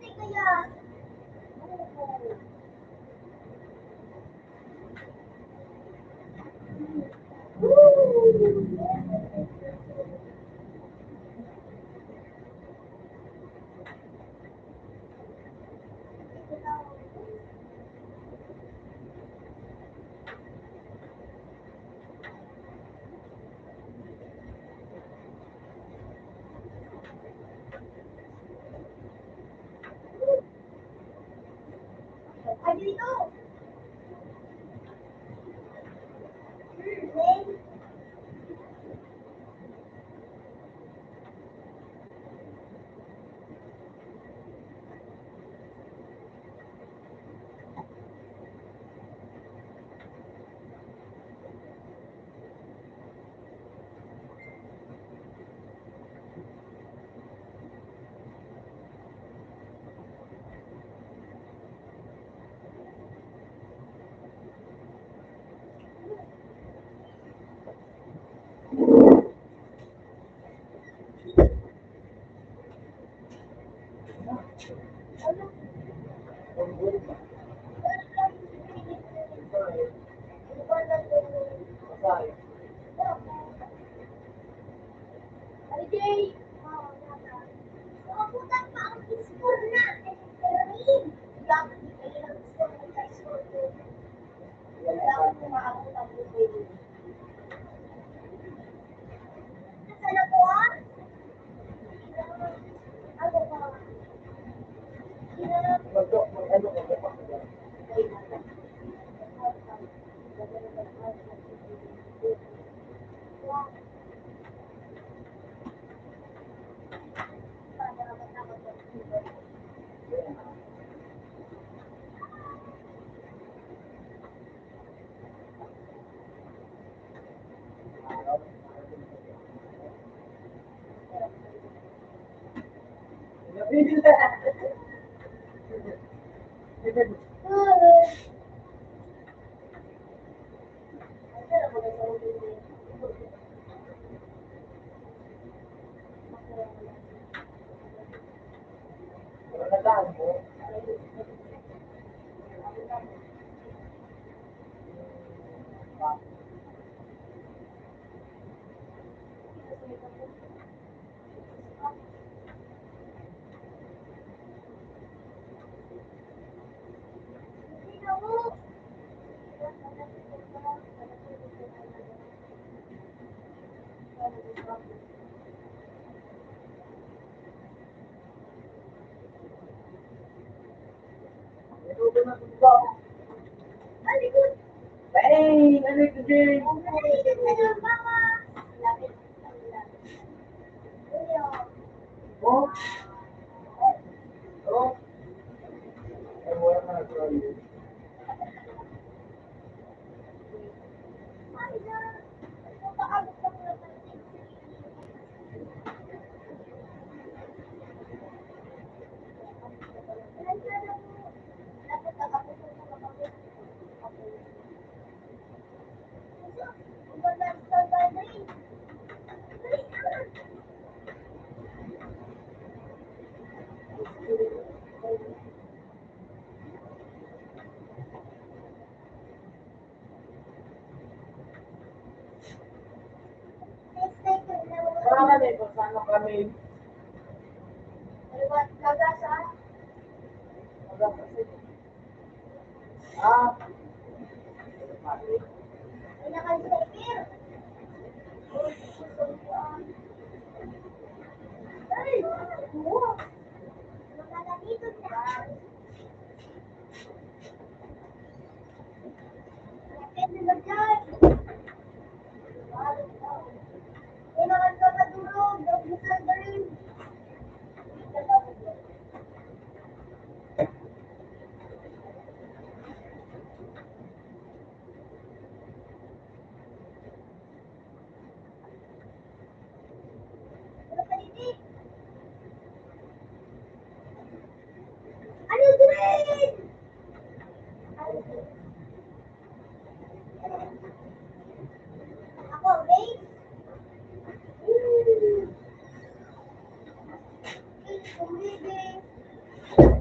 Bang! Ano ito, Jay? Oh? Oh? Ay, wala na, sorry. Wala na, eh, kung saan kami. Ah. Ano, green? Ako, green? Hmm. Green, green.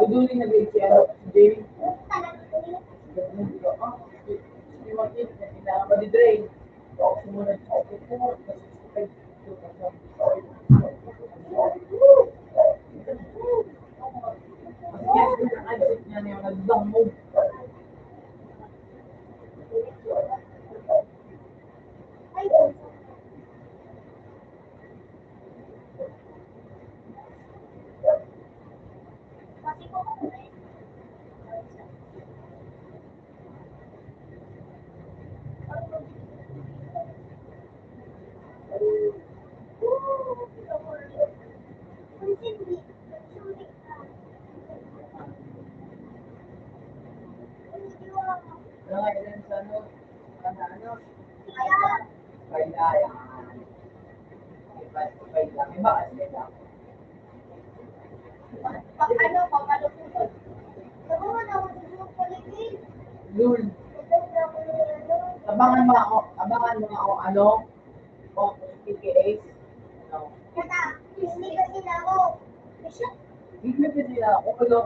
Duduli na din si ano, si Jamie. Si Martin, na kailangan ma-drain. Sumunod sa akin, ang exit niya na yung nagdangog. Mga ilan sa ano? Mga ano? Kaya, kaya, kaya. Iba, iba, iba. Iba kasi nila. Pag ano, pag ano po, pag, sa mga nawag sa mga paligid. Lul. Abangan mo ako, abangan mo ako, ano? O, P K A. Ano? Tata, hindi kasi na ako. Siya, Hindi kasi ako, ano?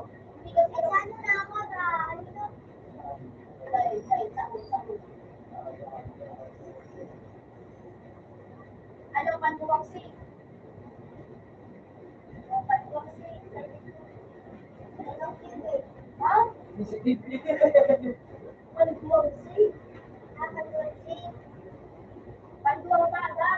Ano, panduwang si? Panduwang si? Ha? Panduwang si? Ah, panduwang si? Panduwang baga?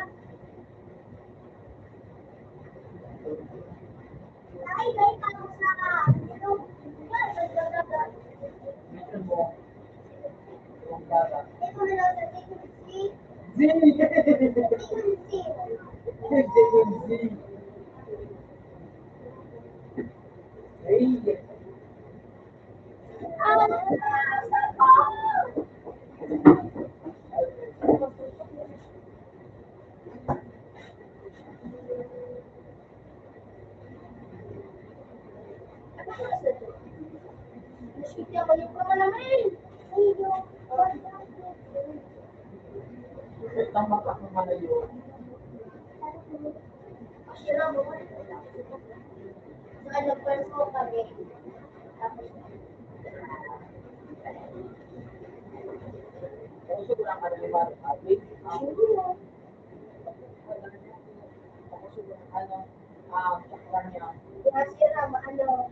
Ano, ah, sa kanya. Kasi, ano,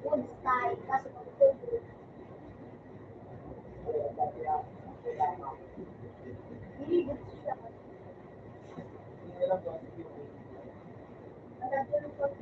good style, kaso pag-, hindi, gusto siya. Ang lagi ng pag-,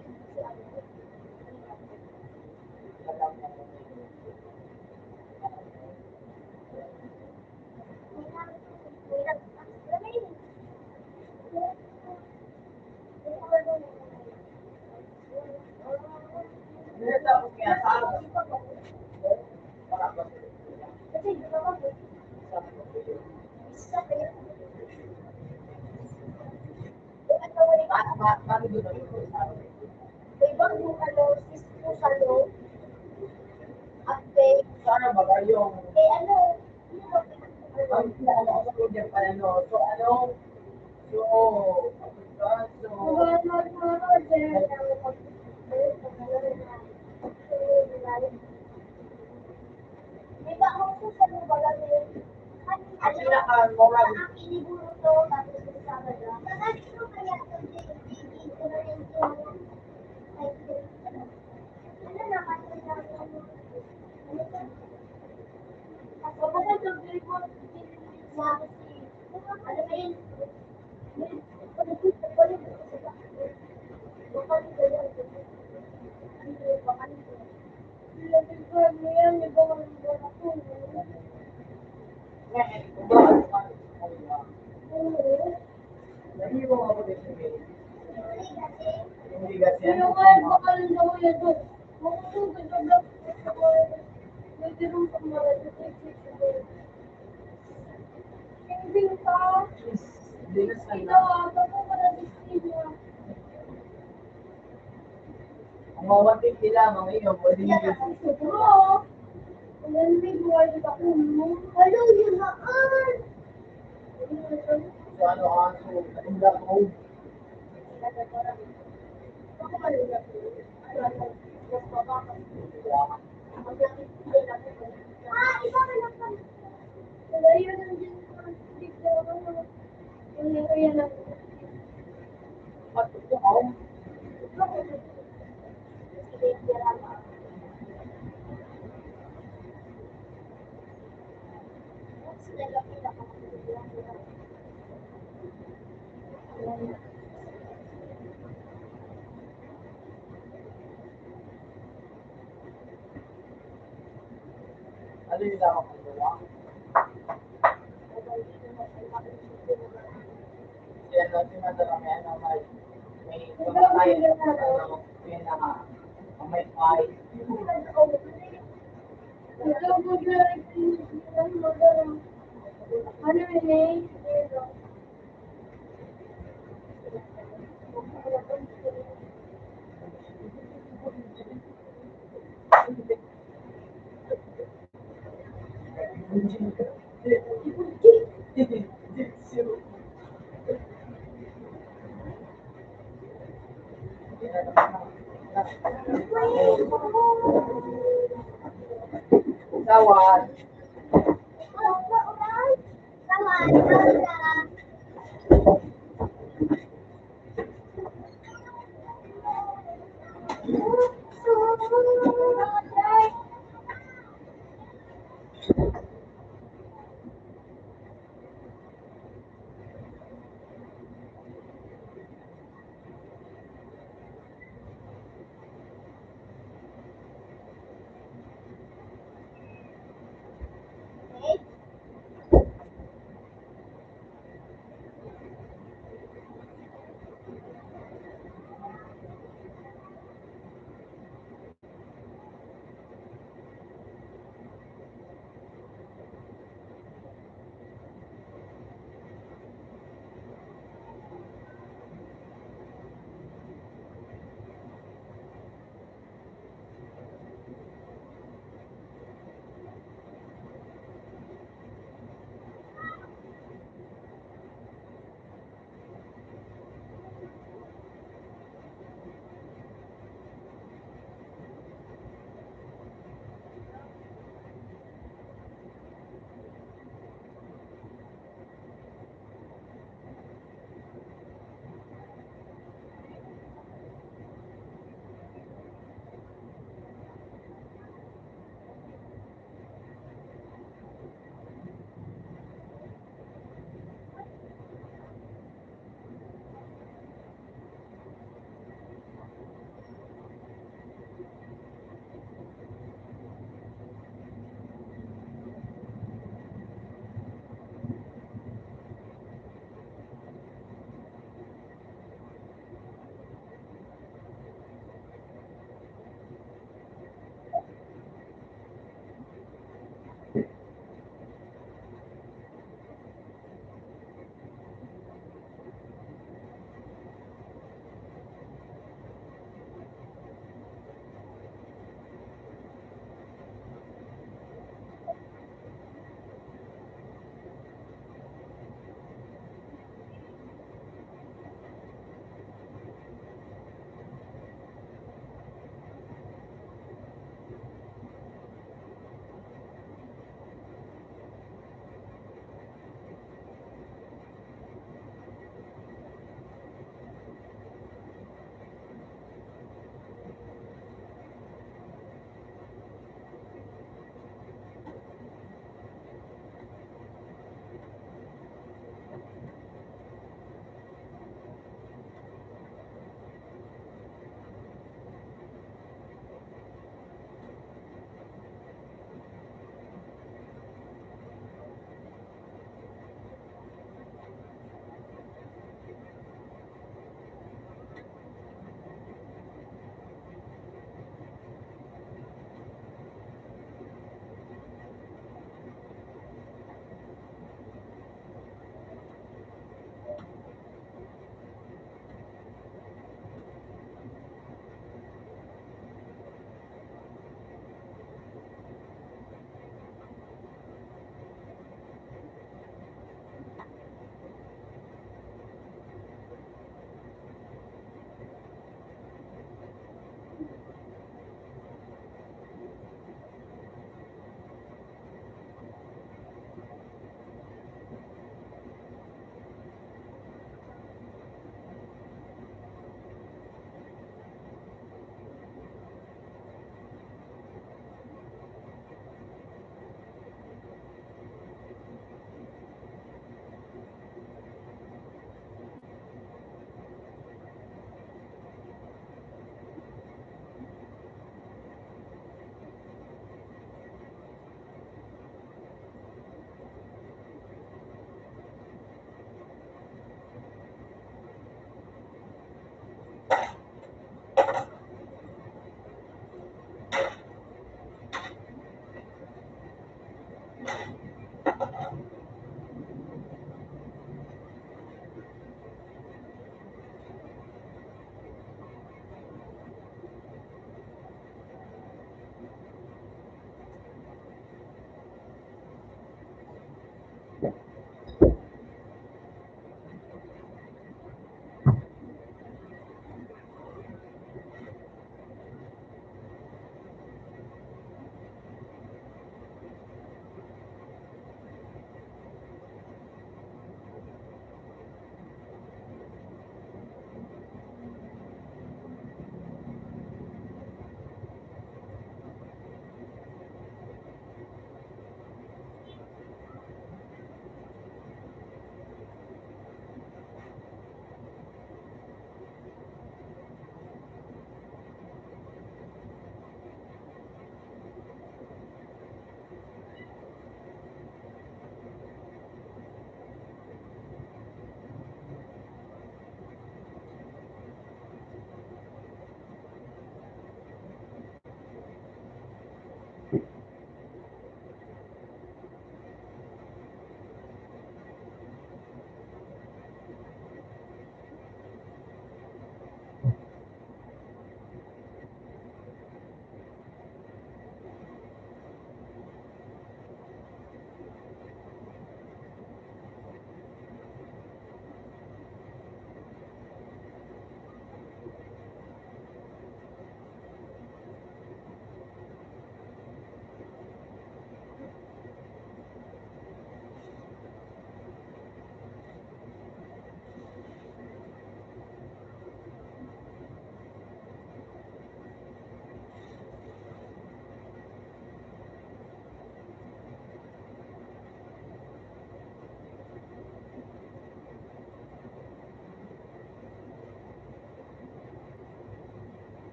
Ibang yung ano, sis-, yung salo. At kay, kay ano, ang pinaka-, ano, so, ano, so, so, Di ba, ang susunod baga, eh, ang pinaka-, ang iniburo to, tapos yung Sabado. Bakit ko kaya ito, ano naman, ano to? Kapag ang report, ano ba yun? Ang mga one fifty lamang, ayun, pwede nyo. Yan, may buhay dito ako, no? Hello, yun na, ay! So, ano, ah, so, ang gagawin? Ah, iba na lang. Wala, yun ang din. Yung, yung, yung, Ano yung dapat ko ginawa? Kaya daw, tinatanong niya, ano, may, may, may, ano, may, may, may,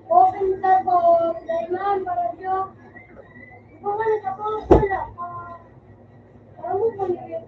Open sa ko, Daiman, para Diyo. Ikaw ka na sa ko, wala ka. Parang mo pa niya.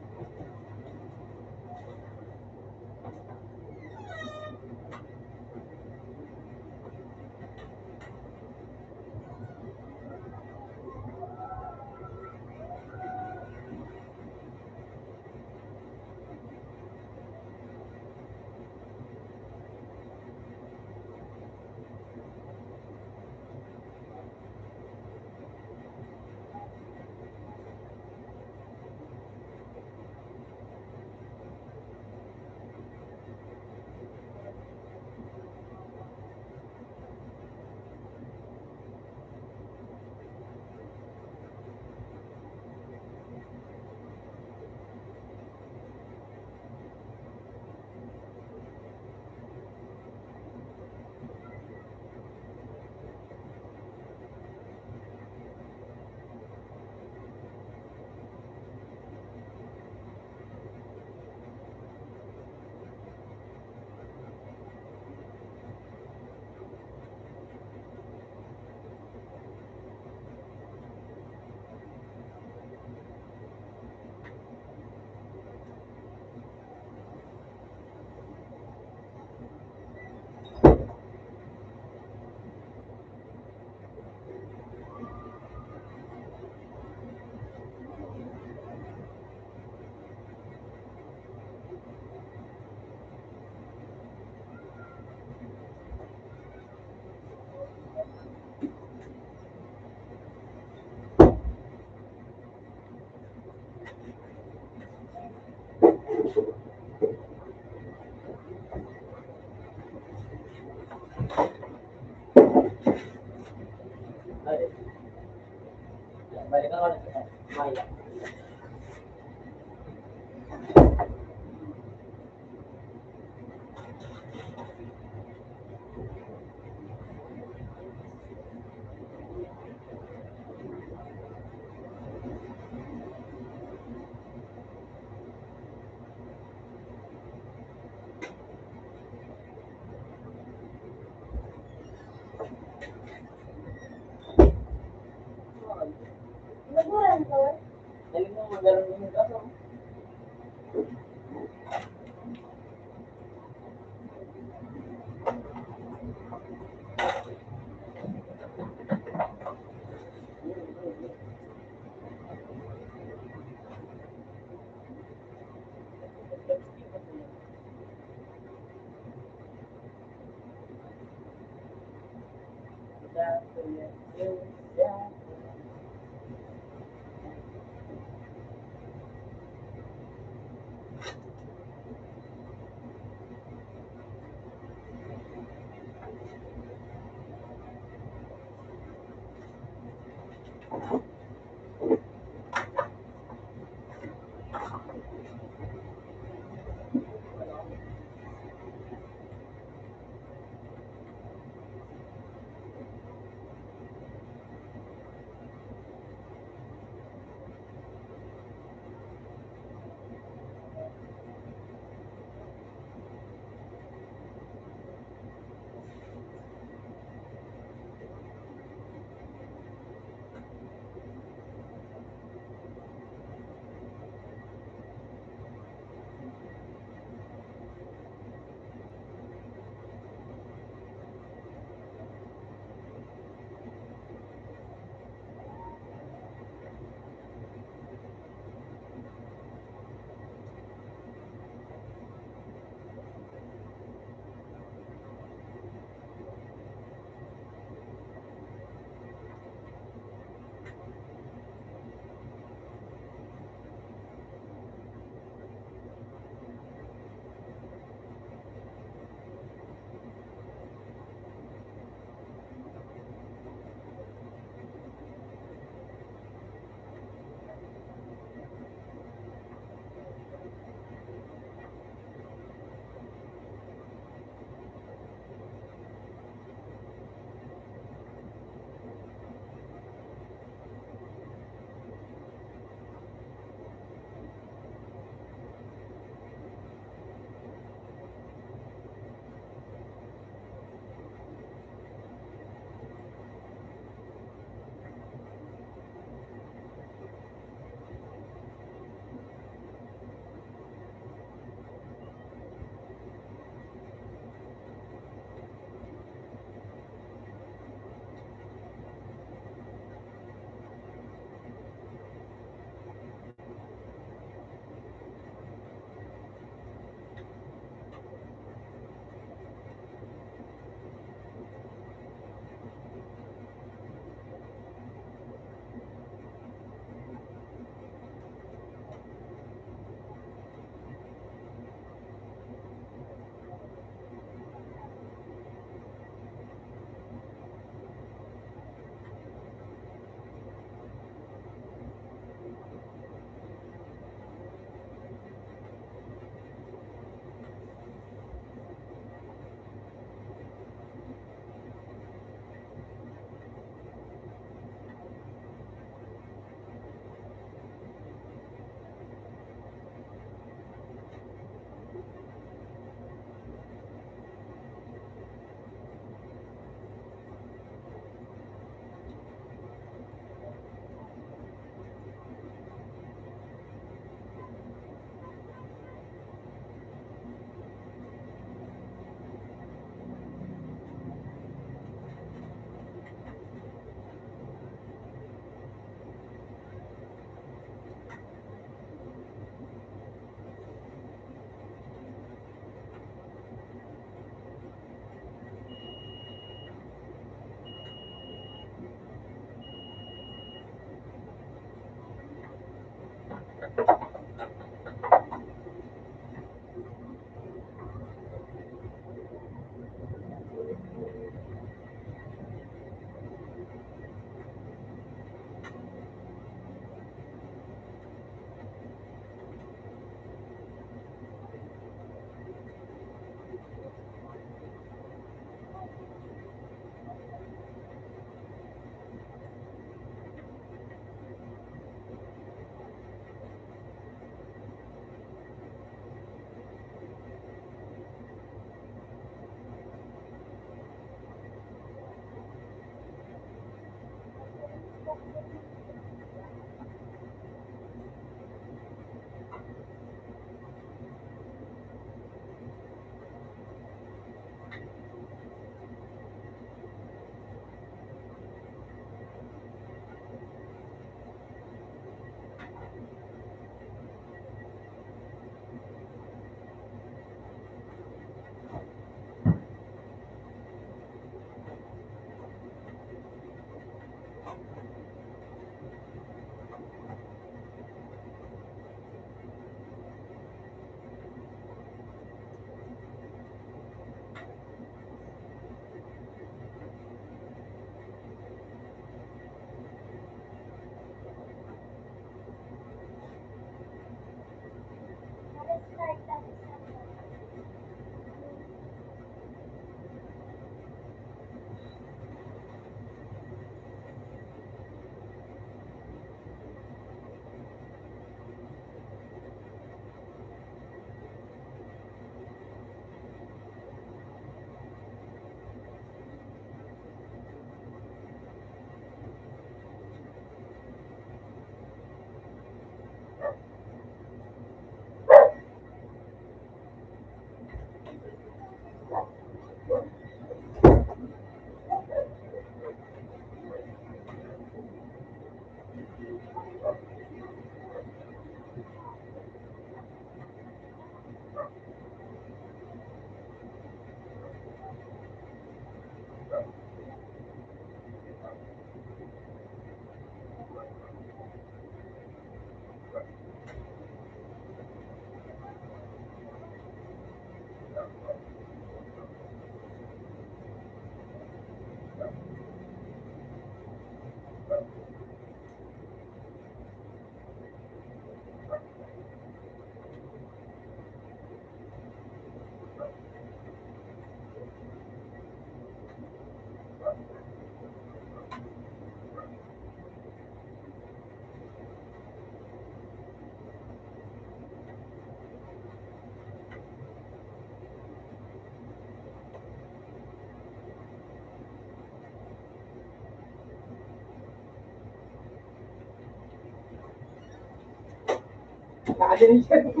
Nakalimutan ko.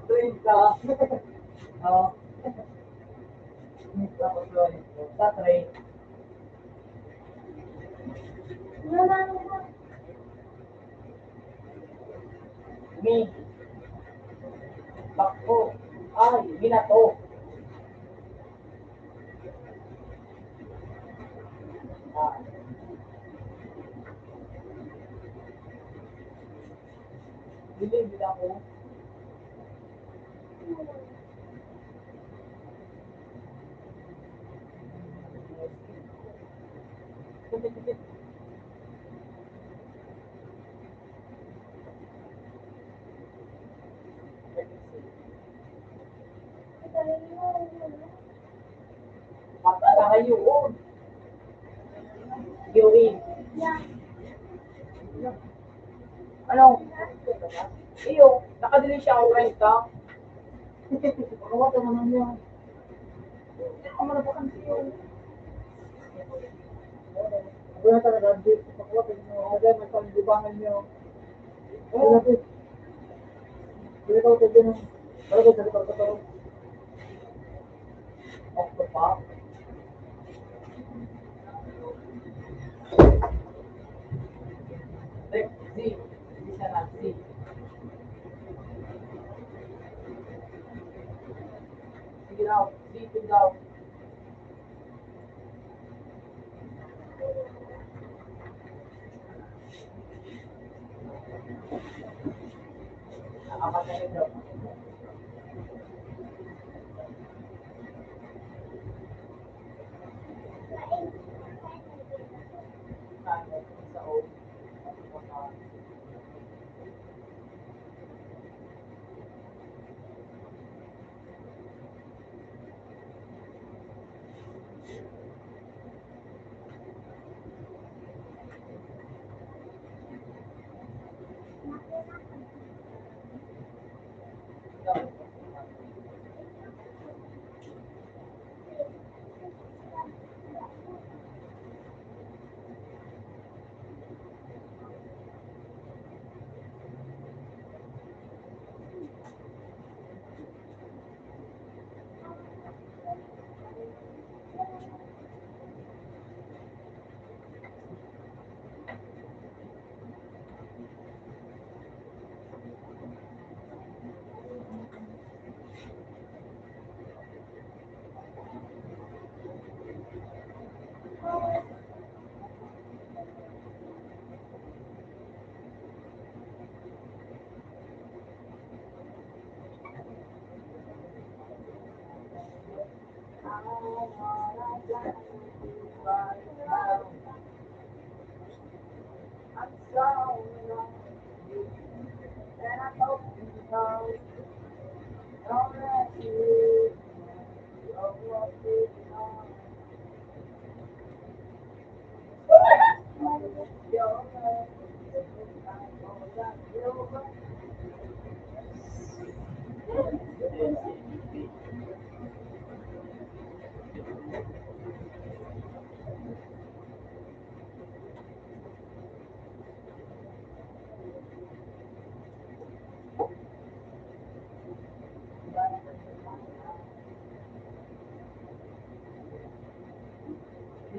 Drink ka. Oh. Tapos yun, sa tray. Mi. Bako. Ay, minato. Ah. Dili, dili ako. Pagkakayoon. Yuri. Ano? Iyo, nakadili siya ako kayo ka. Ano ba ito naman yun? Ano ba ito? Ano ba ito? Ano ba ito? Ano ba ito? Ano ba ito? Ano ba ito? Octopath. Next, Z. Hindi siya na Z. Sige daw, Z two daw.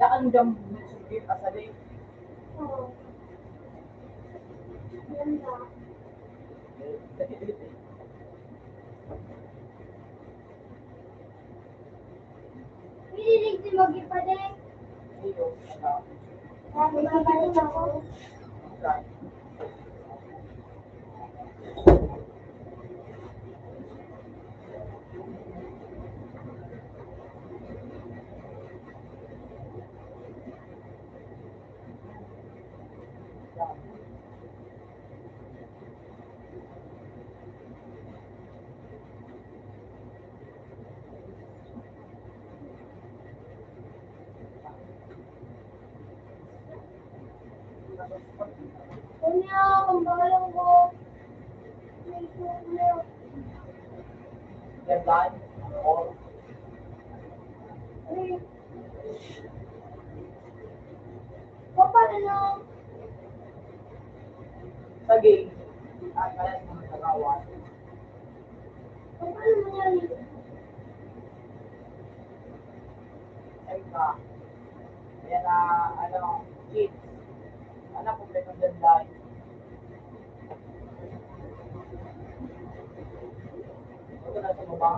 Laandam na sugit asali. Pwede din si Maggie pa din. Sabi, babalik ako. Kuya, ang balang ko. Ay. Paano? Saging. At kaya sa mga kagawa. Paano nangyari? Ay, ka. Kaya na, ano, kids. Anak, kompleto dyan, dahil. Ito na sa baba.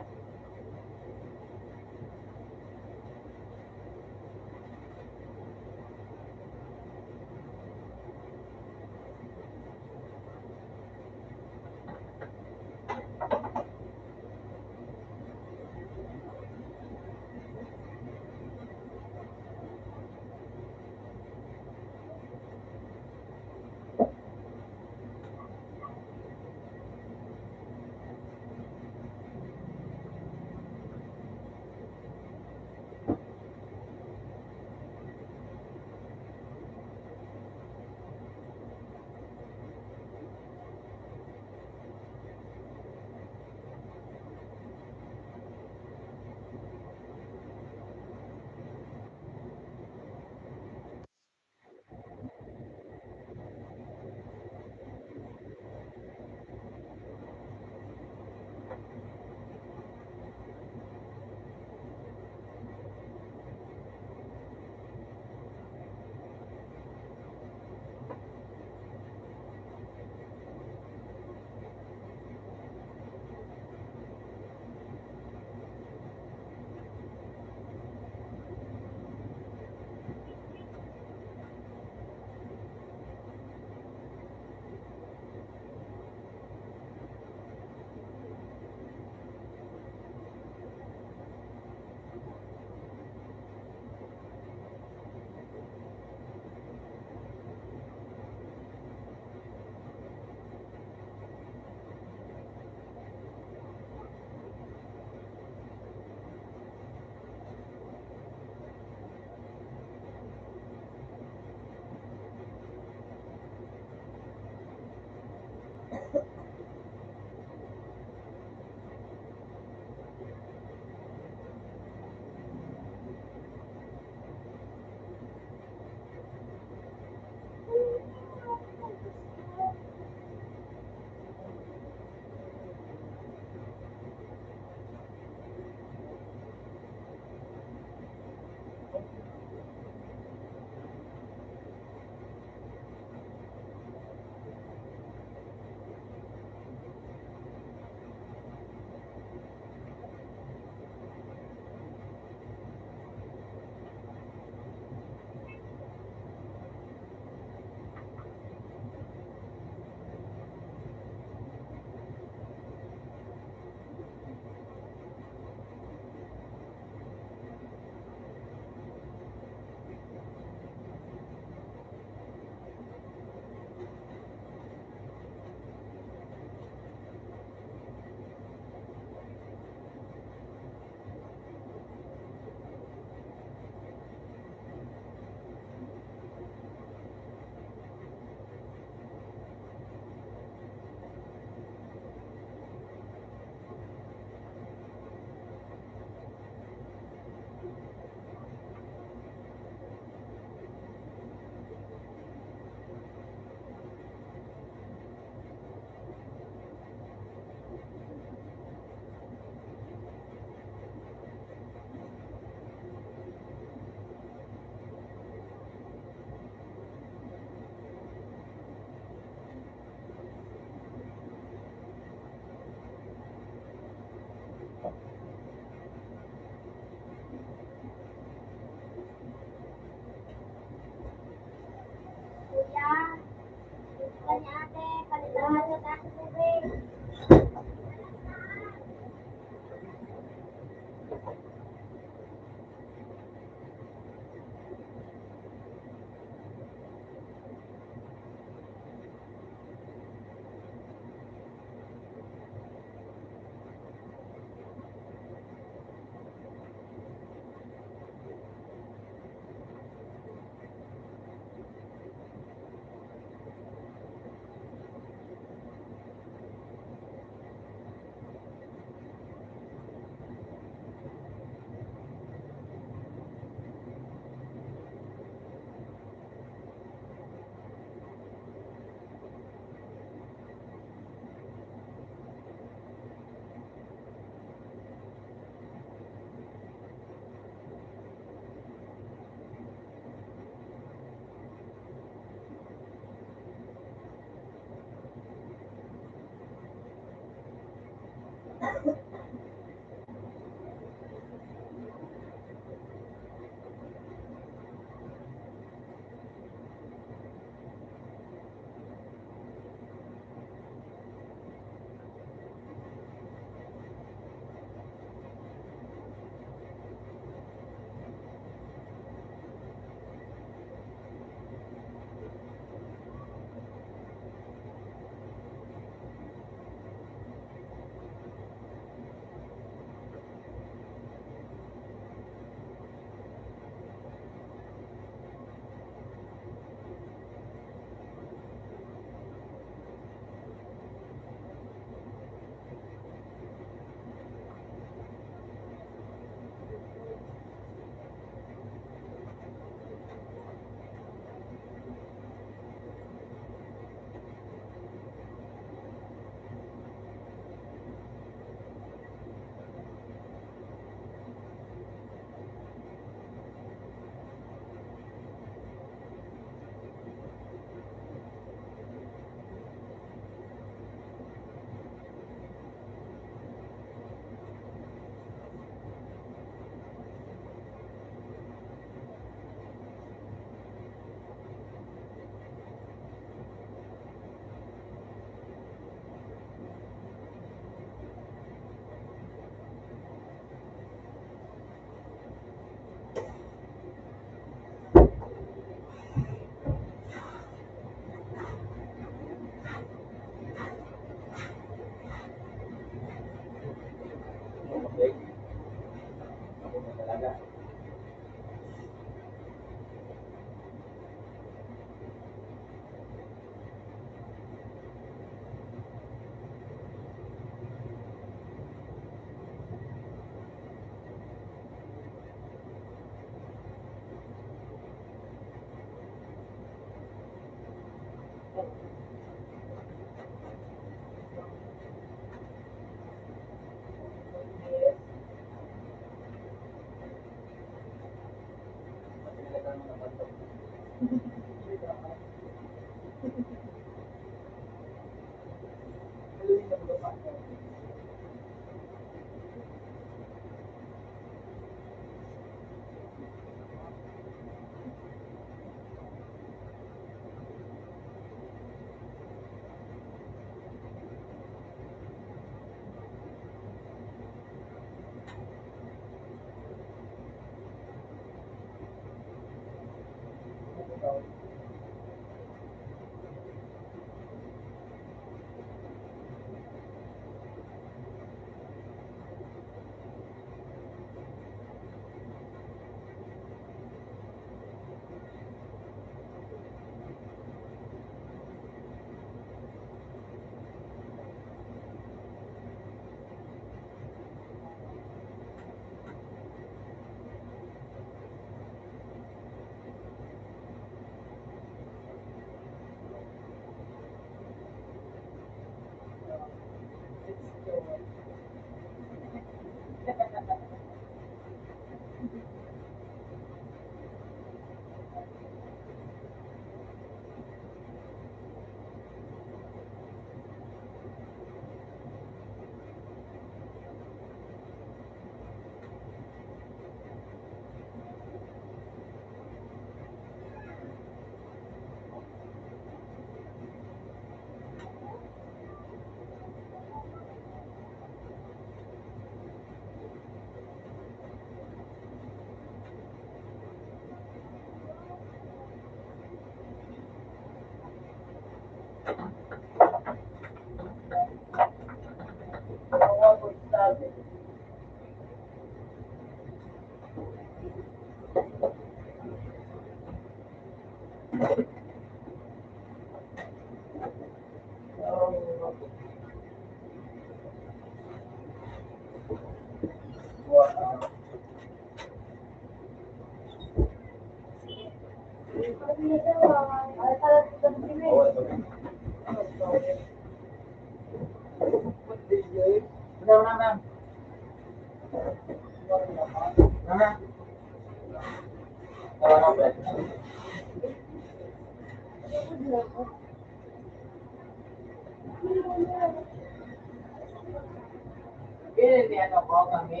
Yun yung ano ko, kami.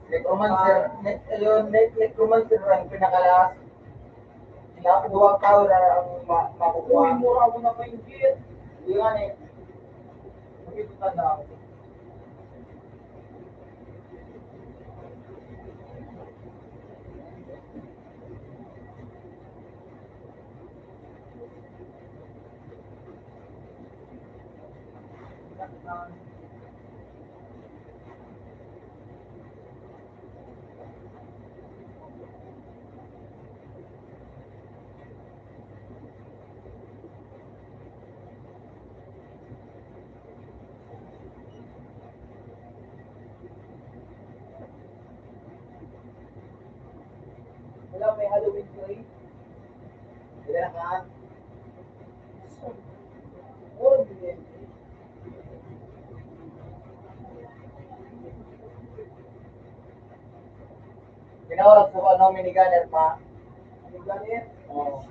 Necromancer, ne-, yun, ne-, necromancer ang pinaka-last. Kailangan ko duwang tao na ang ma-, makukuha. Uy, mura mo na pa yung gear. Hindi nga eh. Hindi ko tanda ako. Wala may Halloween tree. Wala ka. Oh, Ginaurag ko ano, minigunner pa. Minigunner? Oo.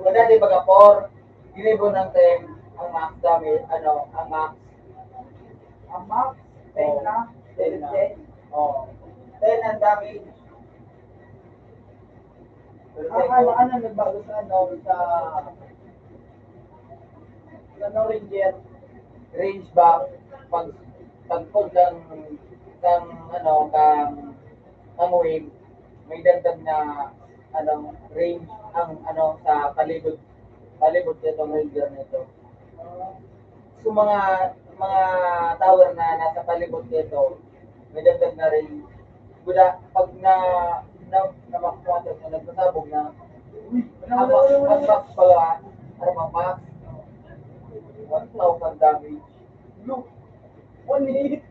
Wala, di baga four. Ginibo ng ten, ang max damage, ano, ang max. Ang max, ten Oo. na? Ten na. Ten. Oo. Ten ang damage. Pero Ah, ano, ano nagbago sa ano, sa, sa ano, Ranger? Range ba? Pag, pagpag ng, ng, ano, kang, kang wave, may dagdag na, ano, range ang, ano, sa palibot, palibot nitong Ranger nito. So, mga, mga tower na nasa palibot nito, may dagdag na rin. Wala, pag na, na, na, na, na, nagpasabog na, ang box, ang box pala, ano bang box? One thousand damage. Look, one hit.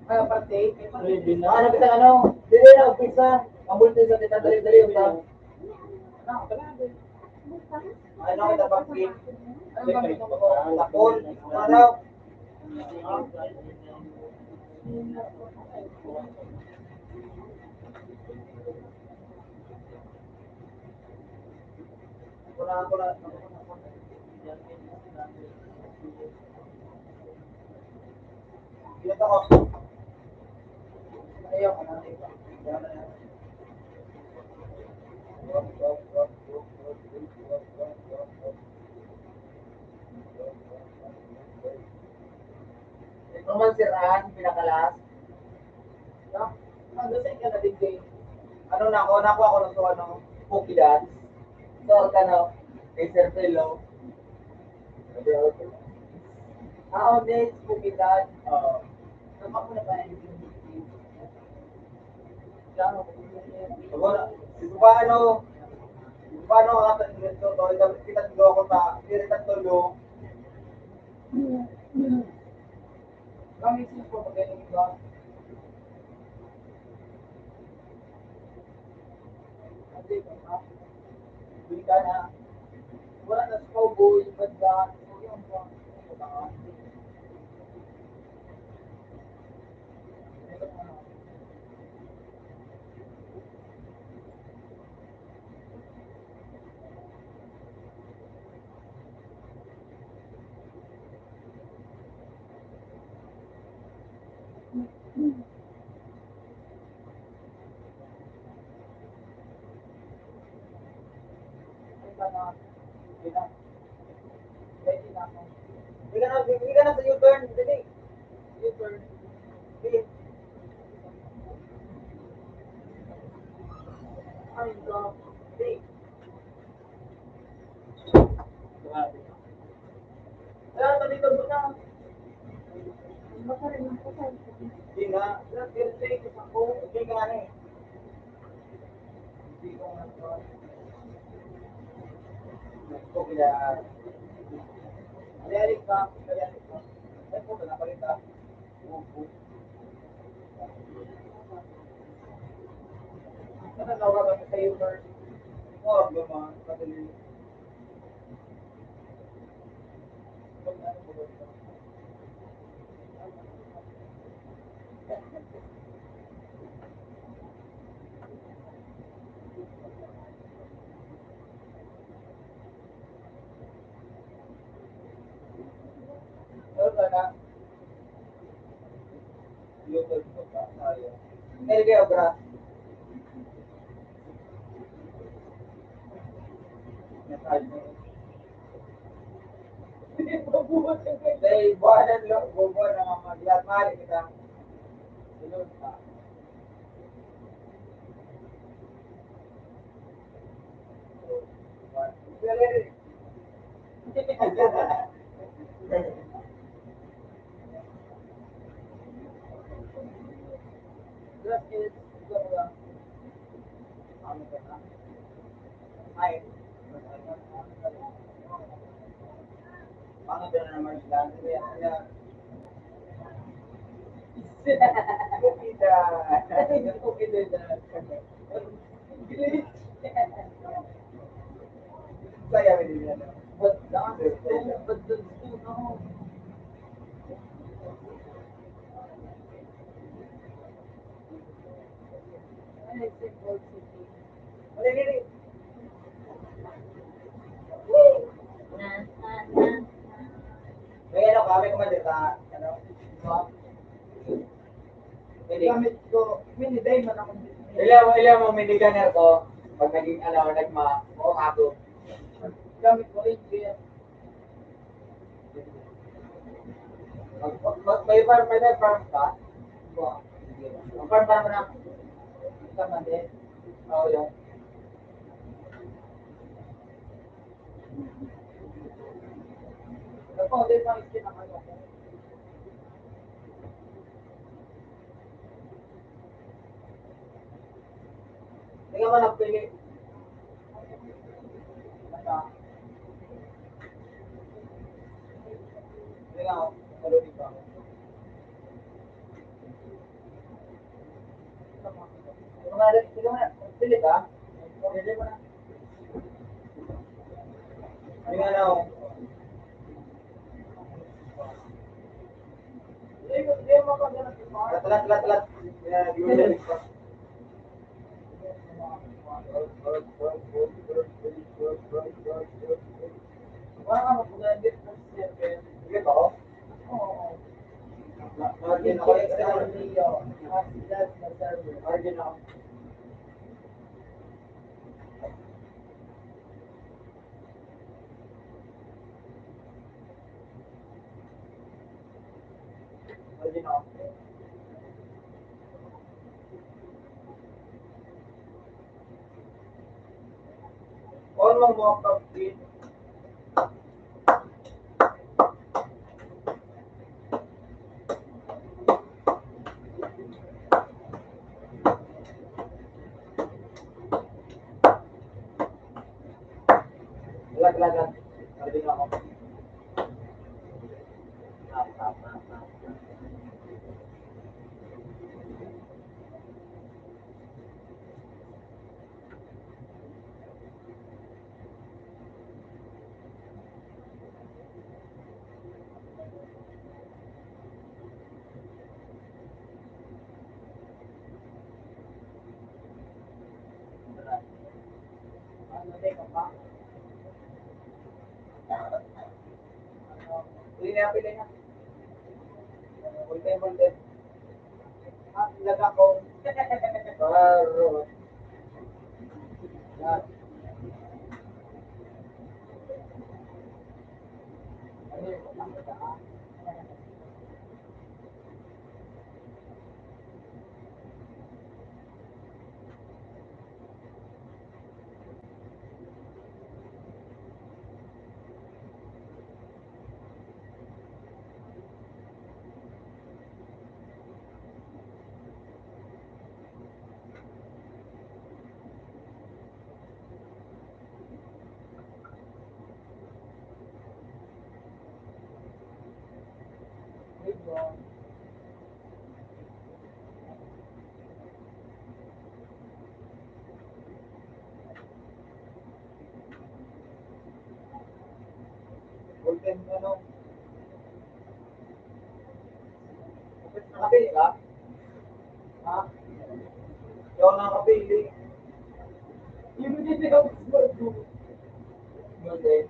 Ah, parte, may parte. Ano kita, ano? Dili na, umpisa. Ang bulto sa kita, dali-dali, umpisa. Ano, wala, dali. Ano kita pag-, tapon? Ano? Wala, wala. Ito man, sir, ang pinaka-last. No? Ang gusto ka na din, Jay. Ano na ako? Nakuha ko na to, ano? Spooky Dance. So, ano? Kay Sir Phil, oh. Sabi ako, ah, oh, next, Spooky Dance. Oo. Tama ko na ba yung Siguro, di ko pa, ano, di ko pa, ano, kakatagin ito, to, itabit kita siguro ako sa, diri sa tulo. Kami, sino po, magaling ba? Hindi ka na. Wala na sa cowboy, banda, yung mga, Hindi ka na, hindi ka na sa U-turn. Dali. U-turn. Dali. Ay, ito. Dali. Grabe. Wala, talikod mo na. Hindi nga. Hindi nga, ano eh. Hindi ko nga ito. Gusto ko kaya, ali-ali ka, ali-ali ka. Ay, puta, napalit ah. Meron kayo, bra? Dahil buwanan lang, buwanan lang ang mga gilat. Mahal kita. Sunod pa. May ano ka, may commander ka, ano? Pwede. Gamit ko, mini diamond ako. Ilaw, ilaw mo, mini gunner ko. Pag naging, ano, nagma, o, ako. Gamit ko, Ranger. Mag-, mag-, may farm, may, may farm ka? Mag-farm ka naman na. Ikaw man din. Oo, yun. Ikaw, di ba, isin ang ano? Hindi ka ba nagpili? Hindi nga, oh. Pili ka? Pili mo na. Hindi nga na, oh. Lat, lat, lat, lat. Margin ako, extra. Margin ako. On mo mo kapit. Lag, lag, lag. Sabi nga ako. Pili na, pili na. Multi, multi. Ah, laga ko. Paro. Yan. Golden, ano? Nakapili ka? Ha? Ikaw nakapili. Hindi, hindi, hindi. Golden. Golden.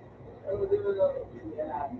Yan.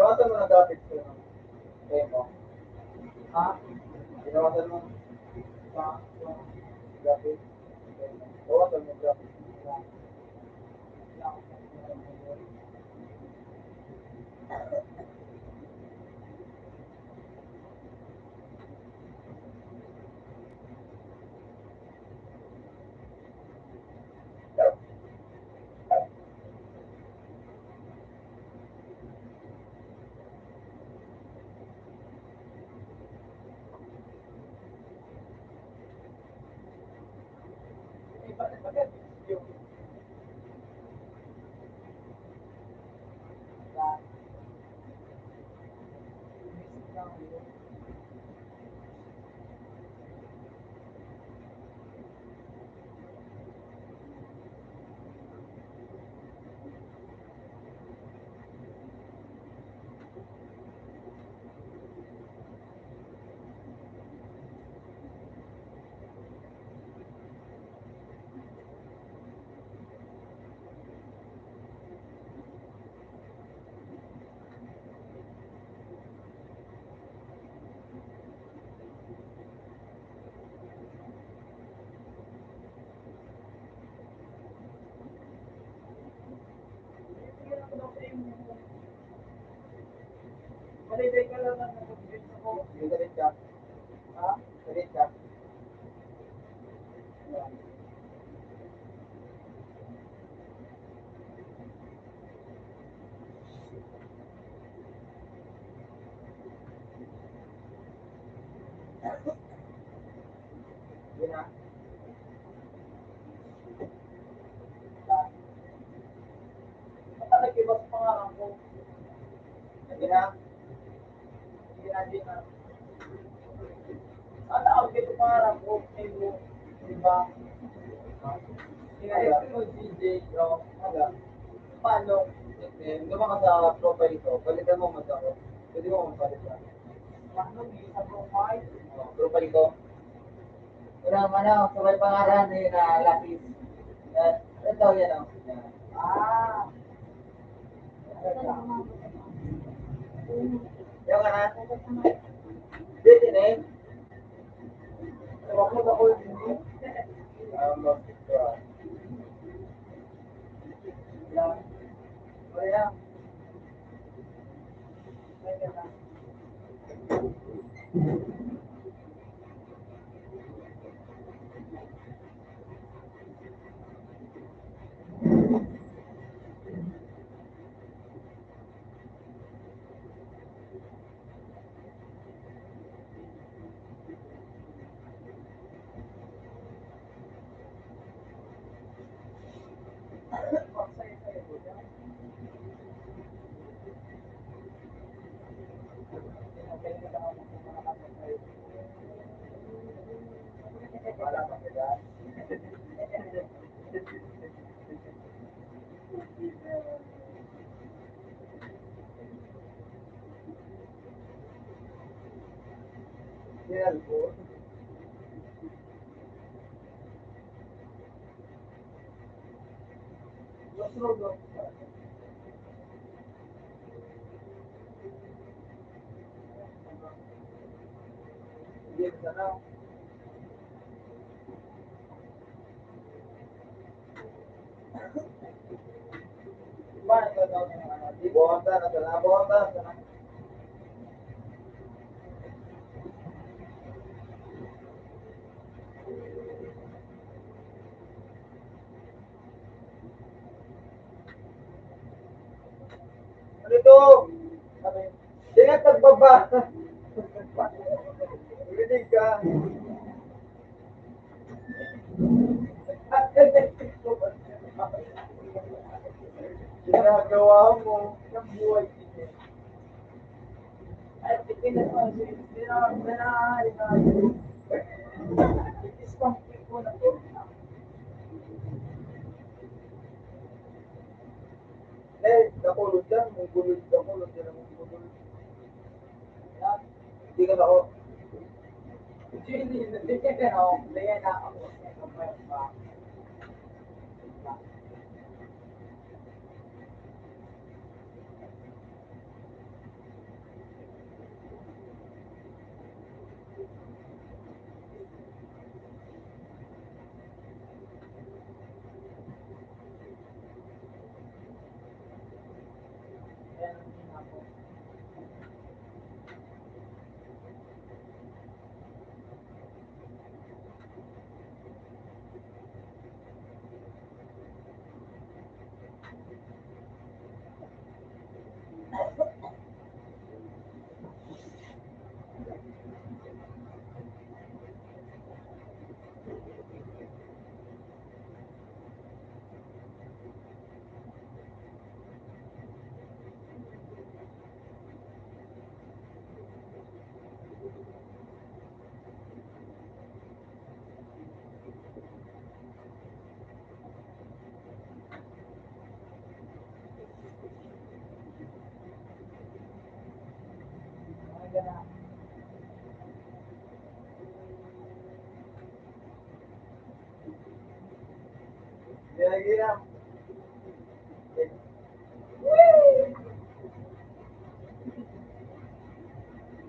Ginawa mo na graphics ko, no? Kaya mo? Ha? Ginawa mo? Sa, sa graphics? Ginawa mo graphics? Paano? Eh, naman ka sa profile ko. Balikan mo, mag-ako. Pwede mo magpalit sa akin. Paano? Sa profile? Oh, profile ko. Walang ano, sabay pangaran, eh, na lapis. Yan. Ito, yan, oh. Yan. Ah. Yan ka na? Dito na eh. Tawag mo sa call din eh. Ah, mag-, ah. Yan. O, yan. Yan ka na. Ano ito? Di nga nagbaba. Rinig ka. Ginagawa mo ng buhay. Ay, sige na po. Sige na, sige na, sige na. Itis pang pipo na po. Eh, nakulog yan. Mong gulog, nakulog yan ang gulog. Yan. Hindi ka nako. Hindi, hindi, hindi. Ako, hindi, ako.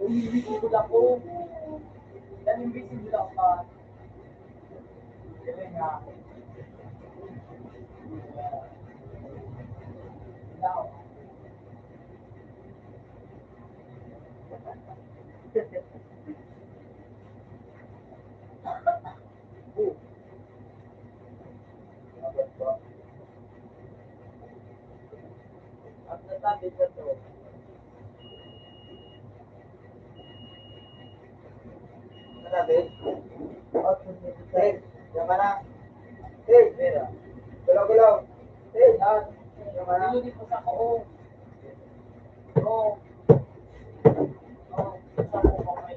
Umiinom ko lang po. Yan yung busy nila pa. Galing nga. Now. Ang nasabi ko to. Ano sabi? Hey, yaman na. Hey, gulaw, gulaw. Hey, yaman na. Dito, dito sa ko. Oh. Oh, sa ko, okay.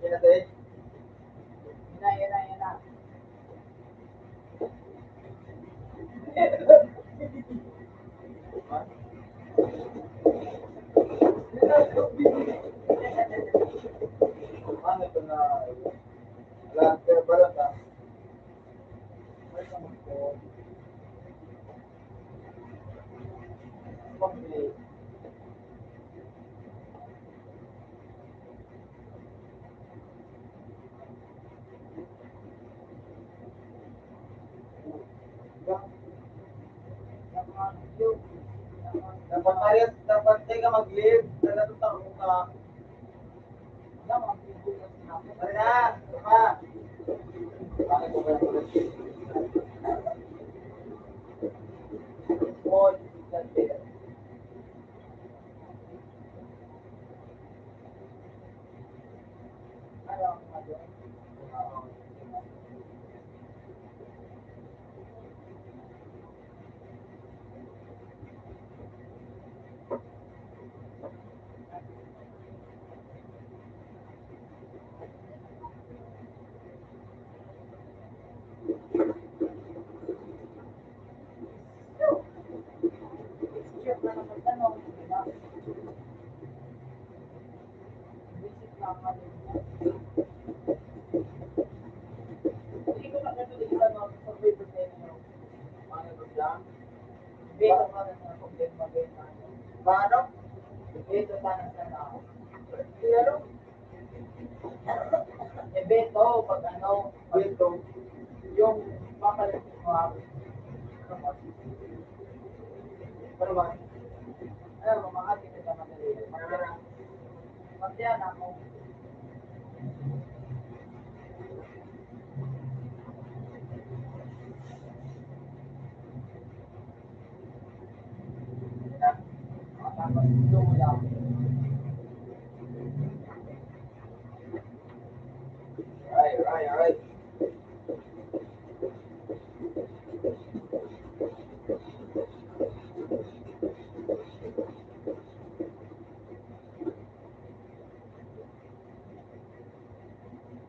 Yan na, te. Yan na, yan na, yan na. Ano ito na, wala, pero balot, ah. Dapat tayo, dapat tayo ka mag-leave. Talagang tao ka. Wala, wala. Paano? Ito, paano sa tao? Ano? Evento, pag ano, evento, yung papalit mo ako. Ano ba? Ano ba? Makakita ka madali. Pag yan ako. Aray, aray, aray.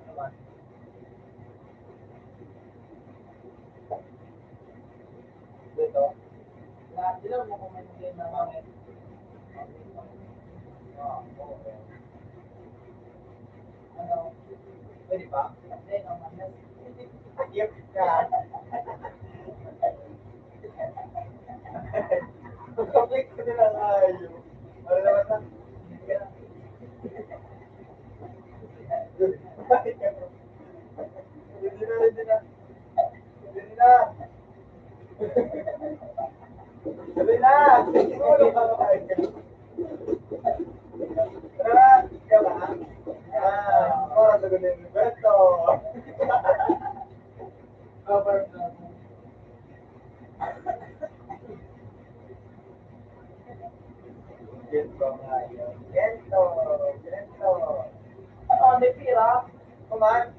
Ano ba? Dito. Lahat sila, kung may problema namin. Oo, oo. Ano, pwede ba? Hindi, no, man, ayun ka. Ang kapit ko nila, ayaw. Wala naman na. Hindi na, hindi na. Dali na! Dali na! Siguro, para tayo. Tara, ikaw na. Ah, para sa ganun, Roberto. Ah, para sa Ganito nga yun. Ganito, ganito. Ah, may pira. Kuman.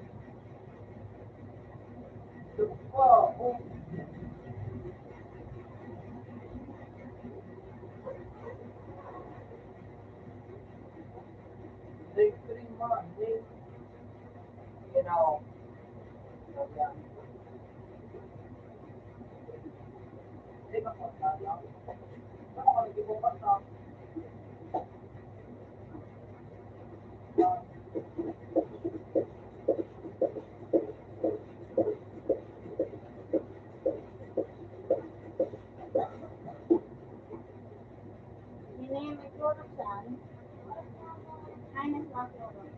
Yun na yung may product saan? Ay, mas mga product.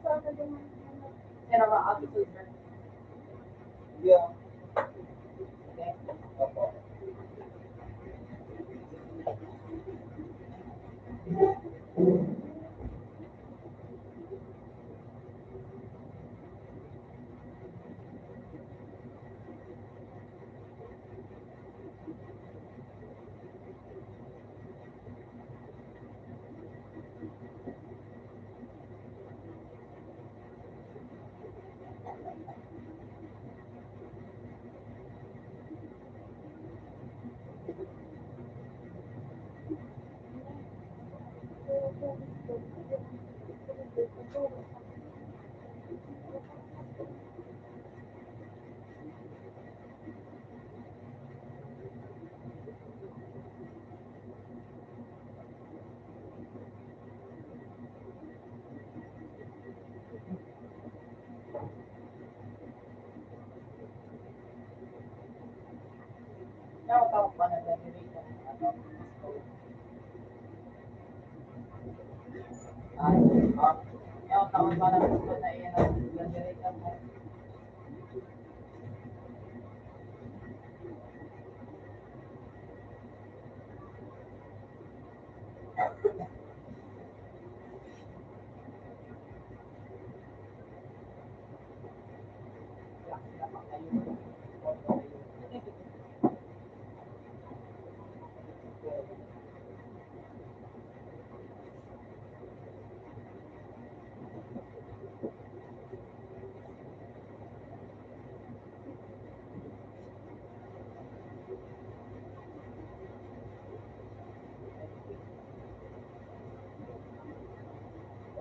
Yan ang mga attitude na. Yeah. Okay. Opo.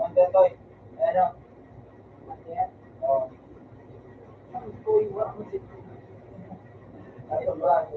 Wonder Toy. Ayan o. Oh. Ay, sobra.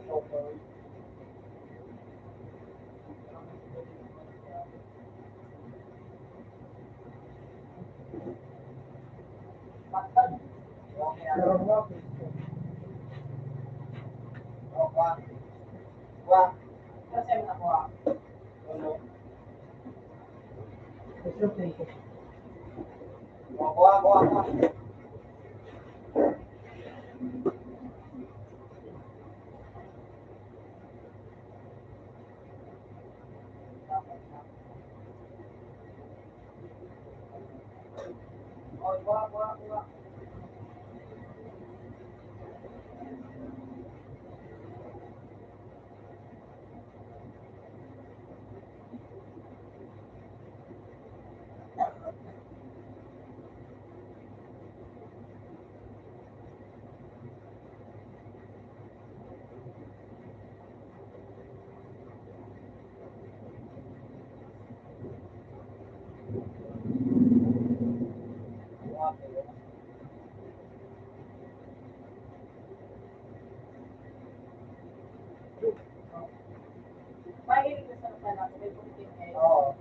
Mahilig ka sa naglalako, may puting ngayon. Oo.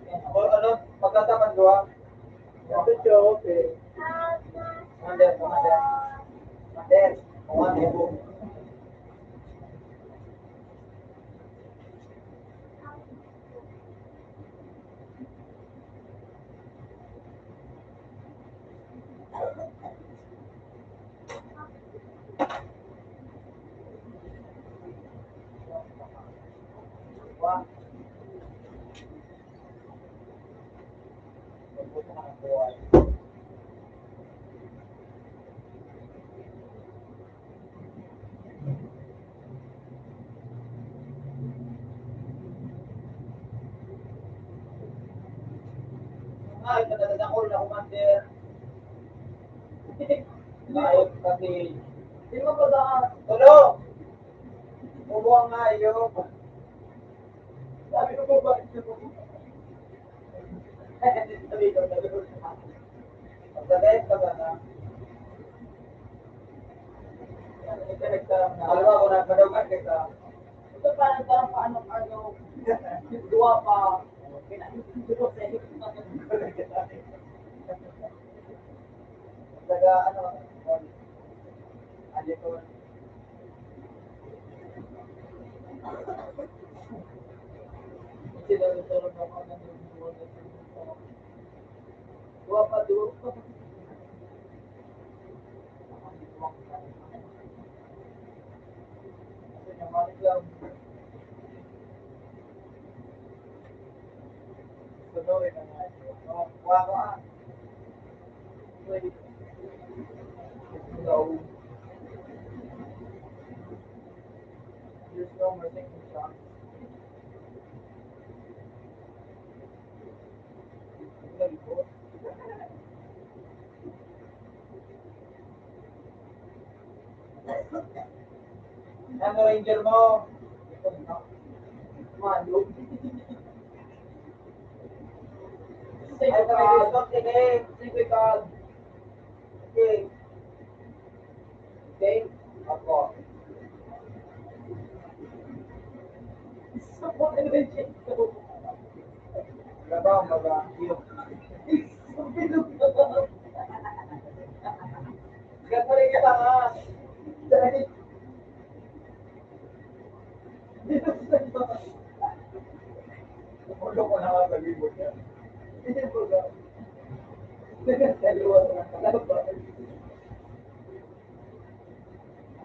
Ano, ano, magkataman duwa? Ito siya, okay. Commander, commander. Commander, commander. Ay, nadadakol na, Commander. Ay, pati. Di mo pa ba? Tulo! Ubo ang hayop. Sabi ko po ba? Sabi ko, sabi ko. Ang gagawin pa ba na? Alam mo, ako na, madawgan kita. Ito parang, parang paano, ano, duwa pa. Taga, ano, ano ito? Sila, ito, ito, ito, ito, ito, Ano, Ranger mo? Malo. Ay, ito, sige. Sige, Carl. Okay. Okay. Ako. Wala ba ang mag-, Ganda rin kita, ha? Ulo ko na nga sa libot yan. Hindi ko ga-, Dalawa na lang.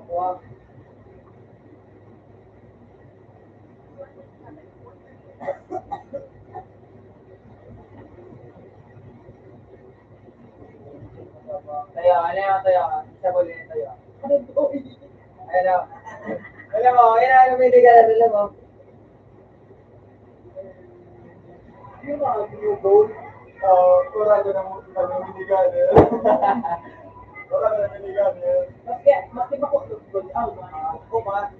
Ako, ah. Tayo, ano yung tayo? Isa ko din tayo. Ano to? Ayan o. Alam mo, ayan ang may ligawan, alam mo. Yung mga new goal, ah, wala ka nang, nang minigan, eh. Wala ka nang minigan, eh. Maski, maski ba ko, ah, kuman.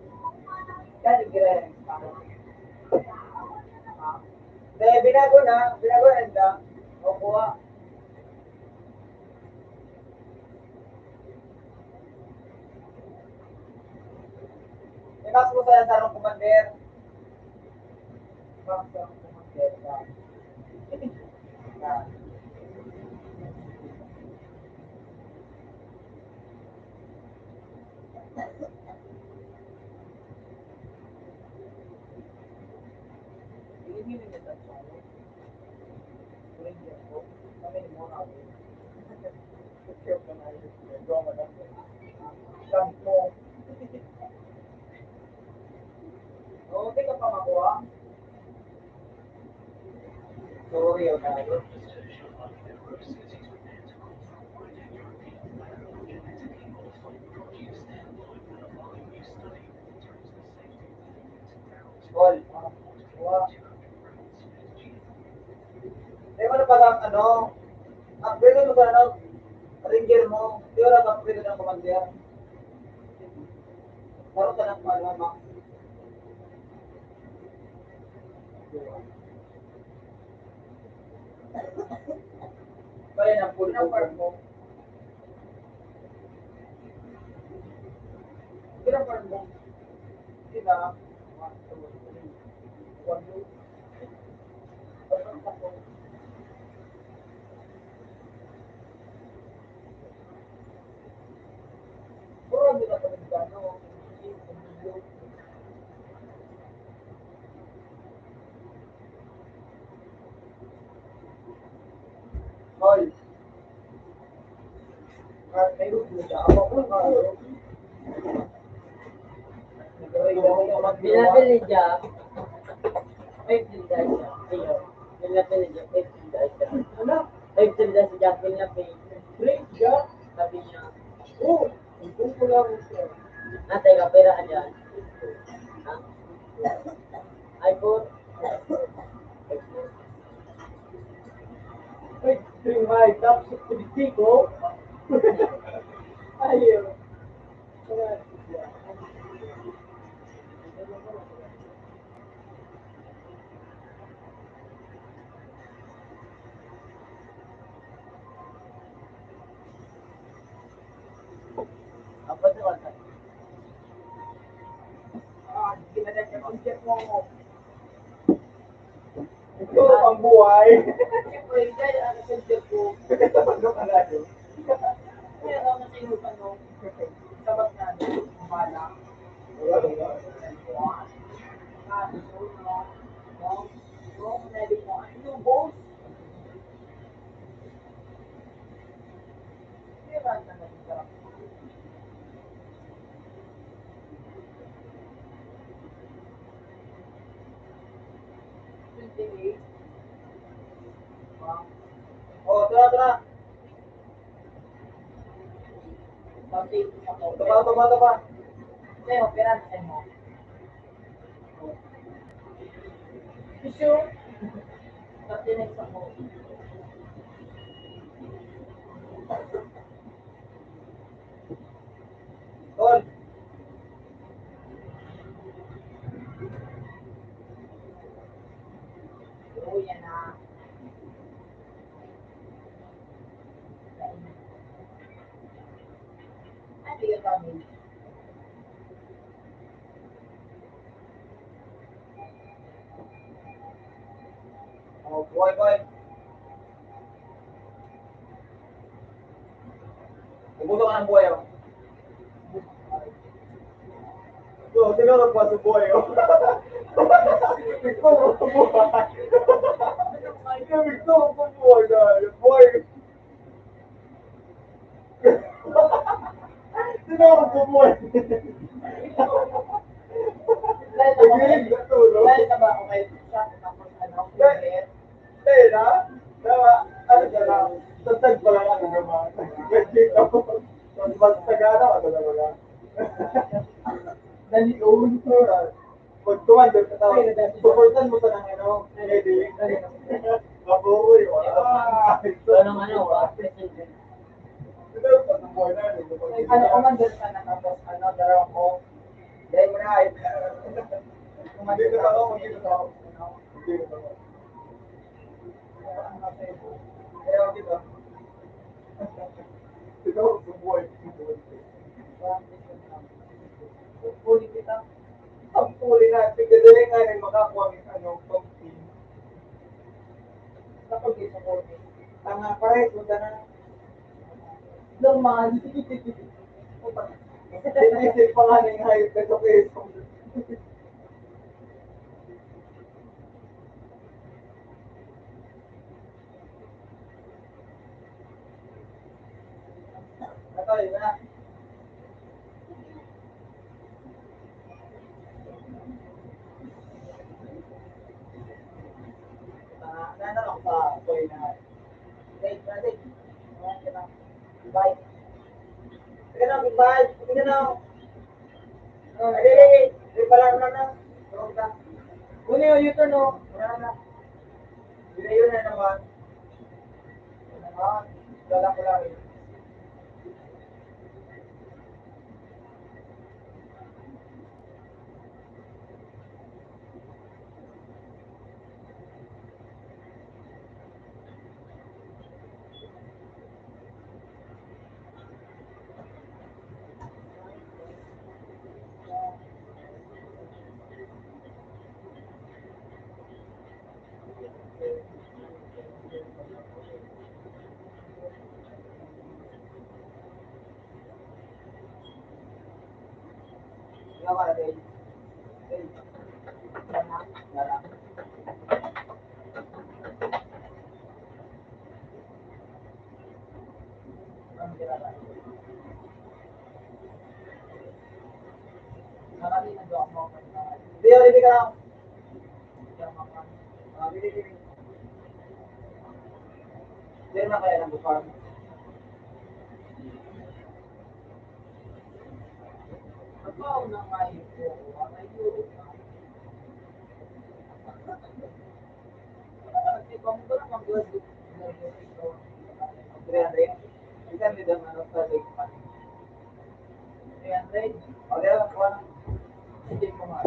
Yan, yung gira-, ah, eh, binago na, binago na nila. O, kuha. Imas mo sa sarong commander. Imas sa sarong commander. Sorry, oh, tayo. Tol, ah, wa-, eh, ano pala, ano, upgrade mo ba, ano, ranger mo? Di wala ka upgrade ng commander? Laro ka ng, ano, Max. Kaya na, full ng farm mo. Ilang farm mo? Sila, one, two, three, one, two. Puro nila pa rin gano'n. Hoy. Pinapili siya. Five sila siya. Ayun. Pinapili siya. Five sila siya. Five sila siya. Pinapili. Sabi niya. Natay ka, pera ka dyan. Ha? Ay, po. Ay, may tapos sa politiko. Ayaw. Ito ang buhay. Siyempre, dahil ang messenger ko, nagtatamad ng alado. Kaya nga, nasinutan mo. Sabat na, bala. Wala, wala. Sabi ko, no, no, no, pwede mo. Ano yung boss? Taba, taba, taba. Sa'yo, pera na sa'yo. Tissue. Pati na isang mo. Tol. Oo, yan na. Ano yung kami? Oh, buhay, buhay. Ubuto ka ng buhay, oh. Oh, tinurog pa sa buhay, oh. Tinurog pa buhay. Tinurog pa buhay, dahil buhay. Tinawag ko po eh. Dahil tama, dahil tama ako kay Chuck, tapos ano, Dahil, dahil na, na, ano siya na, sa tag pa lang ano naman. Mas magtagana, ano na mga. Dali, oh. Pag tumanda ka tao, supportan mo sa ng ano, ready. Mabuhay, wala. Anong ano, ah? Ano, commander ka na tapos, ano, dalawa ko. Dahil mo na, ay. Hindi ko tao, hindi ko tao. Hindi ko tao. Kaya kita. Ito, buhay. Huli kita. Ang huli na, pagkadali nga rin makakuha ng ano, pag-team. Kapag di sa huli. Tanga, pareho, punta na. Normal. Inisip pa nga na yung hayop na to, eh. Patay na. Ah, ano, ano, pa, boy na. Wait, wait, wait. Ayan, kita. Bye. Sige na, goodbye. Sige na. Ay, ay, ay, ay. Ay, pala, wala na. Tulog na. Kunin yung U-turn, oh. Wala na. Yun na, yun na naman. Yun na naman. Wala ko lang, eh. Hindi, hindi ka lang. Ah, bili, bili. Diyan na kaya ng bukal. Kapaw na nga ito, ang ayun. Three hundred? Ikan ni Dam, ano, sa lake pa. Three hundred? O, di ba, kuha na. Hindi ko nga.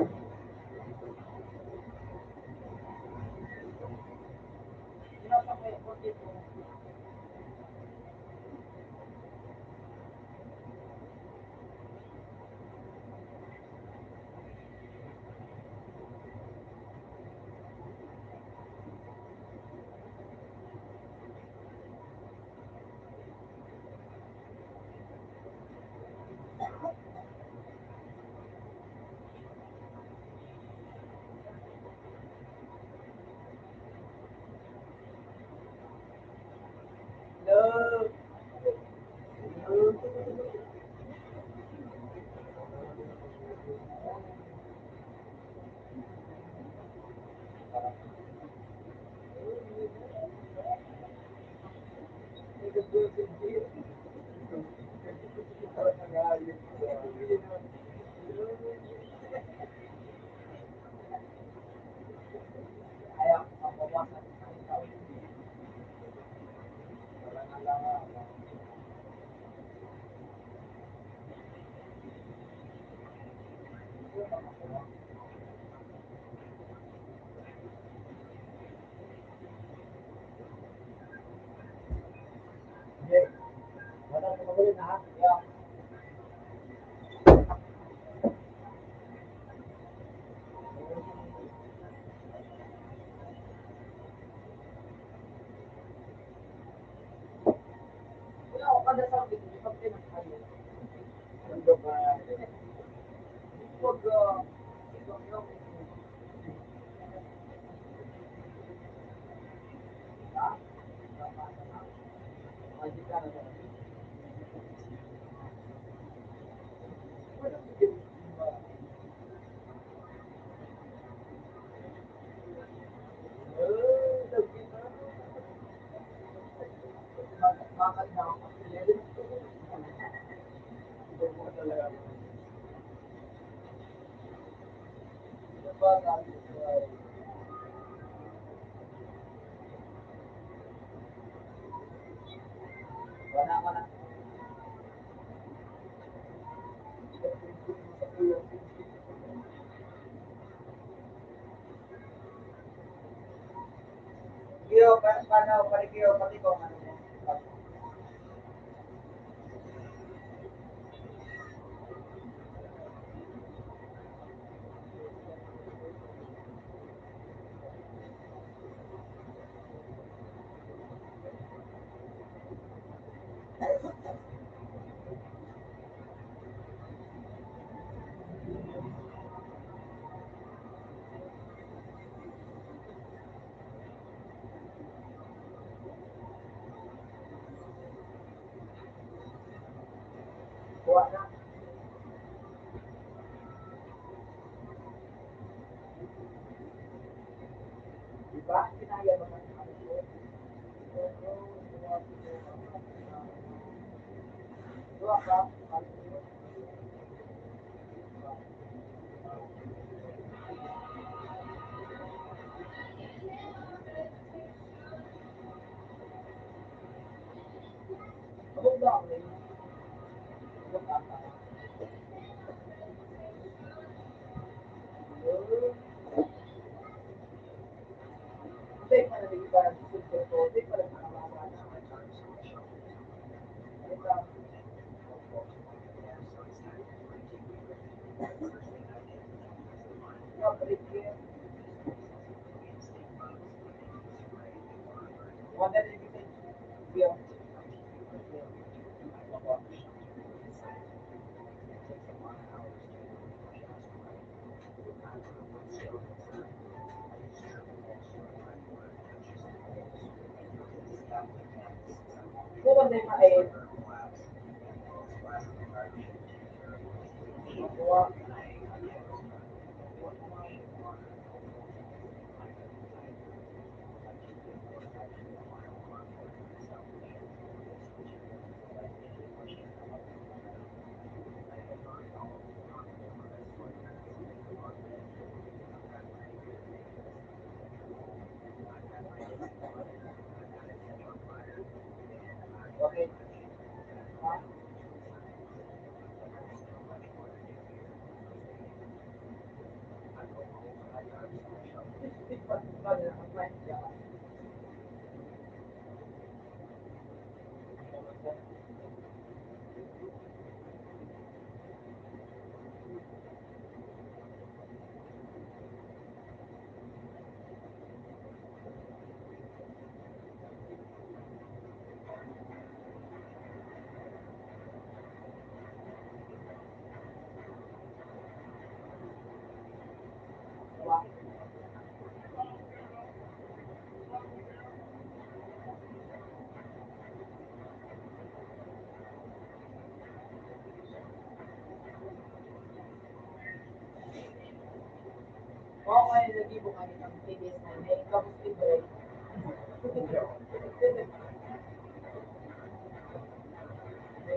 Iyo, pa-, paano, pare, iyo, pati ko, ano mo?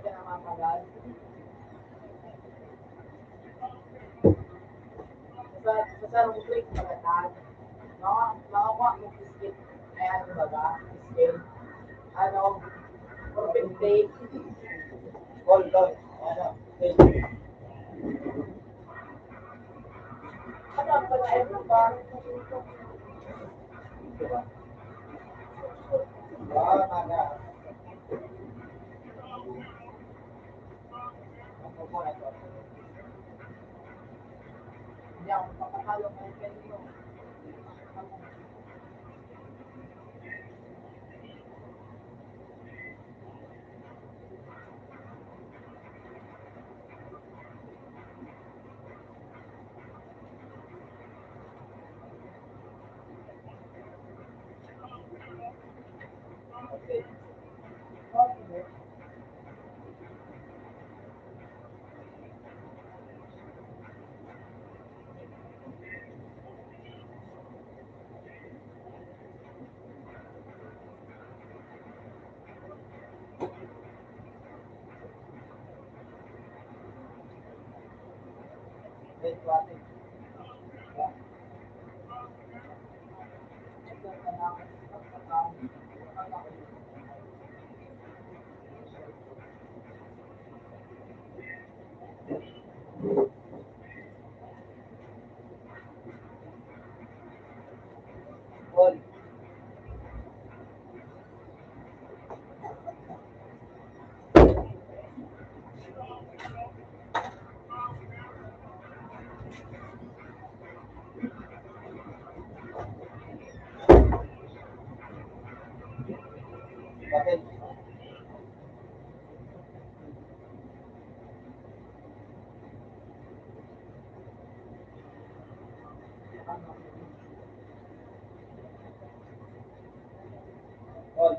Sa, sa sarong trip, magandaan. Mga, mga kwa, mag-skip. Ayan, di ba ba? Skip. Ano, perfect day. All, all. Ano, thank you. Ano, pag-, ano ba? Di ba? Ah, mga. All.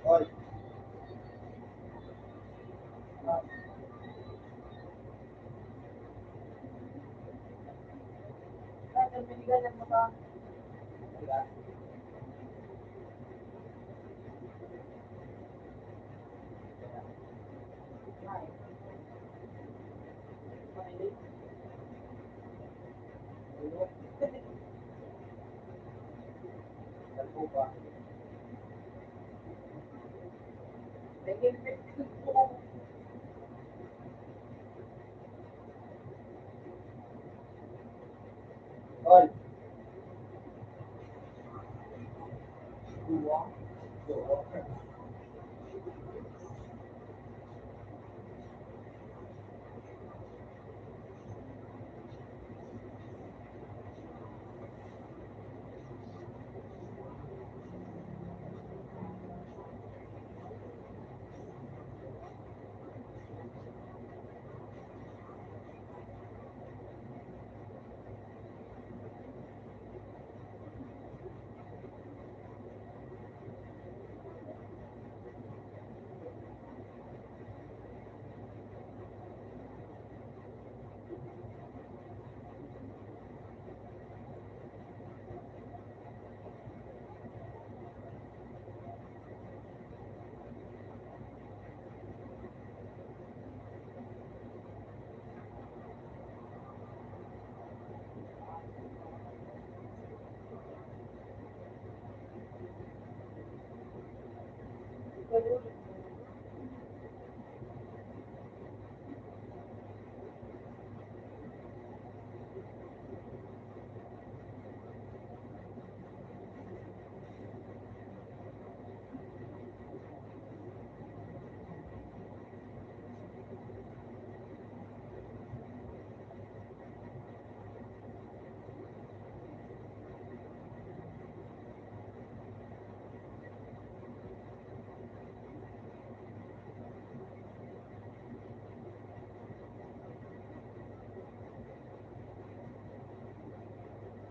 Hoy.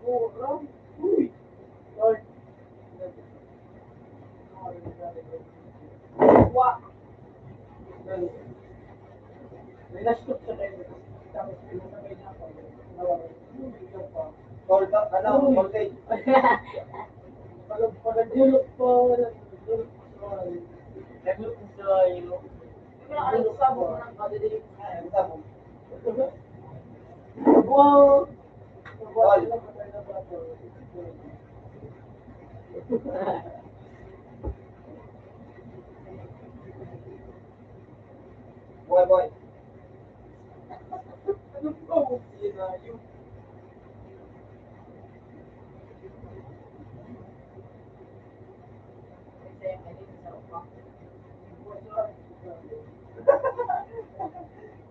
Call back, ano, call back. Pag-, pag-, Wow! Boy, boy. Ano ba? Yun na yun.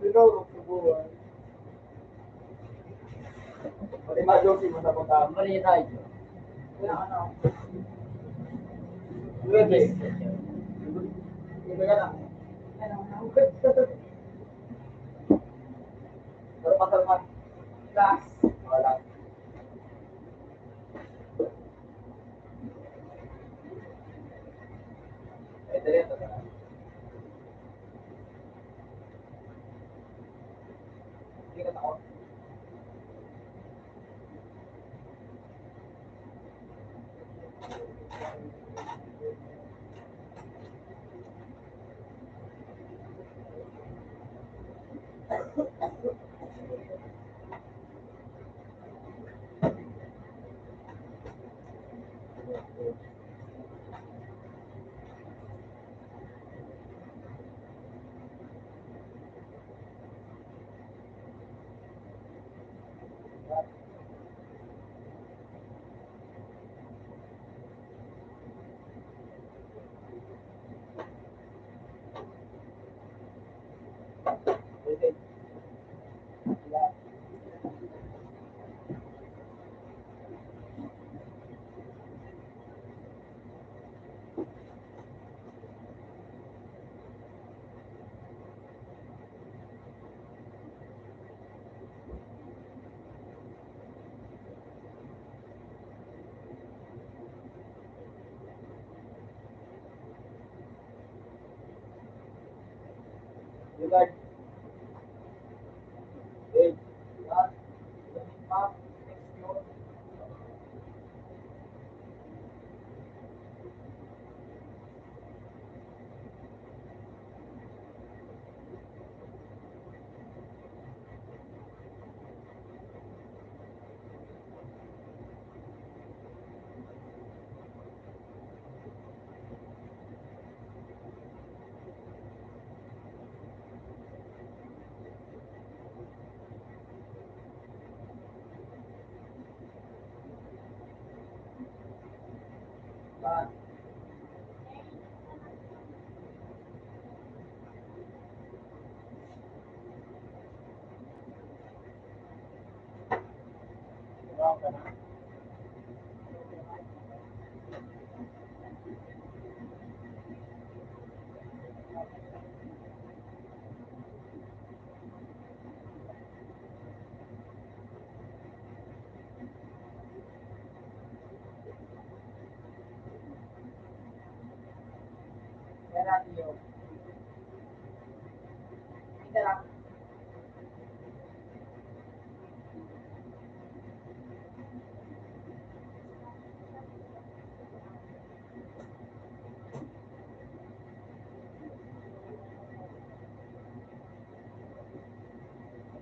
Ikaw, subuhan. Pati mga Josie, masabot na. Mali tayo. Wala, ano? Pwede. Pwede ka na. Pero pasal ka. Gas. Wala. Eh, dali, ito na. Hindi ka takot.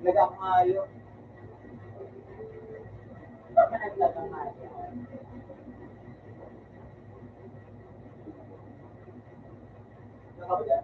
Naglaga ko nga yun. Ba't ka naglaga nga yun? Nakabaga?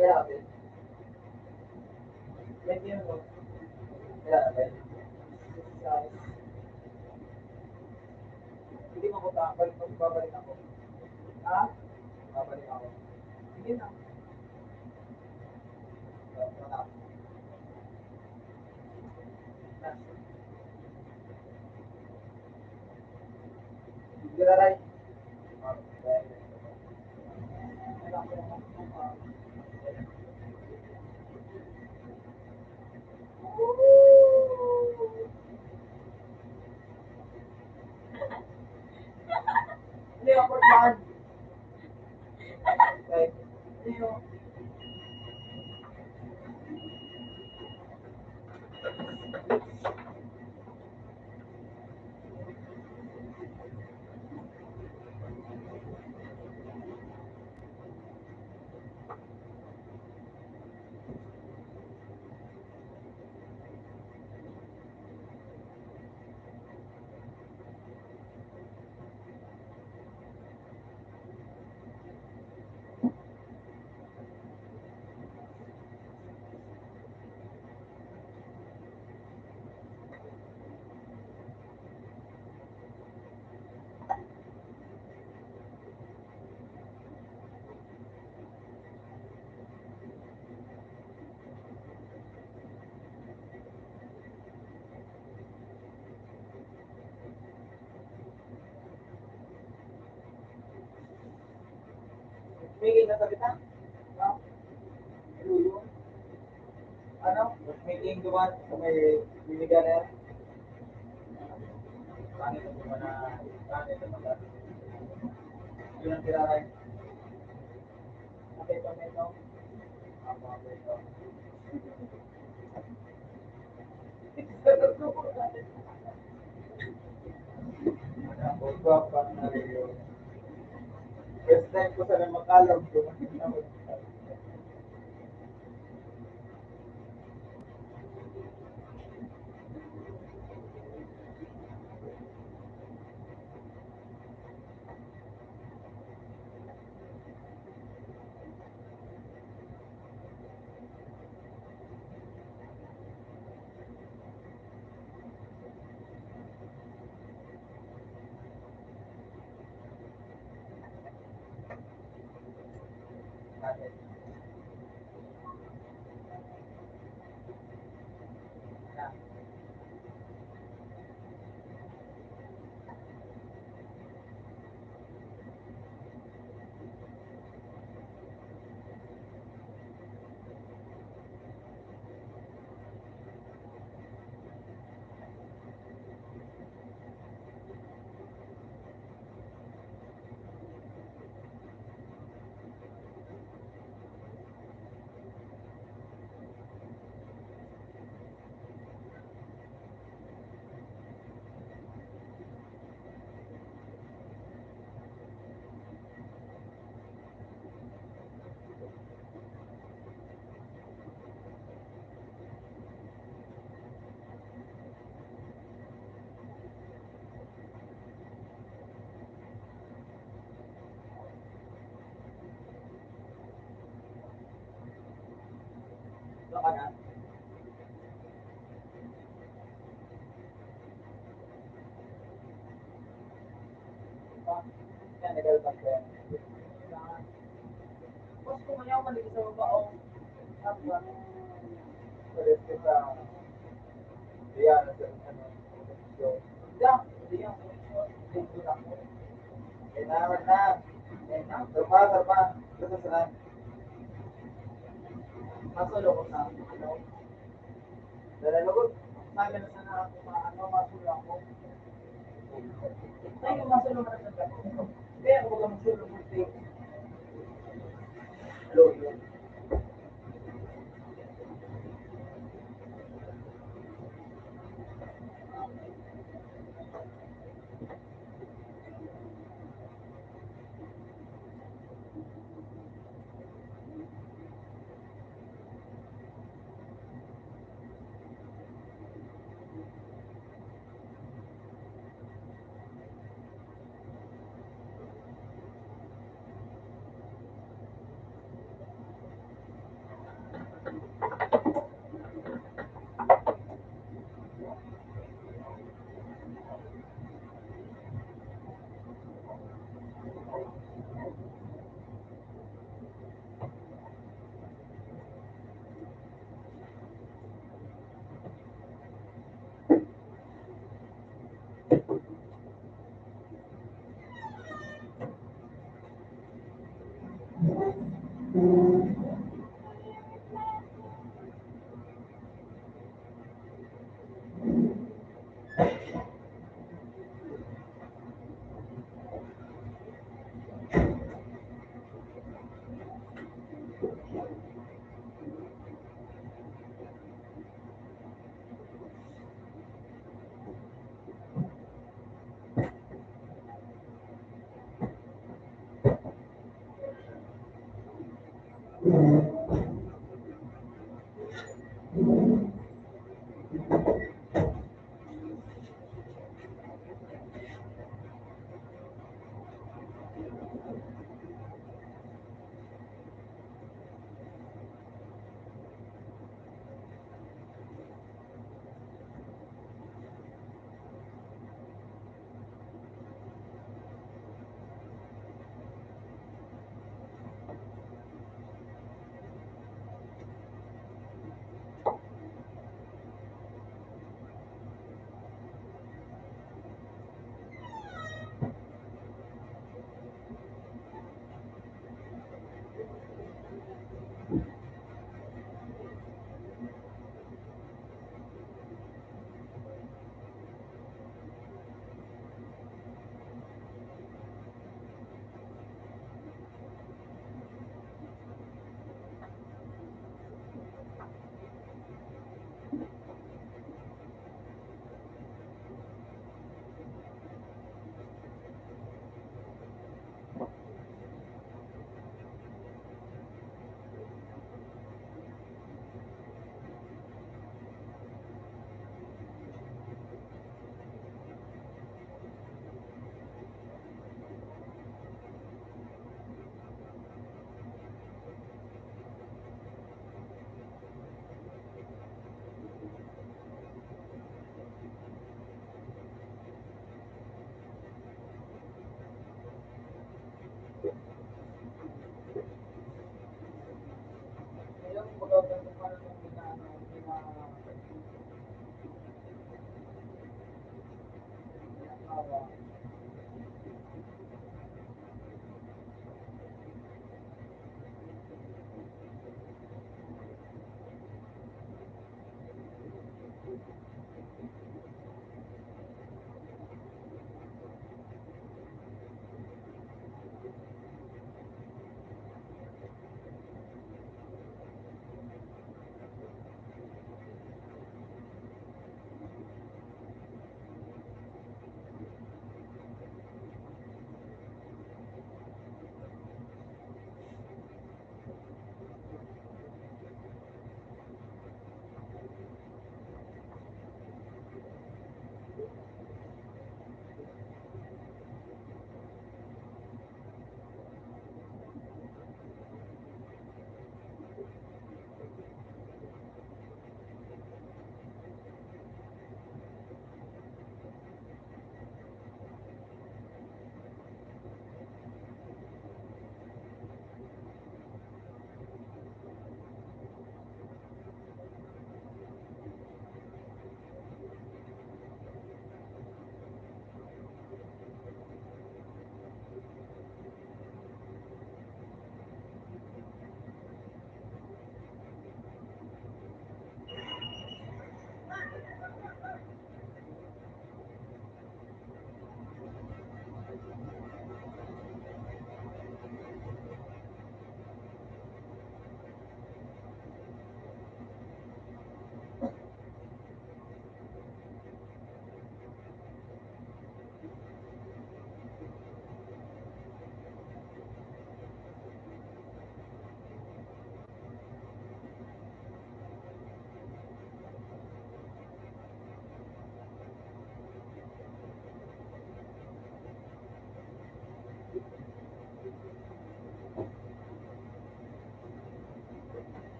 Grabe. Yan yun, no? Grabe. Hindi mo ko pa, balik, magbabalik ako. Ha? Babalik ako. Sige na. Sige na, Ray. Hindi ako man. Ay, hindi ako. Miging na sa kita? No? Ano? Miging duman sa may binigan na yan? Pangit ang mga, pangit ang mga, yun ang kiraray. Okay, pangit, no? Ang mga kwento. First time ko sana makalog. Kailangan na. Kailangan. Trabaho, trabaho. Gusto sa lahat. Kaso, loko sa akin. Ano? Dala lugod. Sabi na sana ako, ma-, ano, masulong ako. Tayo, masulong na sa. Kaya ako ba masulong? Hello, hello.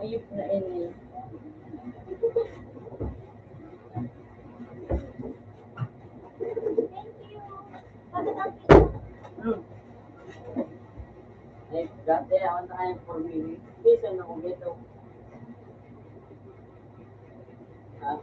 Hayop na ini. Hmm. Eh, dati ako na kayang four minutes. Piso na kung ito. Ah.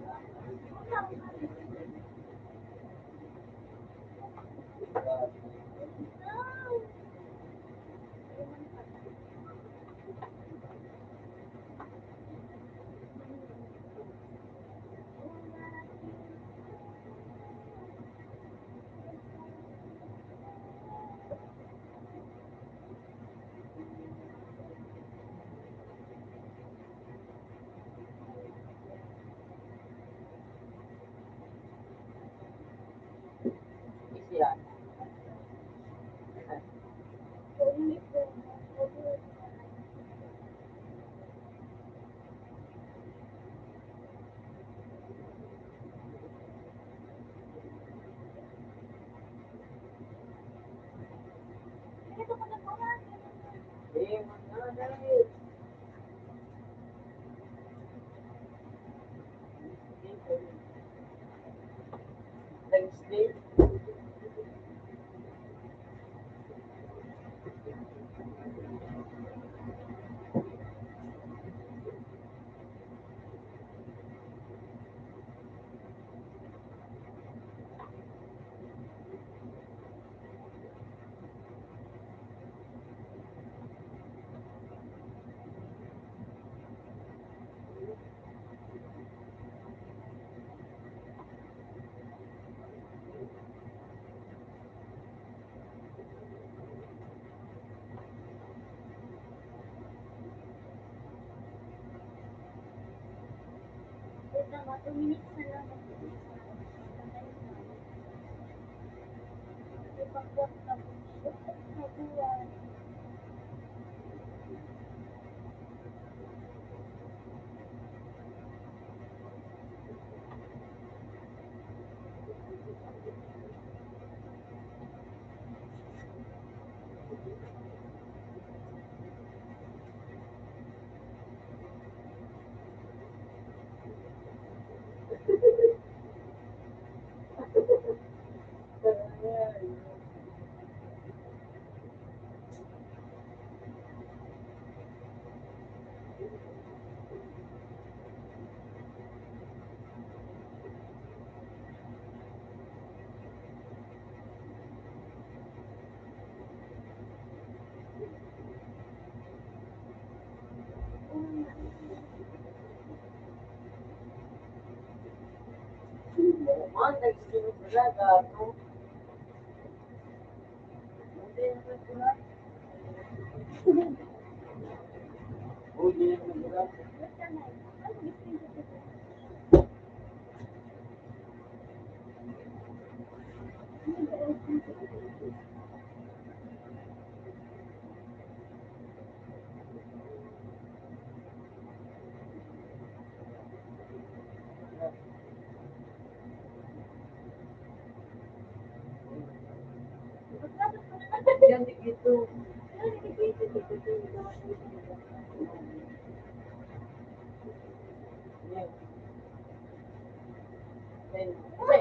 Sa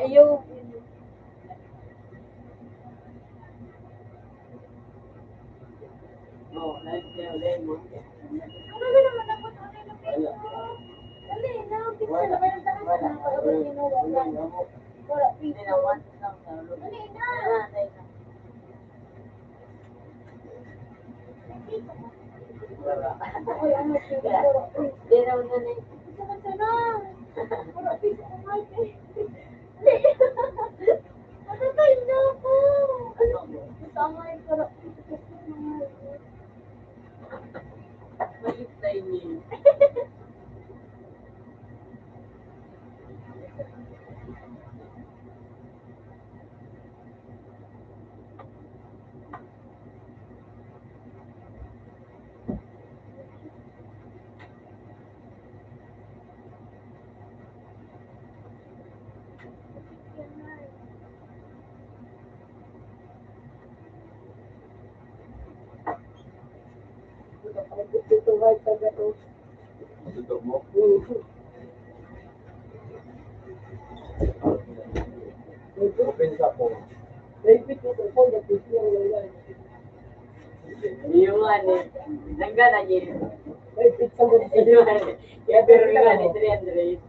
iyo. Oh, nice, nice, nice. Dali na, pizza na, mayroon tayo sa mga pag-abot ni Noah. Wala, pizza. Dali na. Di naman na eh. Matatay na ako. Tama yung karap. Malit na yun. Gusto mo? Open sa phone. Yung ano, hanggang na yun. Yung ano, kaya pero yung ano, three hundred.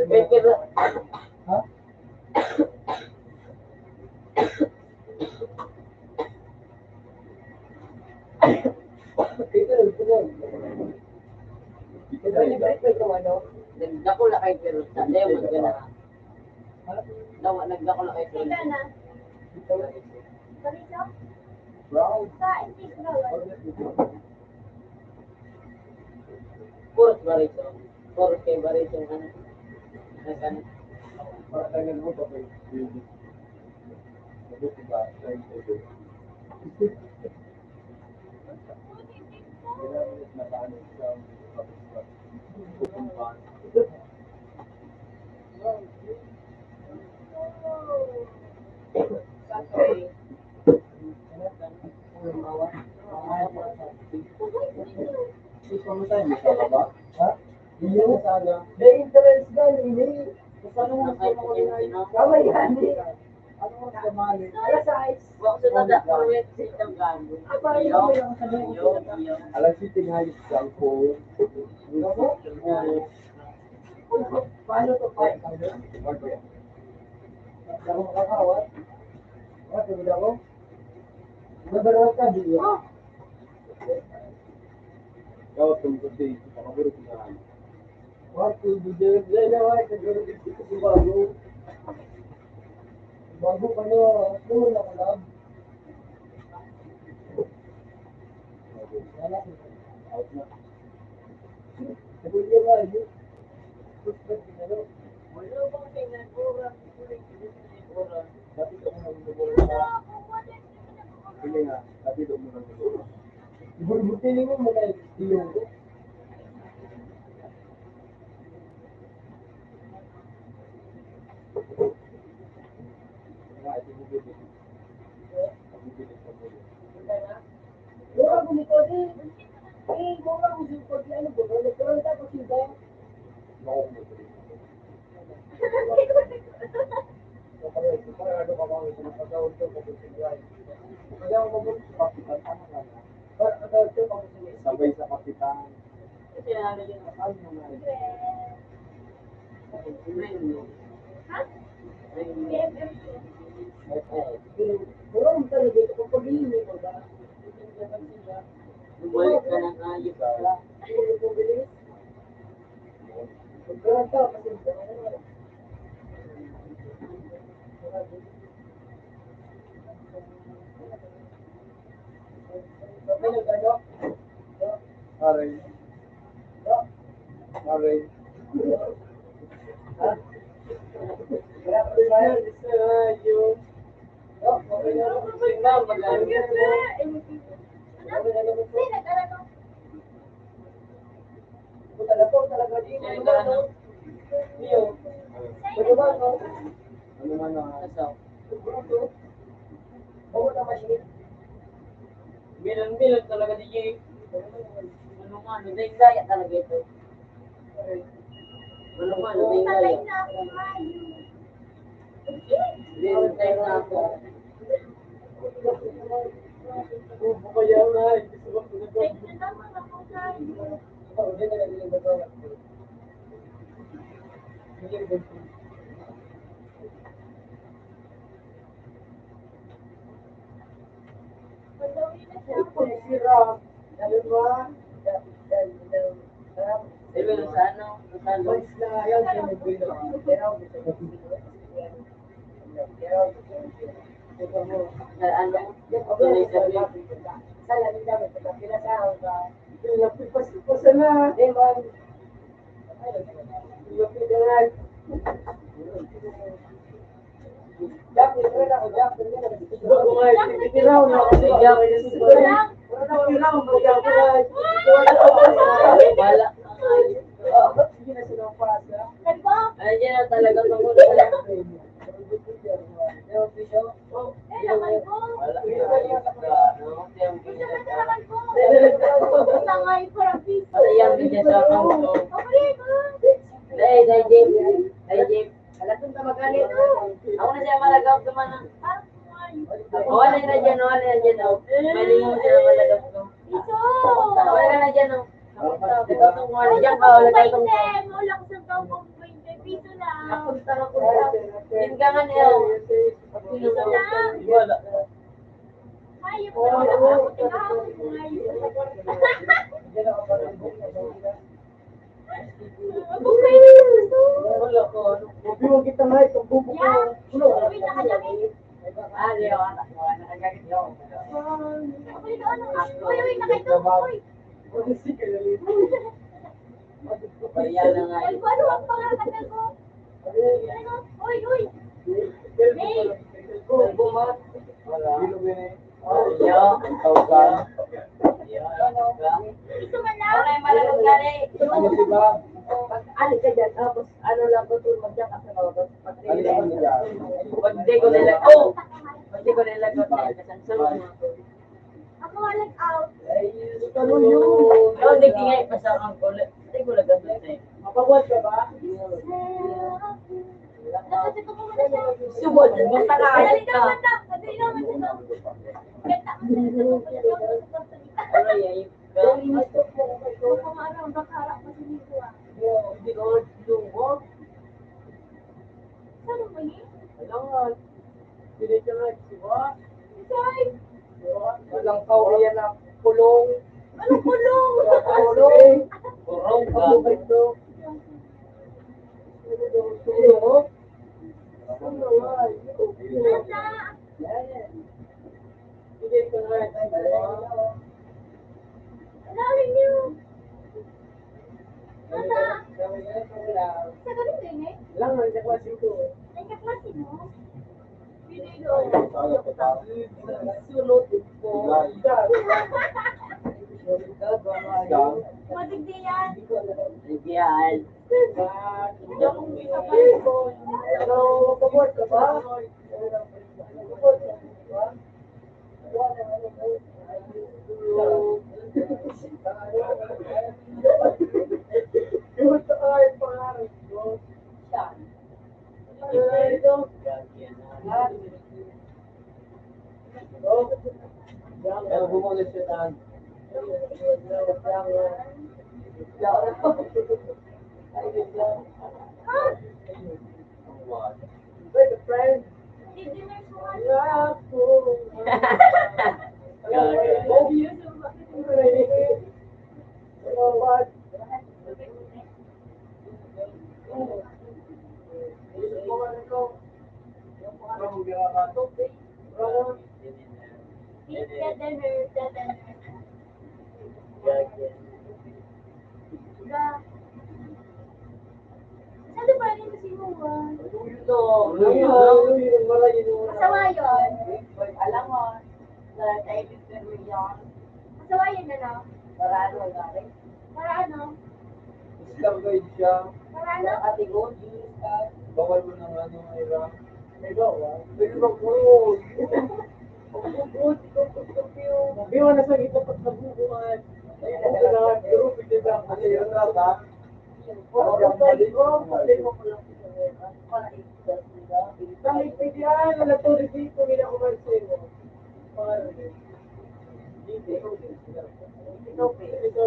May pero, ha? Nagdako na kayo, pero sa tayo, magkana. Dawa, nagdako na kayo, pero. Brown. Puros barito. Puros kay barito, ano? Nagkano? Para tayo nagluto kay Baby. Nagluto ba? Thank you. Ginamit na paano sa pagkakas. May entrance gani, may. Kamay gani. Alas sais. Alas siyete nga yung cellphone. Paano to, pa? Dako makakawat. Wala, tulad ako. Nabarawat ka, di ba? Dapat kung gusto yung pakaburo ko na. Wala, tulad din. Wala, wala, wala, tulad din. Bago. Bago pa, no? Ano na, lab? Wala. Out na. Sabi niya nga, yun. Sige nga, sabi ko muna siguro. Ibulbutin mo muna yung ilong ko. Mga ito, bubili. Bubili sa bulo. Mura ko nito, di. Eh, mura ko nito, di, ano, bro? Nagkaroon tapos yung ba? Sabay sa kapitan. Bumalik ka na nga, di ba? Aray. Aray. Ano man ang asa? Bawal na machine. Bilang-bilang talaga, D J. Ano nga, ano, dahil kaya talaga ito. Ano nga, ano, dahil kaya. Patay na ako, Mayo. Hindi, patay na ako. Patay na naman ako, Mayo. Sa ano? Sa ano? Sa ano? Wala. Ayan na talaga, tungkol sa Ayan, medyo sa kampo. Dahil, dahil, Jim. Dahil, Jim. Ako na siya malagaw, tumana. Wala na dyan, wala na dyan, oh. Malingon siya malagaw, oh. Wala na dyan, oh. Ito, ito, wala dyan, oh. Wala na dyan, oh. Wala ko sa gaw kong twenty piso lang. Ako, tara ko. Yun ka nga niya. Piso lang. Wala. Hayop na ako. Tingnan ko ngayon. Ako, pwede na gusto. Wala ko, ano. Mabiwang kita nga, itong bubo ko. Yeah. Ulo. Uy, nakadami. Ah, di ako, ano, ano, nagagit ako. Uy, uy, nakaito. Uy. Kaya na nga. Ay, paano ang pangalan ko? Uy, uy. Hey. Yo, ang tawag. Yo, ang tawag. Gusto man lang. Ano yung malagot na rin? Ano, di ba? Ano ka dyan? Tapos, ano lang ko, tulog dyan, kasi mababas. Ano yung mga? Pag di ko nila, oh! Pag di ko nila, kasi ang sarap mo. Ako nga nag-out. Ay, ano yun? Pero di kaya ipasakang ko. Di ko nag-out eh. Mapagwat ka ba? Dapat ito ko muna siya. Subod, magpakaayos ka. Madali naman na. Madali naman na. Ganda ka sa ito. Madali naman sa pagsalita. Aray, ay. Baka maaraw, baka harap pa sa linggo, ah. Hindi ko lungkot. Saan mo yun? Kailangan. Pinitira, di ba? Isay? Walang tao yan na kulong. Anong kulong? Kulong. Kulong ka. Kulong. Kulong. Nasa? Sige, ito na. Ang dami niyo. Nasa? Sa gabi din eh. Lang, ang kaklase ko. Ang kaklase mo? Sunod po. Matigdi yan. Yan. Pero, pabor ka ba? Pabor ka ba? Pero bumalik siya tayo. Wait, friend. Ga. Saan ba rin kasi mo, ah? Ito, ito, ito, ito, ito. Masawayon. Alangon. Sa David Fermilion. Masawayon na, no? Para ano, pare? Para ano? Star guide siya. Para ano? Ate ko, bawal mo nang ano, Ira. May bawa. May bawa. Ang good, good, good, good view. Di mo na sa gitna pag nabubuhan. Ay, ang ganda. Pero pwede ba? Ano yun, Rafa? Oo, okay. Oo, okay. Kahit pwede yan, wala to, hindi ko ginagawa sa'yo. Parang, hindi ko, hindi ko, hindi ko,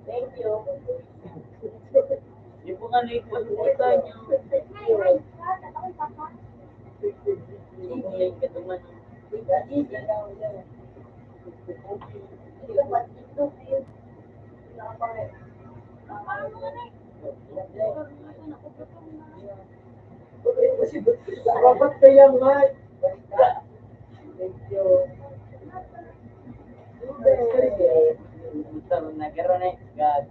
Thank you. Di po nga na yung pagkita niyo. Hindi, katuman. Robot kaya, Mike. Thank you. Nagkaroon na, God.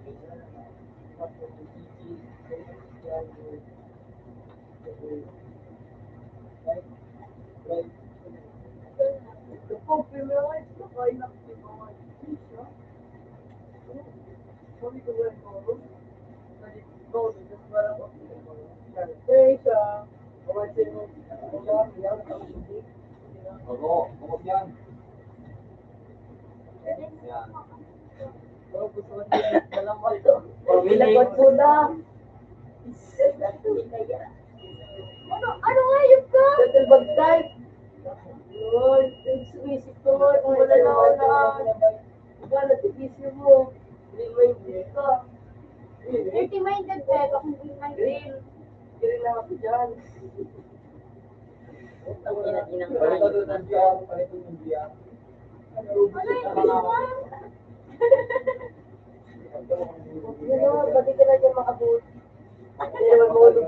Opo, opo yan. Yan. Pamili. Ano, ano nga yun ka? Total bagtay. Yun, yung sumisip ko, wala na, wala na. Wala, tigisyo mo. Hindi mo yung ka. Dirty minded, eh, bakit hindi minded? Green. Green na ako dyan. Ang ina-, inang Palitan mo ng biya, palitan mo ng biya. Ano yung biya? Yun naman, pati ka na dyan makabuti. Hindi naman mahulog.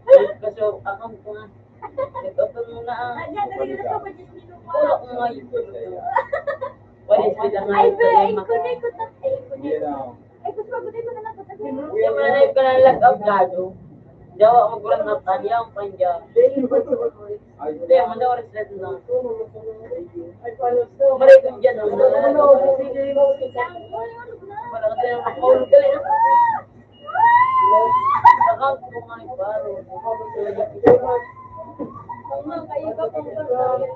Ay, kaso, akong ko nga. Nag-open mo na ang Ayan, nalagyan na sa budget ni Luma. Wala ko nga yung Wala sila nga Ay, yung be, ay, problema. Connect ko na. Ay, connect. Ay, gusto ko, connect ko na lang. Hindi mo na yung kanang lag-out, gago. Jawa, magkulang na tali ang panya. Hindi, manda oras na ito na. Maray kong dyan, ang mga Wala ka tayo ng maulog ka rin. Nakakot ko nga yung paro. Ang mga kayo ka pang pagkain.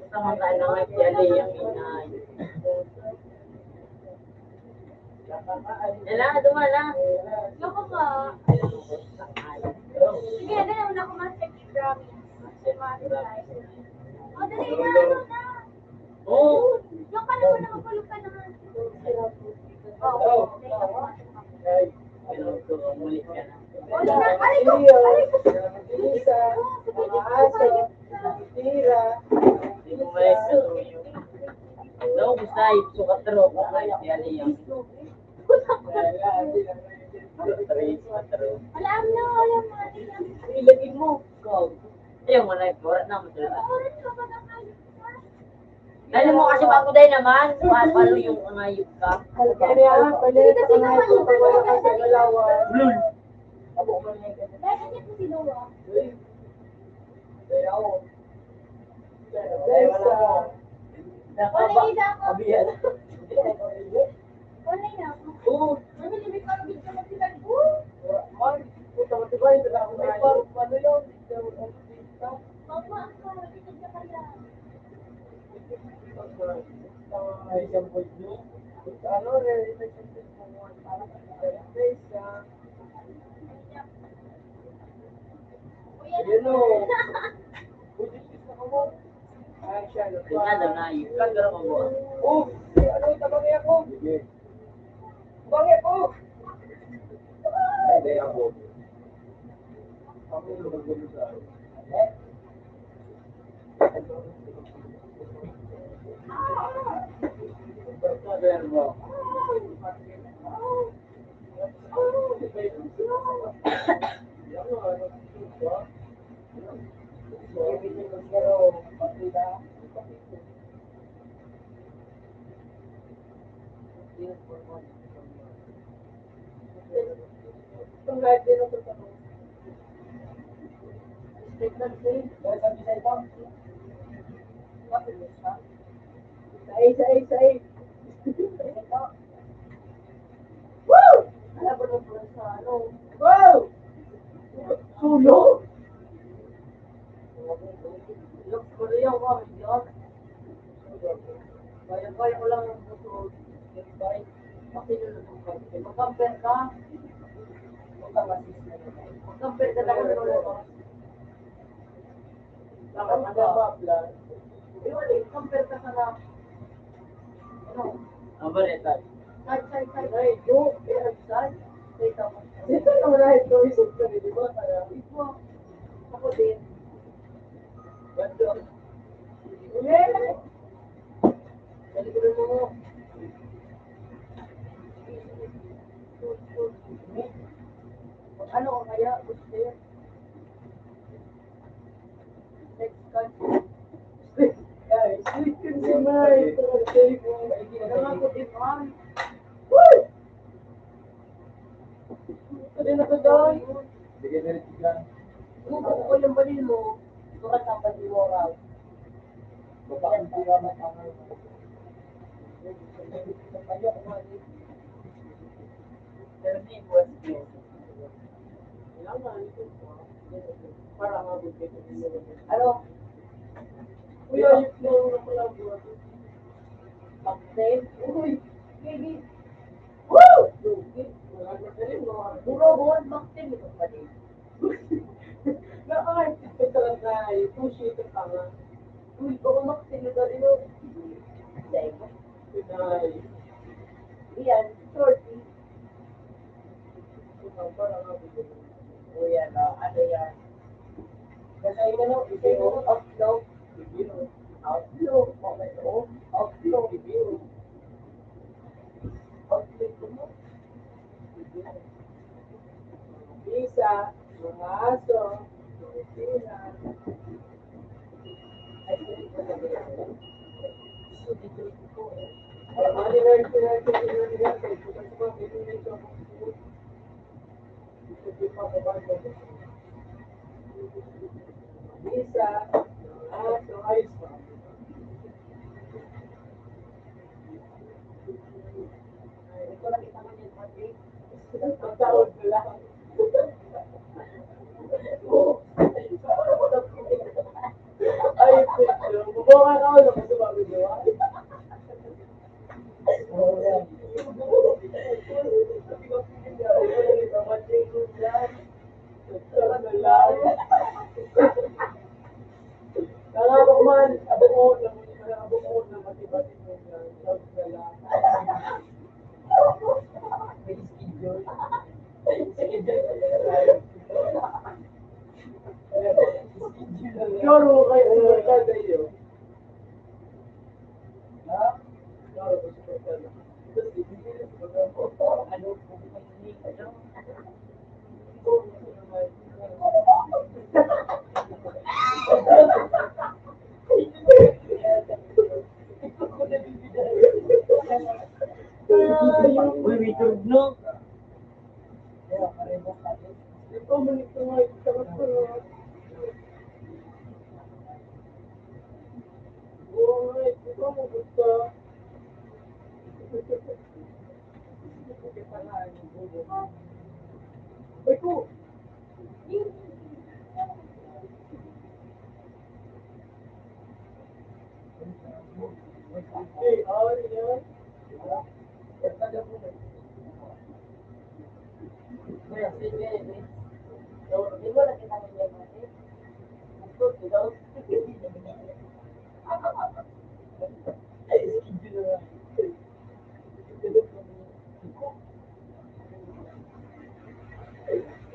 Tama tayo na nga, kaya na yung ingay. Yan lang, ito mo na lang. Loko po. Sige, ano na, una ko, Master Kid, promise. Master Kid, promise. O, dali na, ano na. Oo. Yung pala mo na magkulog ka naman. Oo. Ay, ano to, muli ka na. Wala na. Aray ko! Aray ko! Isa, mga aso, tira, Di mo may suyo. Naubos na, ipso ka, tro. Ay, yan, yan. Three, patro. Alam na, alam mo, ano yan? Ilagay mo. Go. Ayaw mo na, oras na, matulog. Oras na ba na kayo? Alam mo kasi, bago dahil naman, pa-, palo yung pangayog ka. Kaya, pwede sa pangayog ko, pag wala ka sa galawan. Blue. Abo mo na yung Bakit niya po sinuwa? Kaya ako. Kaya wala mo. Nakaba-, Wala isa ako. Abiyan. Wala niya ako. Oo. Ano, hindi ko alam dito na sila. Oo. Wala, man. Puta, matibay, wala akong may pa-, ano yun? Mama, ang sarap ito sa kanya. Ano, re-, relationship mo mo, parang sa Ayun, o. Ay, siya, ano, Tingnan na nga, yung kagaro mo. Oh, ano, tabangi ako. Sige. Tabangi ako. Ay, di ako. Ako yung magdulog sa akin. Say, say, say. Woo! Alam mo nung sa ano? Wow! Sulo! Looks ko rin yung mga yun. Kaya, kaya ko lang yung gusto. Kaya, makinulog ko. Mag-compare ka. Mag-compare ka na kung ano. Dapat ano ba, plan? Yun eh, compare ka sa na. Ano? Ang balita. Side, side, side. Ay, do, eh, side. Side ako. Dito naman na ito, isip ko, di ba? Para ito. Ako din. Ganito. Yeah. Dali ko rin mo. Ano ko kaya? Gusto yun. Next question. Ay, sweet yun si Mike. Nangako din, man. Woo! Sabi na ko doon. Sige, sige, sige. Kung ako yung balil mo, sukat ang balil mo, raw. Baka ang tira mo, tama. Pero di mo, sige. Ano? Kuya, yung flow na pala, bro. Bakit? Uy, baby. Woo! Lugi. Wala na ka rin, mga buro, buwan, bakit? Ito pa din. Na, ay, ito talaga, eh. Two sheet pa nga. Uy, baka makasino na rin, oh. Dahil ko. Ay. Yan, shorty. O yan, oh. Ano yan? Kasi yun, ano, isa yung outflow. Outflow. Okay, oh. Outflow. Outflow ko mo. Isa, mga aso, mga sina. Isa, mga aso, ayos pa. Ay, ito lang kita man yan, pati. Ang taon ko lang. Ay, picture. Bubuka ka, ano, kasi bago gawa. Oo, yan. Nangako man, abot mo na, nangako mo na, mati-mati mo na, love na lang. May schedule. Schedule. Siguro kayo, siguro ka sa iyo. Ha? Siguro ka sa iyo. Ano po? Ano po? Uy, may turog, no? Ito, manito nga, ito, ito. Oo, ito, ito. Ito, ito.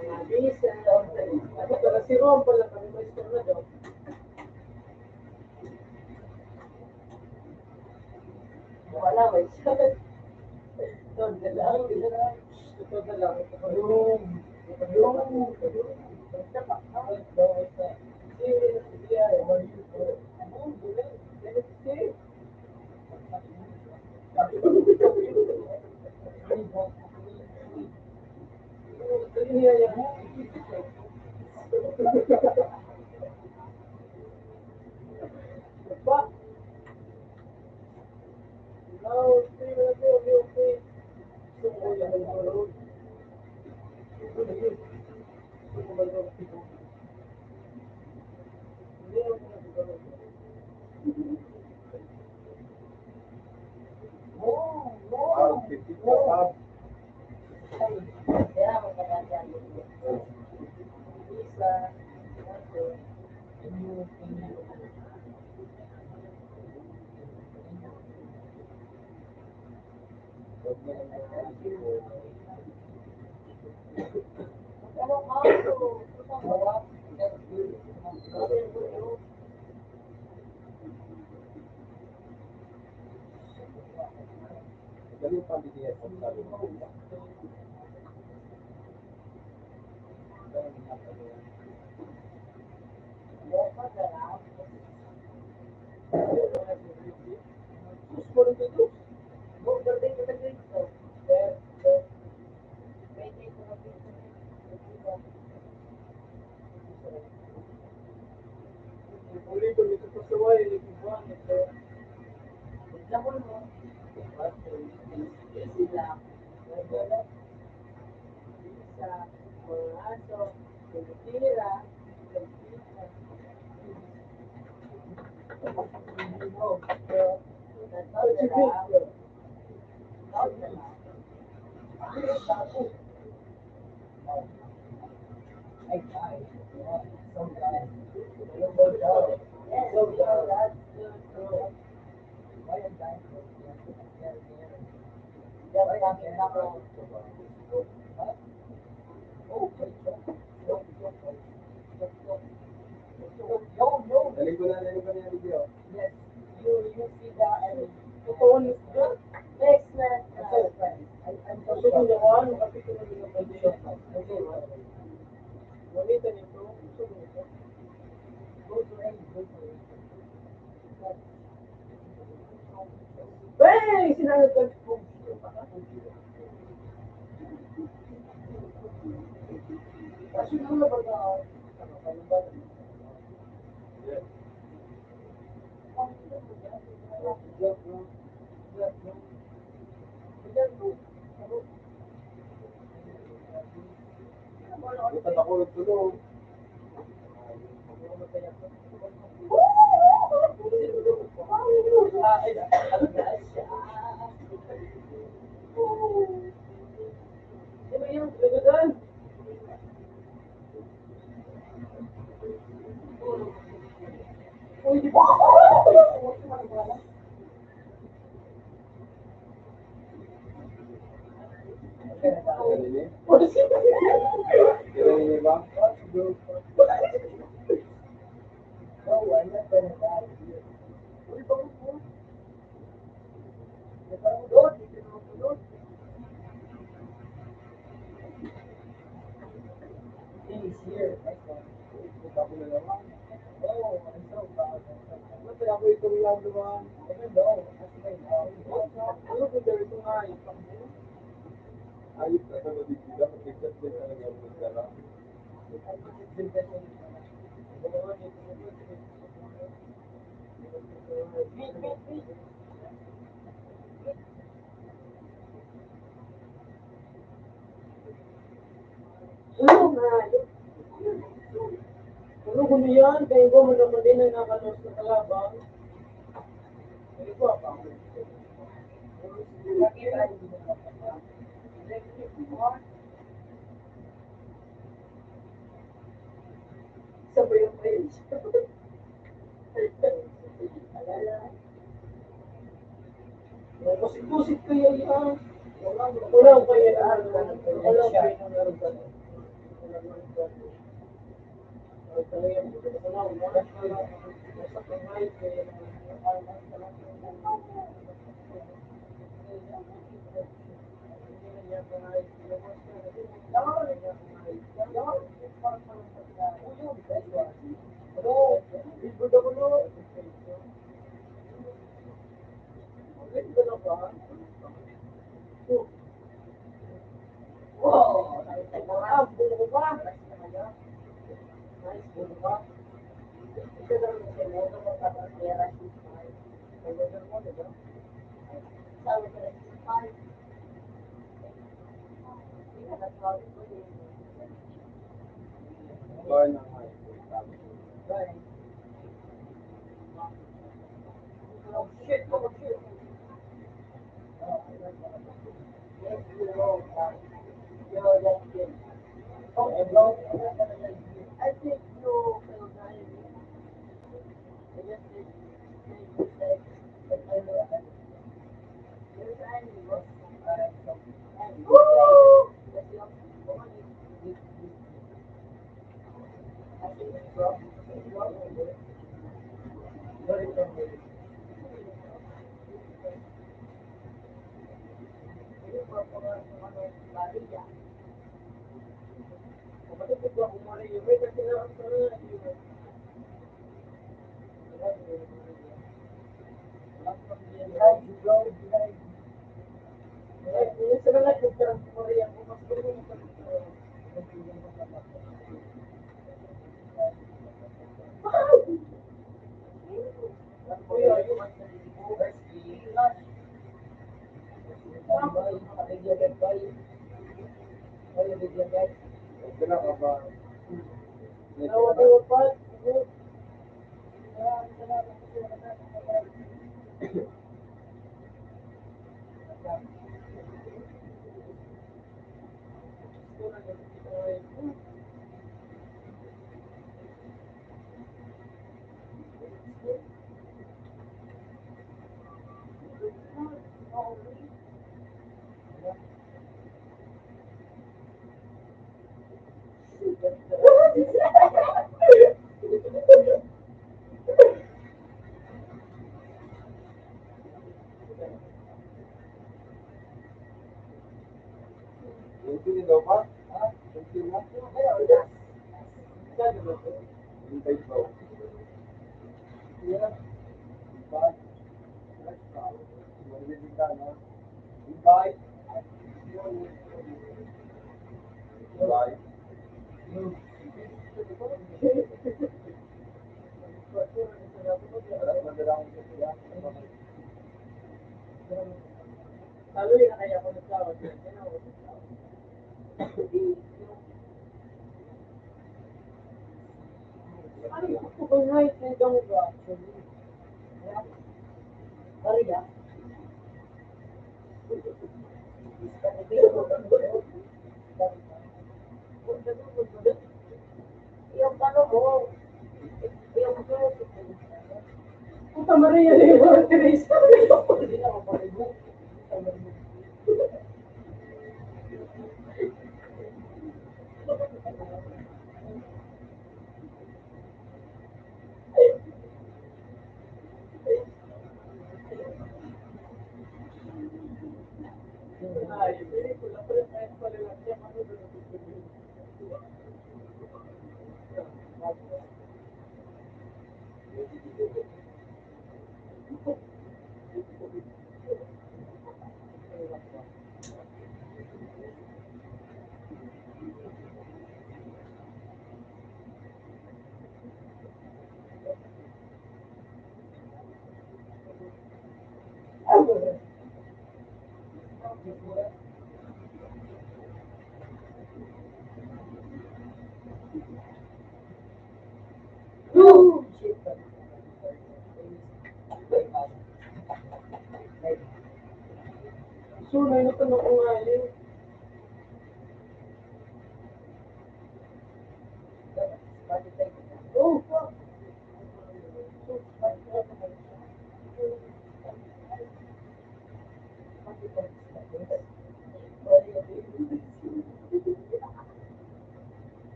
Mga bisa, ano pala, si Ron pala, kami may istorya daw. Wala, may istorya. Ito na lang, ito na lang. Ito na lang, ito na lang. Yung, yung, yung, Dali ko na, dali ko na yung video. Yes. You, you see that, and ito, next na. Ito, friends. I, I'm so sorry. Gamitan ito. Go to any, go to any. Bang! Sinanod ka. Lipat ako ng tulog. Tulog na. Tulog mo yan, kaya ikaw mo naman din ang nakalos na kalabang. Ano ba? Sa ba yung page? Kusik-kusik ko yan, ha? Wala, wala ko yan, ha? Wala ko yan, ha?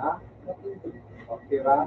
Ha? Okay ba?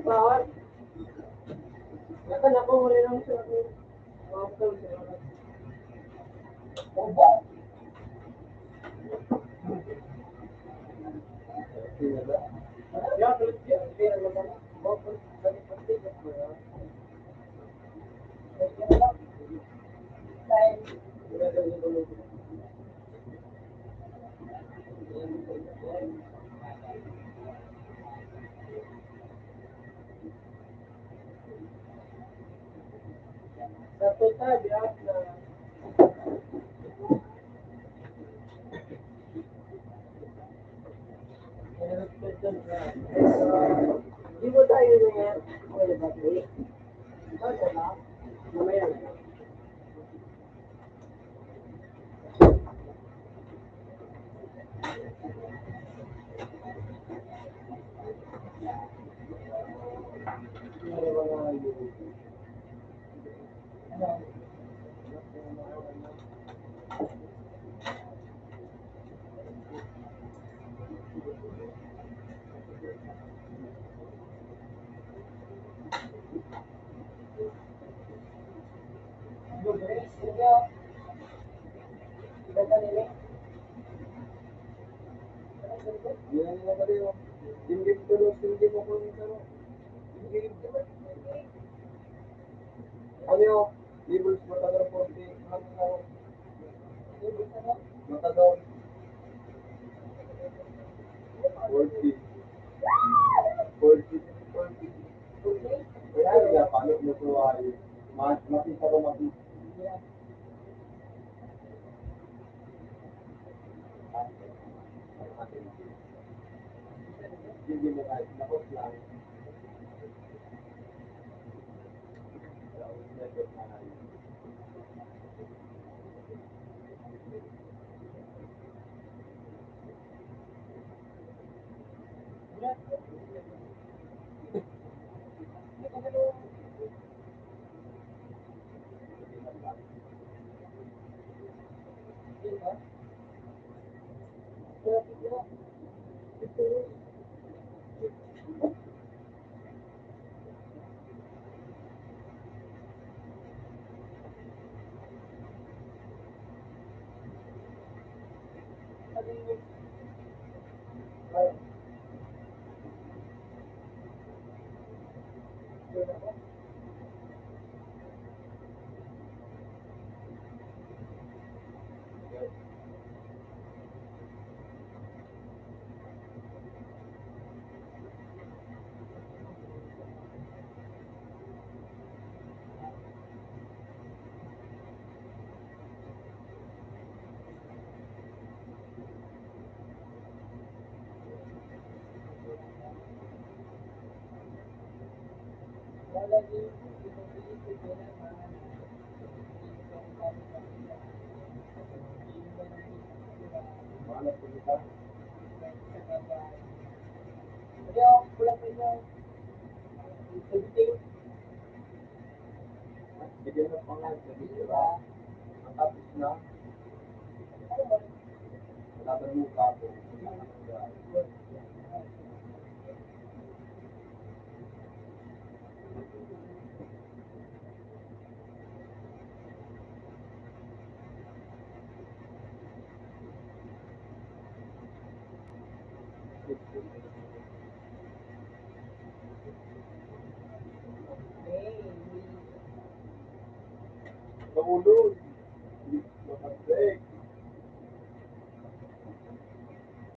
Bawal. Naka na po, wala lang siya. Sa total, lahat na Hindi mo tayo na yan. Pwede ba, pre? Basta na. Mamaya na. Ano yun? Labels, matador, forty. Matador. Forty. Forty. Forty. Kaya nga, paano mo ito ay ma-, makita ko, makita. Hindi mo kahit nakot lang. Bigyan ng pangalan sa video, ha? Matapos na. Laban mo, kapo. Sa ulo.